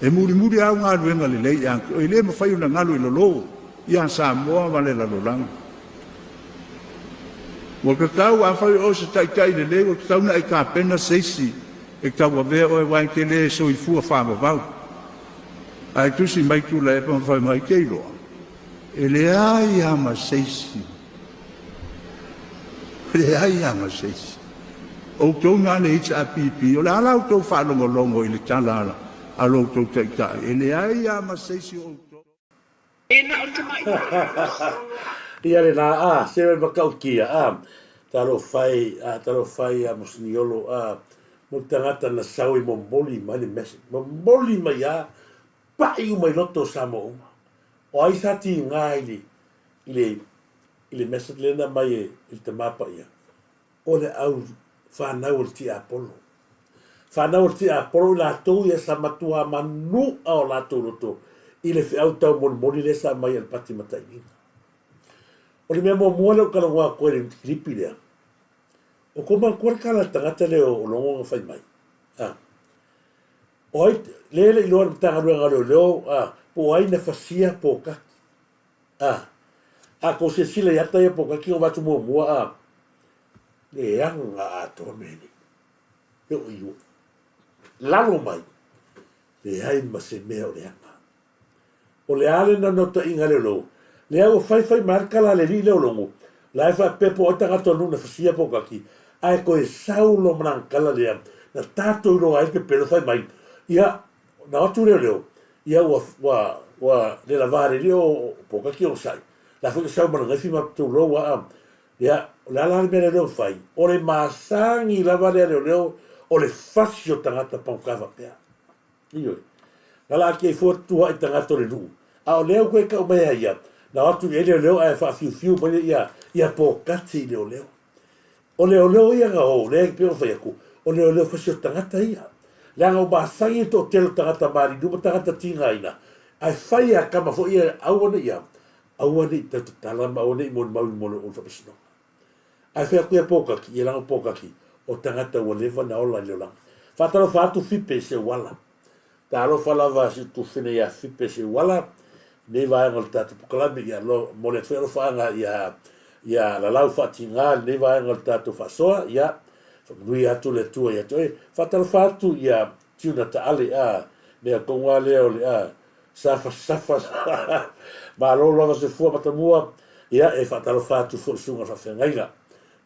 E mulimuli au galuega lelei ia te oe, e le mafai ona galo i lalo ia Samoa ma le lalolagi. Ua tatau, afai o oe o se taitai lelei, ua tatau ona e tapena se isi e tauavea oe, aua e te le soifua faavavau. Ae tusi mai Tuilaepa ma fai mai, Te iloa, e leai lava ma se isi, leai lava ma se isi. Outou na le HRPP, o le a la outou faalogologo i le tala a lo outou taitai? E leai lava ma se isi o outou. Ia le la a, se e matautia a, talofa e a, talofa e ia Moseniolo a, mo le tagata na sau e momoli mai le message, momoli mai a, pai uma i loto o Samoa uma. O ai sa tiga i le, i le, i le message lea na aumai e le Tama Paia? O le au fanau o le tiapolo. Fanau o le tiapolo i latou ia sa matua manu'a o latou loto i le feau taumolimoli lea sa aumai e le Pati Matailiga. O le mea muamua lea ou talanoa atu ai i le kilipi lea, o kou manatua le tala a le tagata lea o Logo na fai mai, a, o ai, lea e le i iloa e le Matagaluega o Leoleo, a, po o ai na fasia Pokaki. A, a kou silasila i ata ia Pokaki na avatu muamua, a, leaga atoa mea nei. E oo i lalo mai, leai ma se mea o leaga. O le a le naunautaiga a leoleo? Lea ua faifai mai le tala a le alii lea o Logo, la e faapea po o ai tagata o le nuu na fasia Pokaki, ae toe sau loa ma lana tala lea na tatou iloa ai le pepelo fai mai, ia, na o atu leoleo, ia ua, ua, ua le lava le alii o Pokaki onosai, la foi na sau ma le gaifi ma tulou aa, ia, o le a la le mea leoleo na fai? O le masani lava lea leoleo o le fasi o tagata pagota faapea. Ioe. Na la ake ai fua tutuaʻi tagata o le nuu, a o lea ua toe tau mai ai ia, na o atu i ai leoleo ae faafiufiu mai ia, ia pokati i leoleo. O leoleo ia na o, lea e pei ona fai atu, o leoleo fasi o tagata ia. Leaga ua masani le toatele o tagata maliliu ma tagata tigaina, ae fai e kama foi ia, aua ne i a, aua ne i tau tatala ma aua ne i molimau i luma o le faamasinoga. Ae fai atu ia Pokaki, ia leaga o Pokaki, o tagata ua leva na ola i le olaga. Faatalofa atu Fipe Seuala. Talofa lava si tufine ia Fipe Seuala, nei vaega o le tatou pokalame, ia lo, momoli atu foi alofaaga ia, ia Lalau Faatiga i lenei vaega o le tatou faasoa, ia, faamanuia atu le Atua ia te oe. Faatalofa atu ia Tiuna Taale, a, mea tonu lava lea o le, a, Safa safa Malo lava Sefua Matamua ia e faatalofa atu foi i susuga faafeagaiga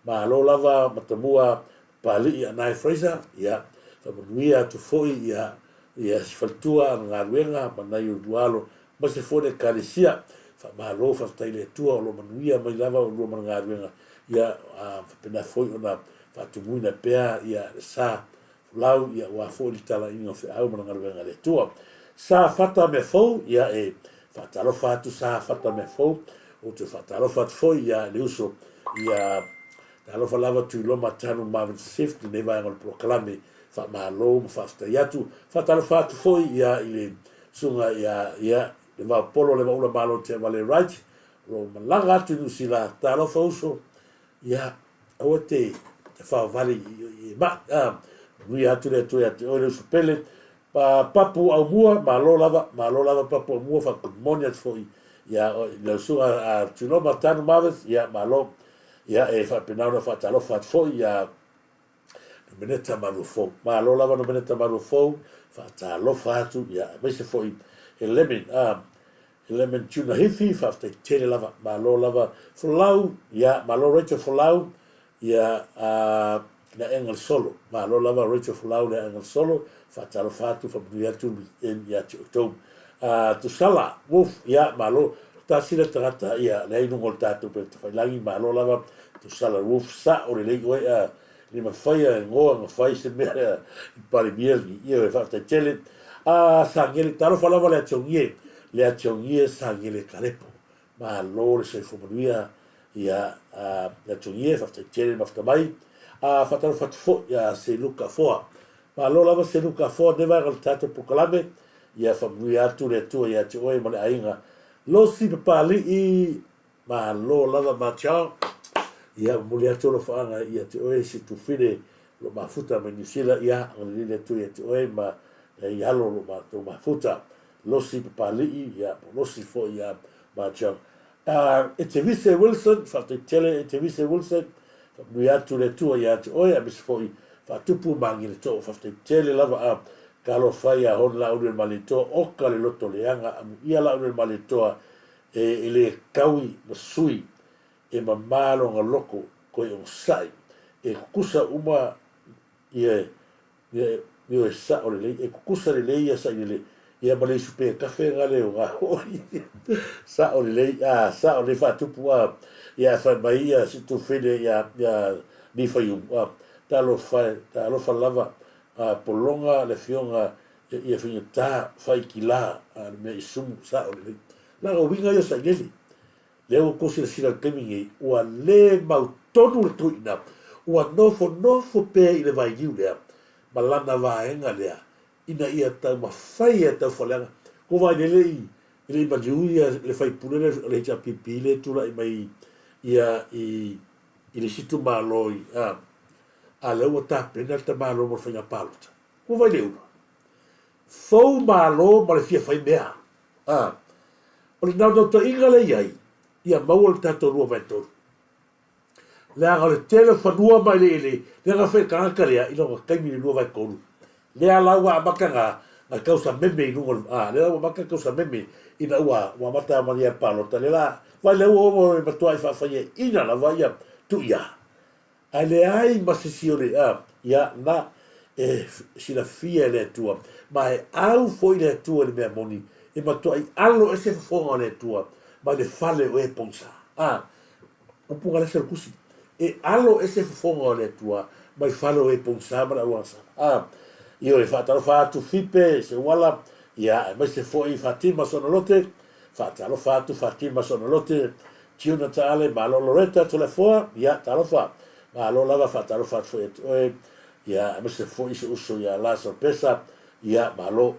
Malo lava Matamua Papalii Anae Fraser ia faamanuia atu foi ia ia si faletua ana galuega ma nai ou alo aemaise foi le Ekalesia Faamalo faafetai i le Atua o lo o manuia mai lava oulua ma le galuega ia faapena foi ona faatumuina pea ia le sa Lau, ia aua foi le talaiga o feau ma le galuega a le Atua. Sa Fata Meafou, ia e faatalofa atu Sa Fata Meafou, ou te faatalofa atu foi ia le uso ia talofa lava Tuiloma Tanu Marvin Swift lenei vaega o le polokalame faamalo ma faafetai atu. Faatalofa atu foi ia i le susuga ia ia le Vaopolo le Vaula Malo Teavale Wright o lo o malaga atu i Niu Sila. Talofa uso, Ia, aua te faovale i mai, a, manuia atu le Atua ia te oe le uso pele. Pa, Papu Aumua, malo lava, malo lava Papu Aumua, fa-good morning atu foi ia oe, lau susuga a Tuiloma Tanu Marvis, ia malo. Ia, e faapena ona faatalofa atu foi ia Nomeneta Maluafou. Malo lava Nomeneta Maluafou, faatalofa atu, ia, aemaise foi e Lemon, a, Lemon Tuna Hifi, faafetai tele lava, malo lava Folau, ia, malo Rachel Folau, ia, a, le aega le solo, malo lava Rachel Folau le aega le solo, faatalofa atu, faamanuia atu le weekend ia te outou. A, Tusala, Wolf, ia, malo, tasi le tagata, ia, lea i luga o le tatou upega tafailagi, malo lava Tusala Wolf, sao lelei oe, a, le mafaia e goa na fai se mea i Palemia ni ia e faafetai tele a Sangele talofa lava le Ationgie le Ationgie Sangele Kalepo malo le soifua manuia Ia, a, ia Togie, faafetai tele le mafuta mai. A, faatalofa atu foi ia Seluka Foa. Malo lava Seluka Foa lenei vaega o le tatou polokalame. Ia faamanuia atu le Atua ia te oe ma le aiga. Losi Papali'i, malo lava Matiao. Ia, momoli atu alofaaga ia te oe si tufine o lo mafuta mai Niu Sila. Ia, agalelei le Atua ia te oe ma i alo o lo matou mafuta. Losi Papali'i, ia, po Losi foi ia Matiao. Etevise Wilson, faafetai tele Etevise Wilson, faamanuia atu le Atua ia te oe aemaise foi faatupu ma agileto'o, faafetai tele lava a talofa ia Hon Lauluilemalietoa oka le loto leaga amuia Lauluilemalietoa e le taui ma sui e mama lona loko toe onosai e tutusa uma ia Ia, ioe, sa'o lelei, e tutusa lelei ia sailele, ia ma le isupe kafe na le o hoi. Sa'o lelei, a, sa'o lelei faatupu, a, ia ae fai mai ia si tufine ia, ia ni faiumu, a, talofa e, talofa lava, a, pologa le afioga ia, ia faigata faaikila, a, le mea isumu, sa'o lelei. Leaga o uiga ia o sailele. Lea ua tou silasila i le taimi nei, ua le mautonu le toeaina, ua nofonofo pea i le vailiu lea ma lana vaega lea ina ia taumafai e taufaaleaga. Ua vaai lele i e le i maliu ia le faipule lea o le HRPP lea e tulai mai ia i i le isi itumalo i a a lea ua tapena le tamaloa mo le faiga palota. Ua vaai le ula. Fou malo ma le fia fai mea. A, o le naunautaiga lea i ai, ia maua le tatou 2/3. Leaga o le tele o fanua ma eleele lea na fai e le tagata lea i lona taimi i le 2/3. Lea la ua amata na, na tausameme i luga o le, a, lea la ua amata na tausameme ina ua, ua amata mai ia le palota. Lea la, vaai lea ua oo e matuai faafaiaina lava ia Tuia. Ae leai ma se isi o le, a, ia, na, e silafia e le Atua, ma e au foi le Atua i le mea moni, e matuai alo ese fofoga o le Atua mai le fale o e pogisa. A, upu galesa o le Tusi, e alo ese fofoga o le Atua mai fale o e pogisa ma le auagasala. A, ioe, faatalofa atu Fipe, Seuala, ia, aemaise foi Fatima Sonalote, Faatalofa atu Fatima Sonalote, Tiuna Taale, malo Loretta Toleafoa, ia talofa, malo lava faatalofa atu foi ia te oe, ia aemaise foi si uso ia Lazaro Pesa, ia malo,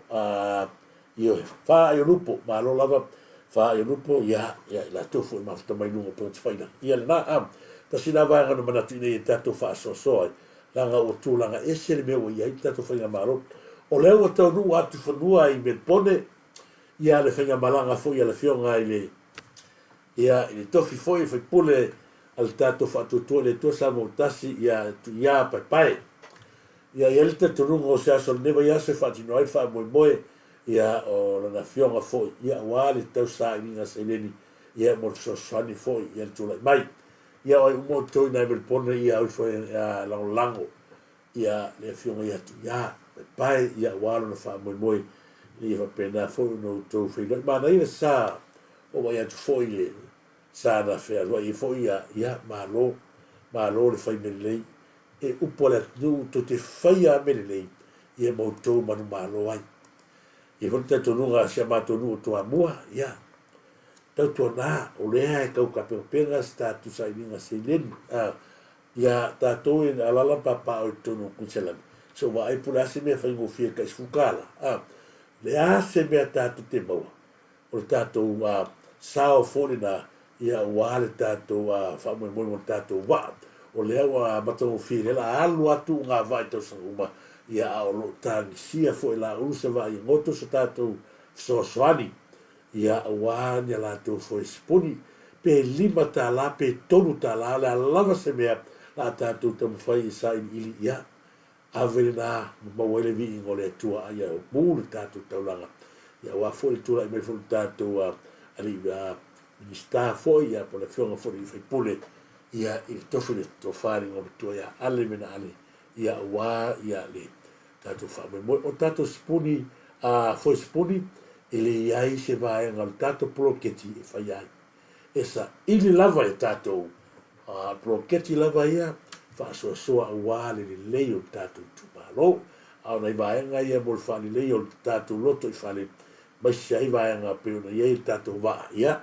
ioe, Faaionupo, malo lava Faaionupo, ia, ia i latou foi mafuta mai luga o Upegatafailagi. Ia lena, a, tasi la vaega na manatu ina ia tatou faasoasoa ai, leaga ua tulaga ese le mea ua i ai le tatou faigamalo. O lea ua taunuu atu i fanua i Melpone, ia le faigamalaga foi a le Afioga i le, ia, i le tofi foi faipule a le tatou Faatuatua i le Atua Samoa ua Tasi, ia Tuia Paepae. Ia, e i ai le talitonuga o se aso o lenei vaiaso e faatino ai le faamoemoe, ia, o lana Afioga foi, ia, aua le tausailiga seleni, ia, mo le fesoasoani foi, ia, le tulai mai. Ia, o ai uma outou i nai Melpone, ia, o ifo e, ia, lagolago ia le Afioga ia Tuia Paepae, ia aua lona faamoemoe ina ia faapena foi ona outou feiloai. Manaia le sa o vaai atu foi le sa na fealuai ai foi ia, ia malo, malo le fai mea lelei. E upu a le atunuu tou te faia lava mea lelei, ia ma outou manumalo ai. E i ai foi le talitonuga a si a matou nuu o Toamua, ia, tautuana o lea e tau tapenapena se tatou sailiga seleni, a, Ia tatou e alala ma papaaao i totonu o Kuiniselani, se o vaai po o le a se mea faigofie tai $10, a le a se mea tatou te maua, o le tatou a, sao foi lena, ia aua le tatou a, faamoemoe mo le tatou vaa. O lea ua matagofie, lea la alu atu ngā vaa i tausaga uma, ia a o lo o tagisia foi e la ulu se vaa ia goto se tatou fesoasoani. Ia, aua ni a latou foi sipuni, pe $5 pe $3, o le a lava se mea la a tatou taumafai e sailiili, ia, ave lena ma maua ai le viiga o le Atua, a ia mu le tatou taulaga. Ia, aua foi le tulai mai foi o le tatou alii Minisita foi, ia, po o le Afioga foi i le sui usufono, ia, i le tofi o le Tofa i le Igoamatua ia Ale Menaale, ia, aua, ia, le tatou faamoemoe. O tatou sipuni, a foi sipuni, e le i ai se vaega o le tatou poloketi e fai ai. E saili lava e tatou a poloketi lava ia faasoasoa aua le lelei o le tatou itumalo. A o nai vaega ia mo le faaleleia o le tatou loto i fale, aemaise ai vaega pei ona i ai le tatou vaa, ia,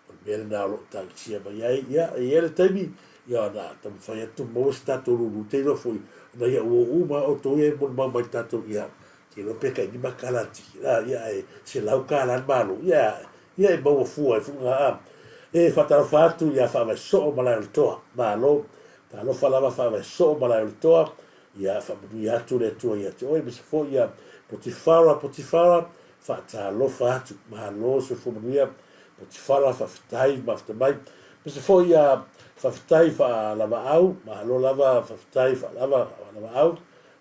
o le mea. mea lena o lo o tagisia mai ai. Ia, e i ai le taimi, ia ona taumafai atu maua se tatou lulu te iloa foi, ona ia ua uma outou ia e molimau mai tatou, ia, te iloa pe tai $5 le tiki, a, ia, ae $100 le malo, ia, ia e maua fua ai foi lena, a. E faatalofa atu ia Faavaesoo Malaeoletoa, malo, talofa lava Faavaesoo Malaeoletoa, ia faamanuia atu le Atua ia te oe, aemaise foi ia Potifara, Potifara, faatalofa atu, malo soifua manuia, Potifara, faafetai mafuta mai. Aemaise foi ia faafetai faalavaau, malo lava faafetai faalava faalavaau,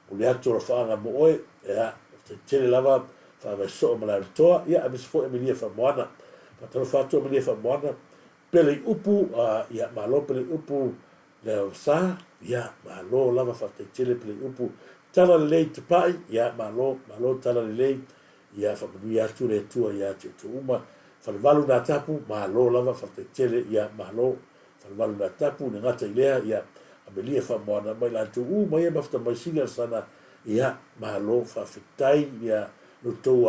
momoli atu alofaaga mo oe, ia, faafetai tele lava Faavaesoo Malaeoletoa, ia aemaise foi Amelia Faamoana. Faatalofa atu Amelia Faamoana, Pele i upu, ia, malo Pele i upu, Leavasa, ia, malo lava faafetai tele Pele i upu, Tala lelei Tapa'i, ia, malo, malo Tala lelei, ia faamanuia atu le Atua ia te outou uma. Falevalu Natapu, malo lava faafetai tele, ia, malo Falevalu Natapu, le gata i lea, ia, Amelia Faamoana ma i latou uma ia mafuta mai Sili Alesana, ia, malo faafetai, ia, lo outou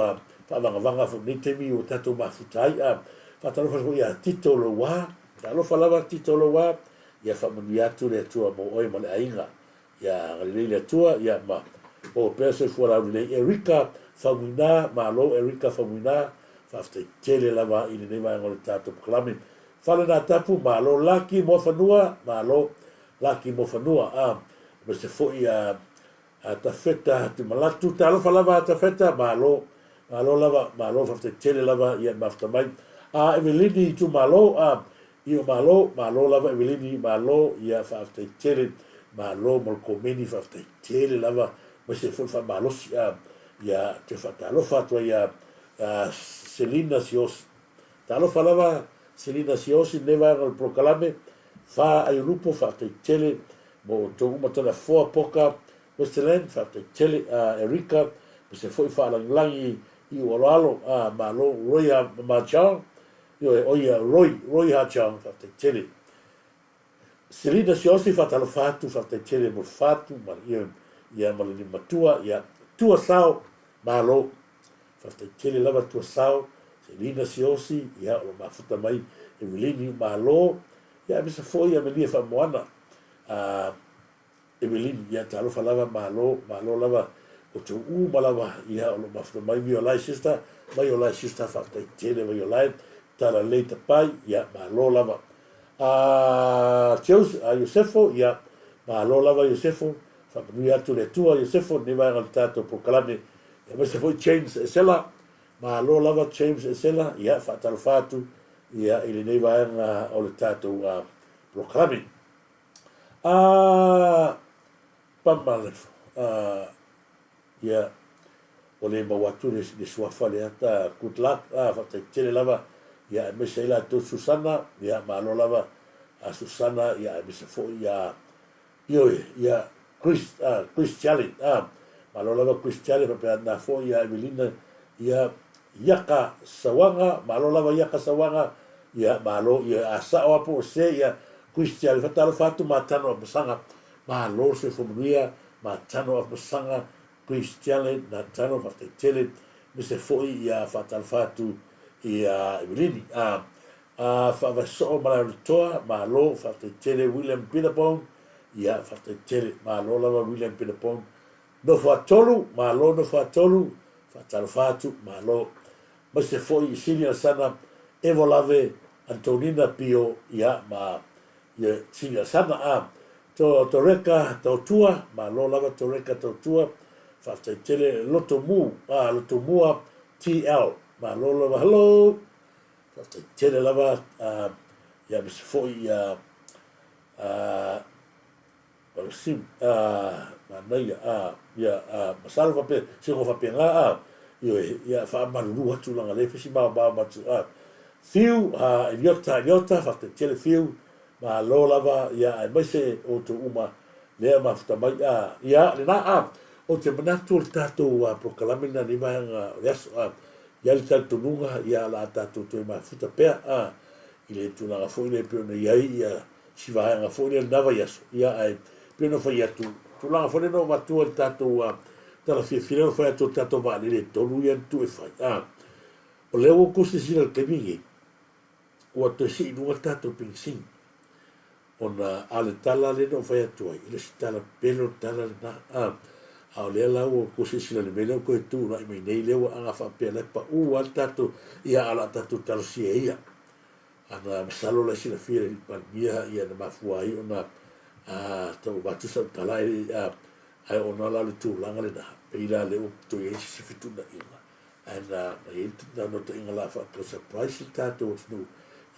faavagavaga foi i lenei taimi ua tatou mafuta ai. A, faatalofa atu foi ia Tito Louā, Talofa lava Tito Louā, ia faamanuia atu le Atua mo oe ma le aiga. Ia agalelei le Atua, ia ma maua pea soifua laulelei. Erika Faumuina, malo Erika Faumuina, faafetai tele lava i lenei vaega o le tatou polokalame. Fale Natapu, malo Laki Moafanua, malo Laki Moafanua, a, aemaise foi a A Tafeta Tumalatu, talofa lava a Tafeta, malo, malo lava, malo faafetai tele lava ia mafuta mai. A Evelini Itumalo, a Io malo, malo lava Evelini, malo ia faafetai tele, malo mo le komeni faafetai tele lava, aemaise foi le faamalosi a ia toe faatalofa atu ai ia Selina Siosi. Talofa lava Selina Siosi lenei vaega o le polokalame, Fa Aiolupo faafetai tele mo outou uma tala foa poka Westerland faafetai tele a Erika aemaise foi faalagilagi i ou aloalo a malo Roy Marchal ioe oia Roy Roy Harchal faafetai tele Selina Siosi faatalofa atu faafetai tele mo le fatu ma le ia ma le lima matua ia tua sao malo faafetai tele lava tua sao Selina Siosi ia o lo mafuta mai Evelini malo ia aemaise foi Amelia Faamoana a Evelyn, ia talofa lava malo, malo lava outou uma lava ia o lo o mafuta mai Violai sister, Vaiolai sister faafetai tele Vaiolai, tala lelei tapai, ia malo lava. A Jose, a Iosefo, ia malo lava Iosefo, faamanuia atu le Atua Iosefo lenei vaega o le tatou polokalame, aemaise foi James Esela, malo lava James Esela, ia faatalofa atu ia i lenei vaega o le tatou polokalame. A Pamalefo, a ia, ua le maua atu le, le suafa lea, ta good luck, a faafetai tele lava, ia aemaise ai latou Susana, ia malo lava a Susana, ia aemaise foi ia, ioe, ia Chris, a Chris Charlie, a malo lava Chris Charlie, faapea na foi ia Evelina, ia Iaka Sauaga, malo lava Iaka Sauaga, ia malo, ia a sao lava po o se, ia Christian Fatalofa atu Matano Apasaga, malo le soifua manuia, Matano Apasaga, Christiane Natano faafetai tele, aemaise foi ia faatalofa atu ia Evelini. A a Faavaesoo Malaeoletoa, malo faafetai tele William Peterbone, ia faafetai tele, malo lava William Peterbone. Nofoatolu, malo Nofoatolu, faatalofa atu, malo. Aemaise foi i Sili Alesana, Evo Lave, Antonina Pio, ia, ma ia Sili Alesana, a To, Toreka Tautua, malo lava Toreka Tautua, faafetai tele, Loto Mu, a, Loto Mua TL, malo lava, hello, faafetai tele lava, a, ia, aemaise foi ia, a, Sim, a, manaia, a, ia, a, masalo faapea, se go faapena, a, ioe, ia, faamalulu atu leaga lea e fai si maomaoma atu, a, Fiu, a, Eliota, Eliota, faafetai tele Fiu, malo lava, ia, aemaise outou uma lea mafuta mai, a, ia, lena, a, ou te manatu o le tatou polokalame lena i lenei vaega o le aso, a, i ai le talitonuga, ia, o le a tatou toe mafuta pea, a, i le tulaga foi lea e pei ona i ai, ia, si vaega foi lea i lena vaiaso, ia ae pei ona fai atu, tulaga foi lea na ou avatua i le tatou tala fiafia lea na fai atu o le tatou vaalele e tolu ia na tuu e fai, a, o lea ua outou silasila i le taimi lenei, ua toe sii i luga le tatou penisini, ona a o le tala lea na ou fai atu ai, e le o se tala pele o le tala lena, a, a o lea la ua tou silasila i le mea lea ua toe tulai mai nei, lea ua aga faapea la e pau lava le tatou, ia a o le a tatou talosia ia. Ana masalo la e silafia e le Alii Palemia ia na mafua ai ona tau avatu sau tala ae ae ona la o le tulaga lena, pei la lea ua toe i ai se isi fetuunaiga ae na i ai le naunautaiga la faatau surprise le tatou atunuu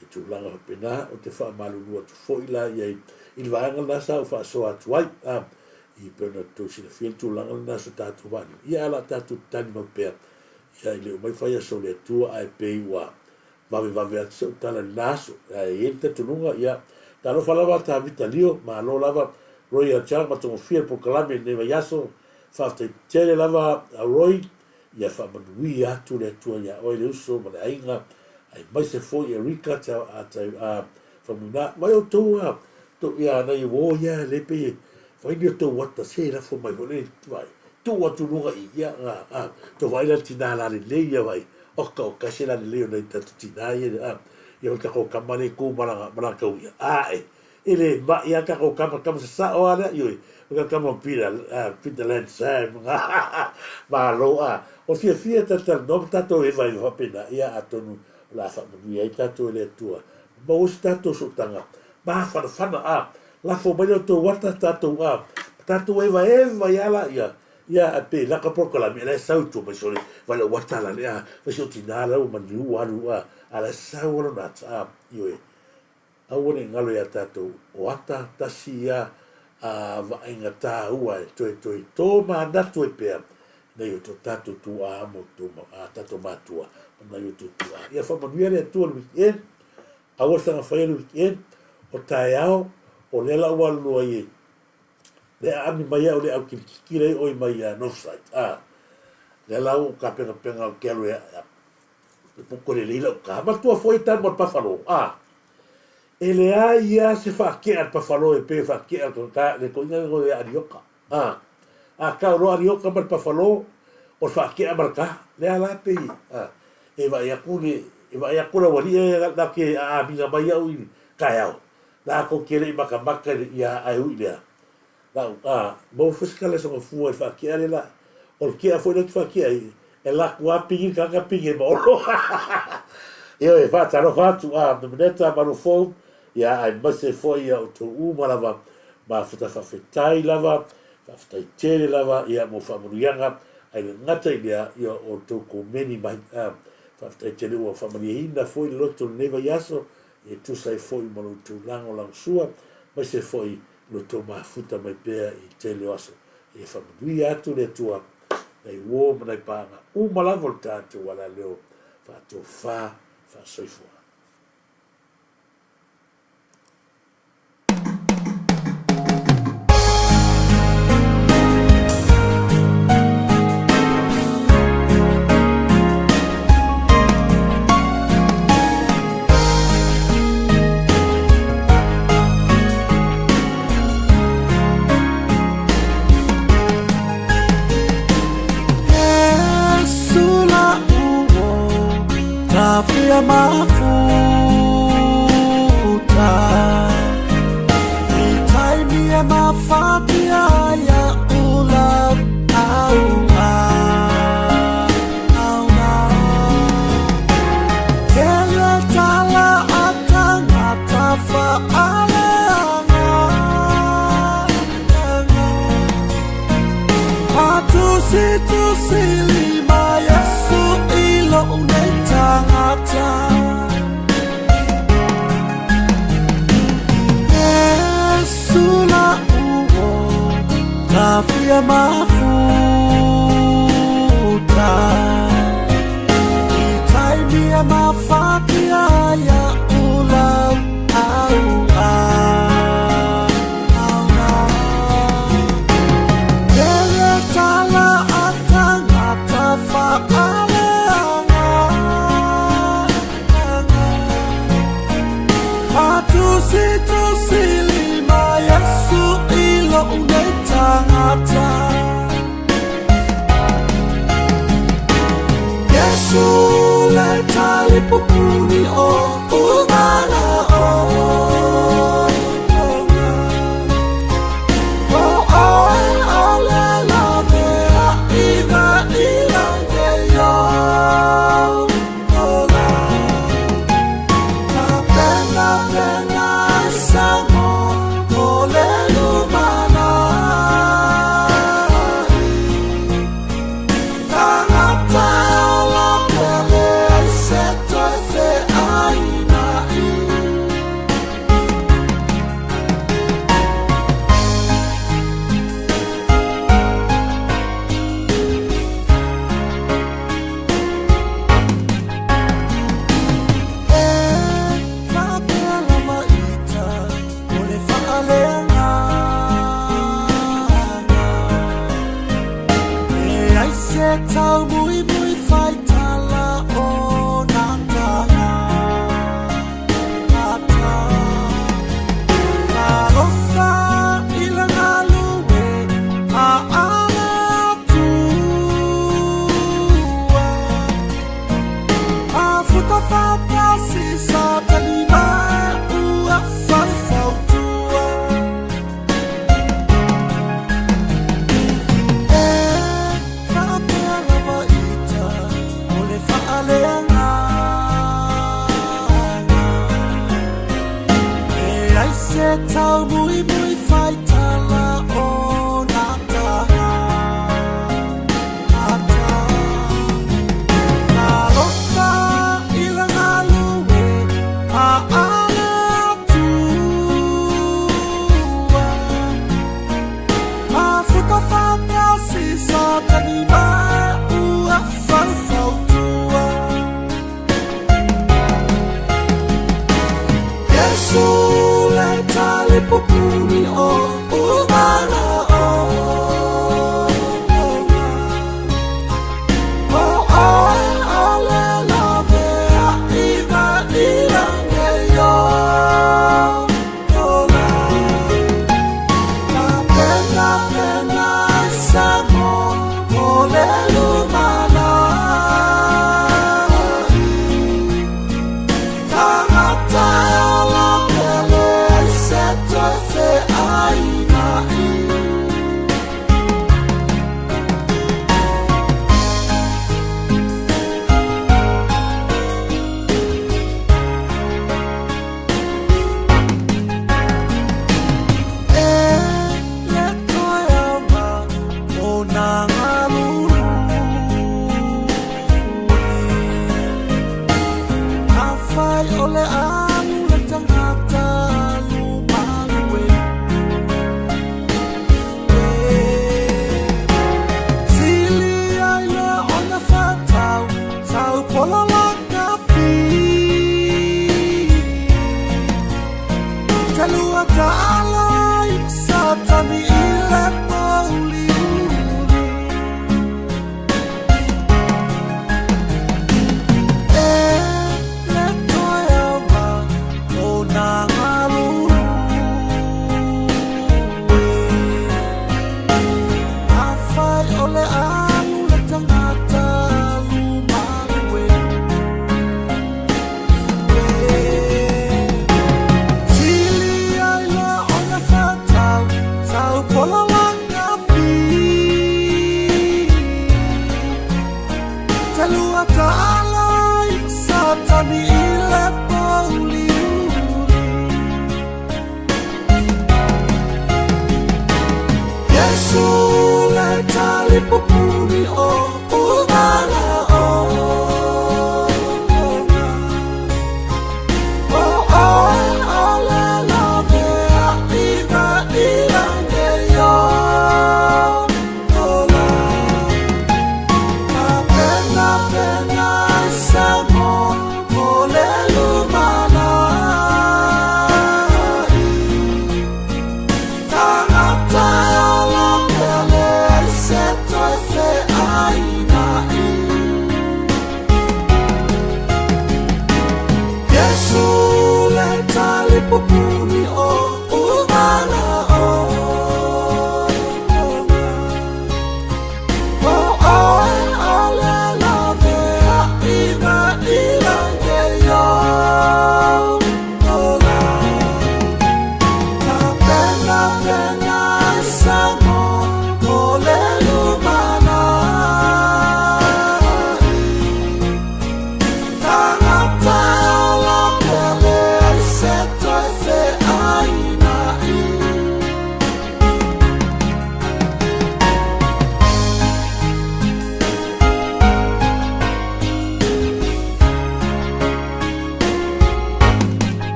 i tulaga faapena. Ou te faamalulu atu foi la i ai i le vaega lena sa ou faasoa atu ai a i pei ona outou silafia le tulaga lena so tatou vaalele ia ae o le a tatou tali mau pea ia i le umai fai aso o le Atua ae pei ua vavevave atu sau tala i lena aso. Ae i ai le talitonuga, ia, talofa lava Tavita Lio, malo lava Roy ia te au, matagofie le polokalame i lenei vaiaso. Faafetai tele lava Roy, ia faamanuia atu le Atua ia oe le uso ma le aiga, aemaise foi Erika te a a Faumuina. Mai outou a tou ia nai uo ia le pei e fai ni o tou ata se lafo mai foi le vai tuu atu luga i ia a a tou vaai la le tina la lelei ia vai oka oka se la lelei o nai tatou tina ia a ia o takou kama le ku malaga malaga kau ia a e e le mai a takou kama kama sasao a lea ioe o ka kama pila a Peter Land Sam malo a o fiafia talatalanoa ma tatou e vai faapena ia atonu o le a faamanuia ai tatou e le Atua maua se tatou sootaga mafanafana a lafo mai le tou ata tatou a tatou evaeva ia la ia ia a pe laka polokalame la e sau tua mai sole vai lau ata la le a vai si o tina la ua maliu alu a a la sau alo na ata a ioe aua ne i galo ia tatou o ata tasi ia a vaaiga tāua e toe toe tō manatu ai pea nai o to tatou tuaa mo tou a tatou matua ma nai o tou tuaa. Ia faamanuia le Atua i le weekend, aua le saga faia le weekend, o taeao, o lea la ua alu ai e le aami mai au le au kilikiki lea oi mai a Northside. A, lea la ua tapenapenaga ou te alu e e puto lelei lau ka. Matua foi tama o le Buffalo. A, e leai a se faatea le Buffalo e pei e faatea le toeaina lea ia Alioka. A, a tau loa Alioka ma le Buffalo, o le faatea ma le ka. Lea la pei, a, e vaai atu le, e vaai atu le aualii ia na te aamiga mai au i taeao, latou te le i matamata i le, ia, ae ui i lea, lau, a, maua foi se tala i sona fua i le faatea lea la, o le tea foi lea ou te faatea ai, e alu atu lava pigi le tagata pigi ai ma Olo. Ioe, faatalofa atu, a, Nomeneta Malofou, ia, aemaise foi ia outou uma lava, mafuta faafetai lava, faafetai tele lava, ia, mo faamanuiaga, ae le gata i lea, ia, o outou komeni mai, a, faafetai tele ua faamalieina foi le loto i lenei vaiaso, e tusa ai foi ma lo outou lagolagosua, aemaise foi lo outou mafuta mai pea i le tele o aso. Ia faamanuia atu le Atua nai uo ma nai paaga uma lava o le tatou alaleo faatofa faasoifua.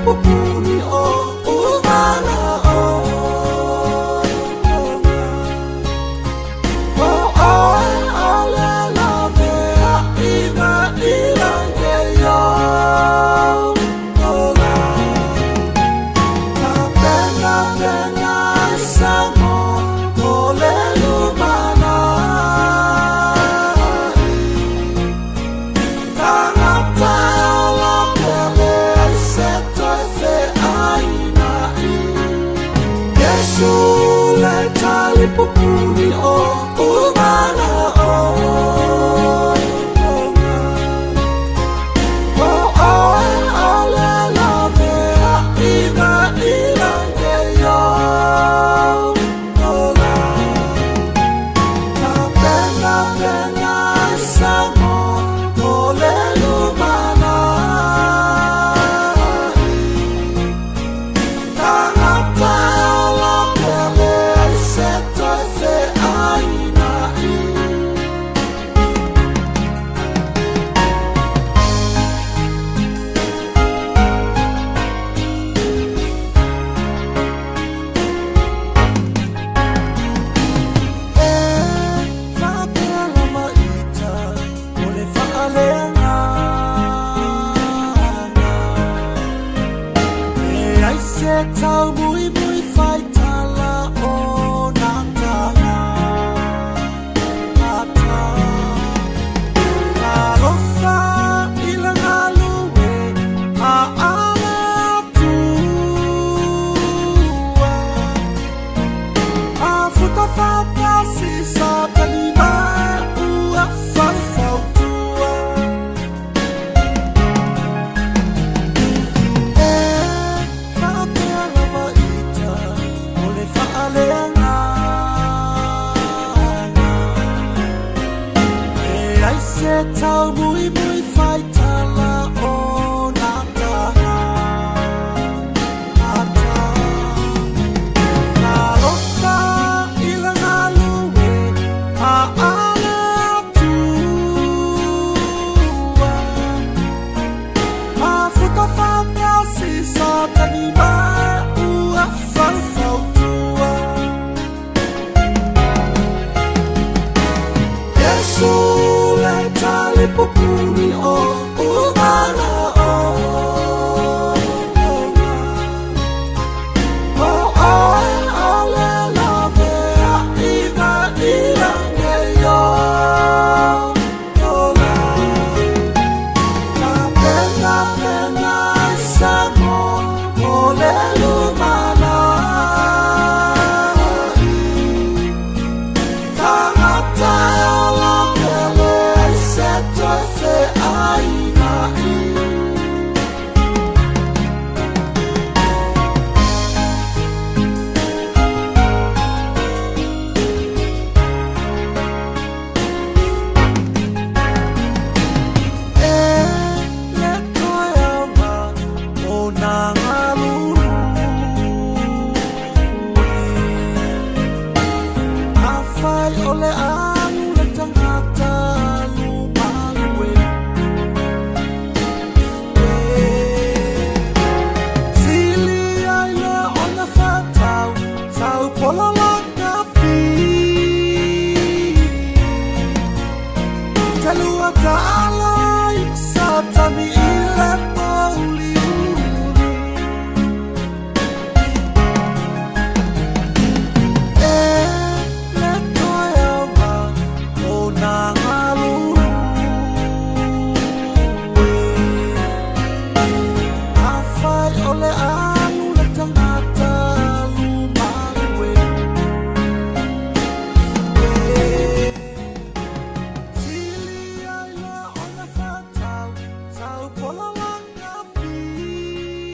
Pupuni o. le tau muimui.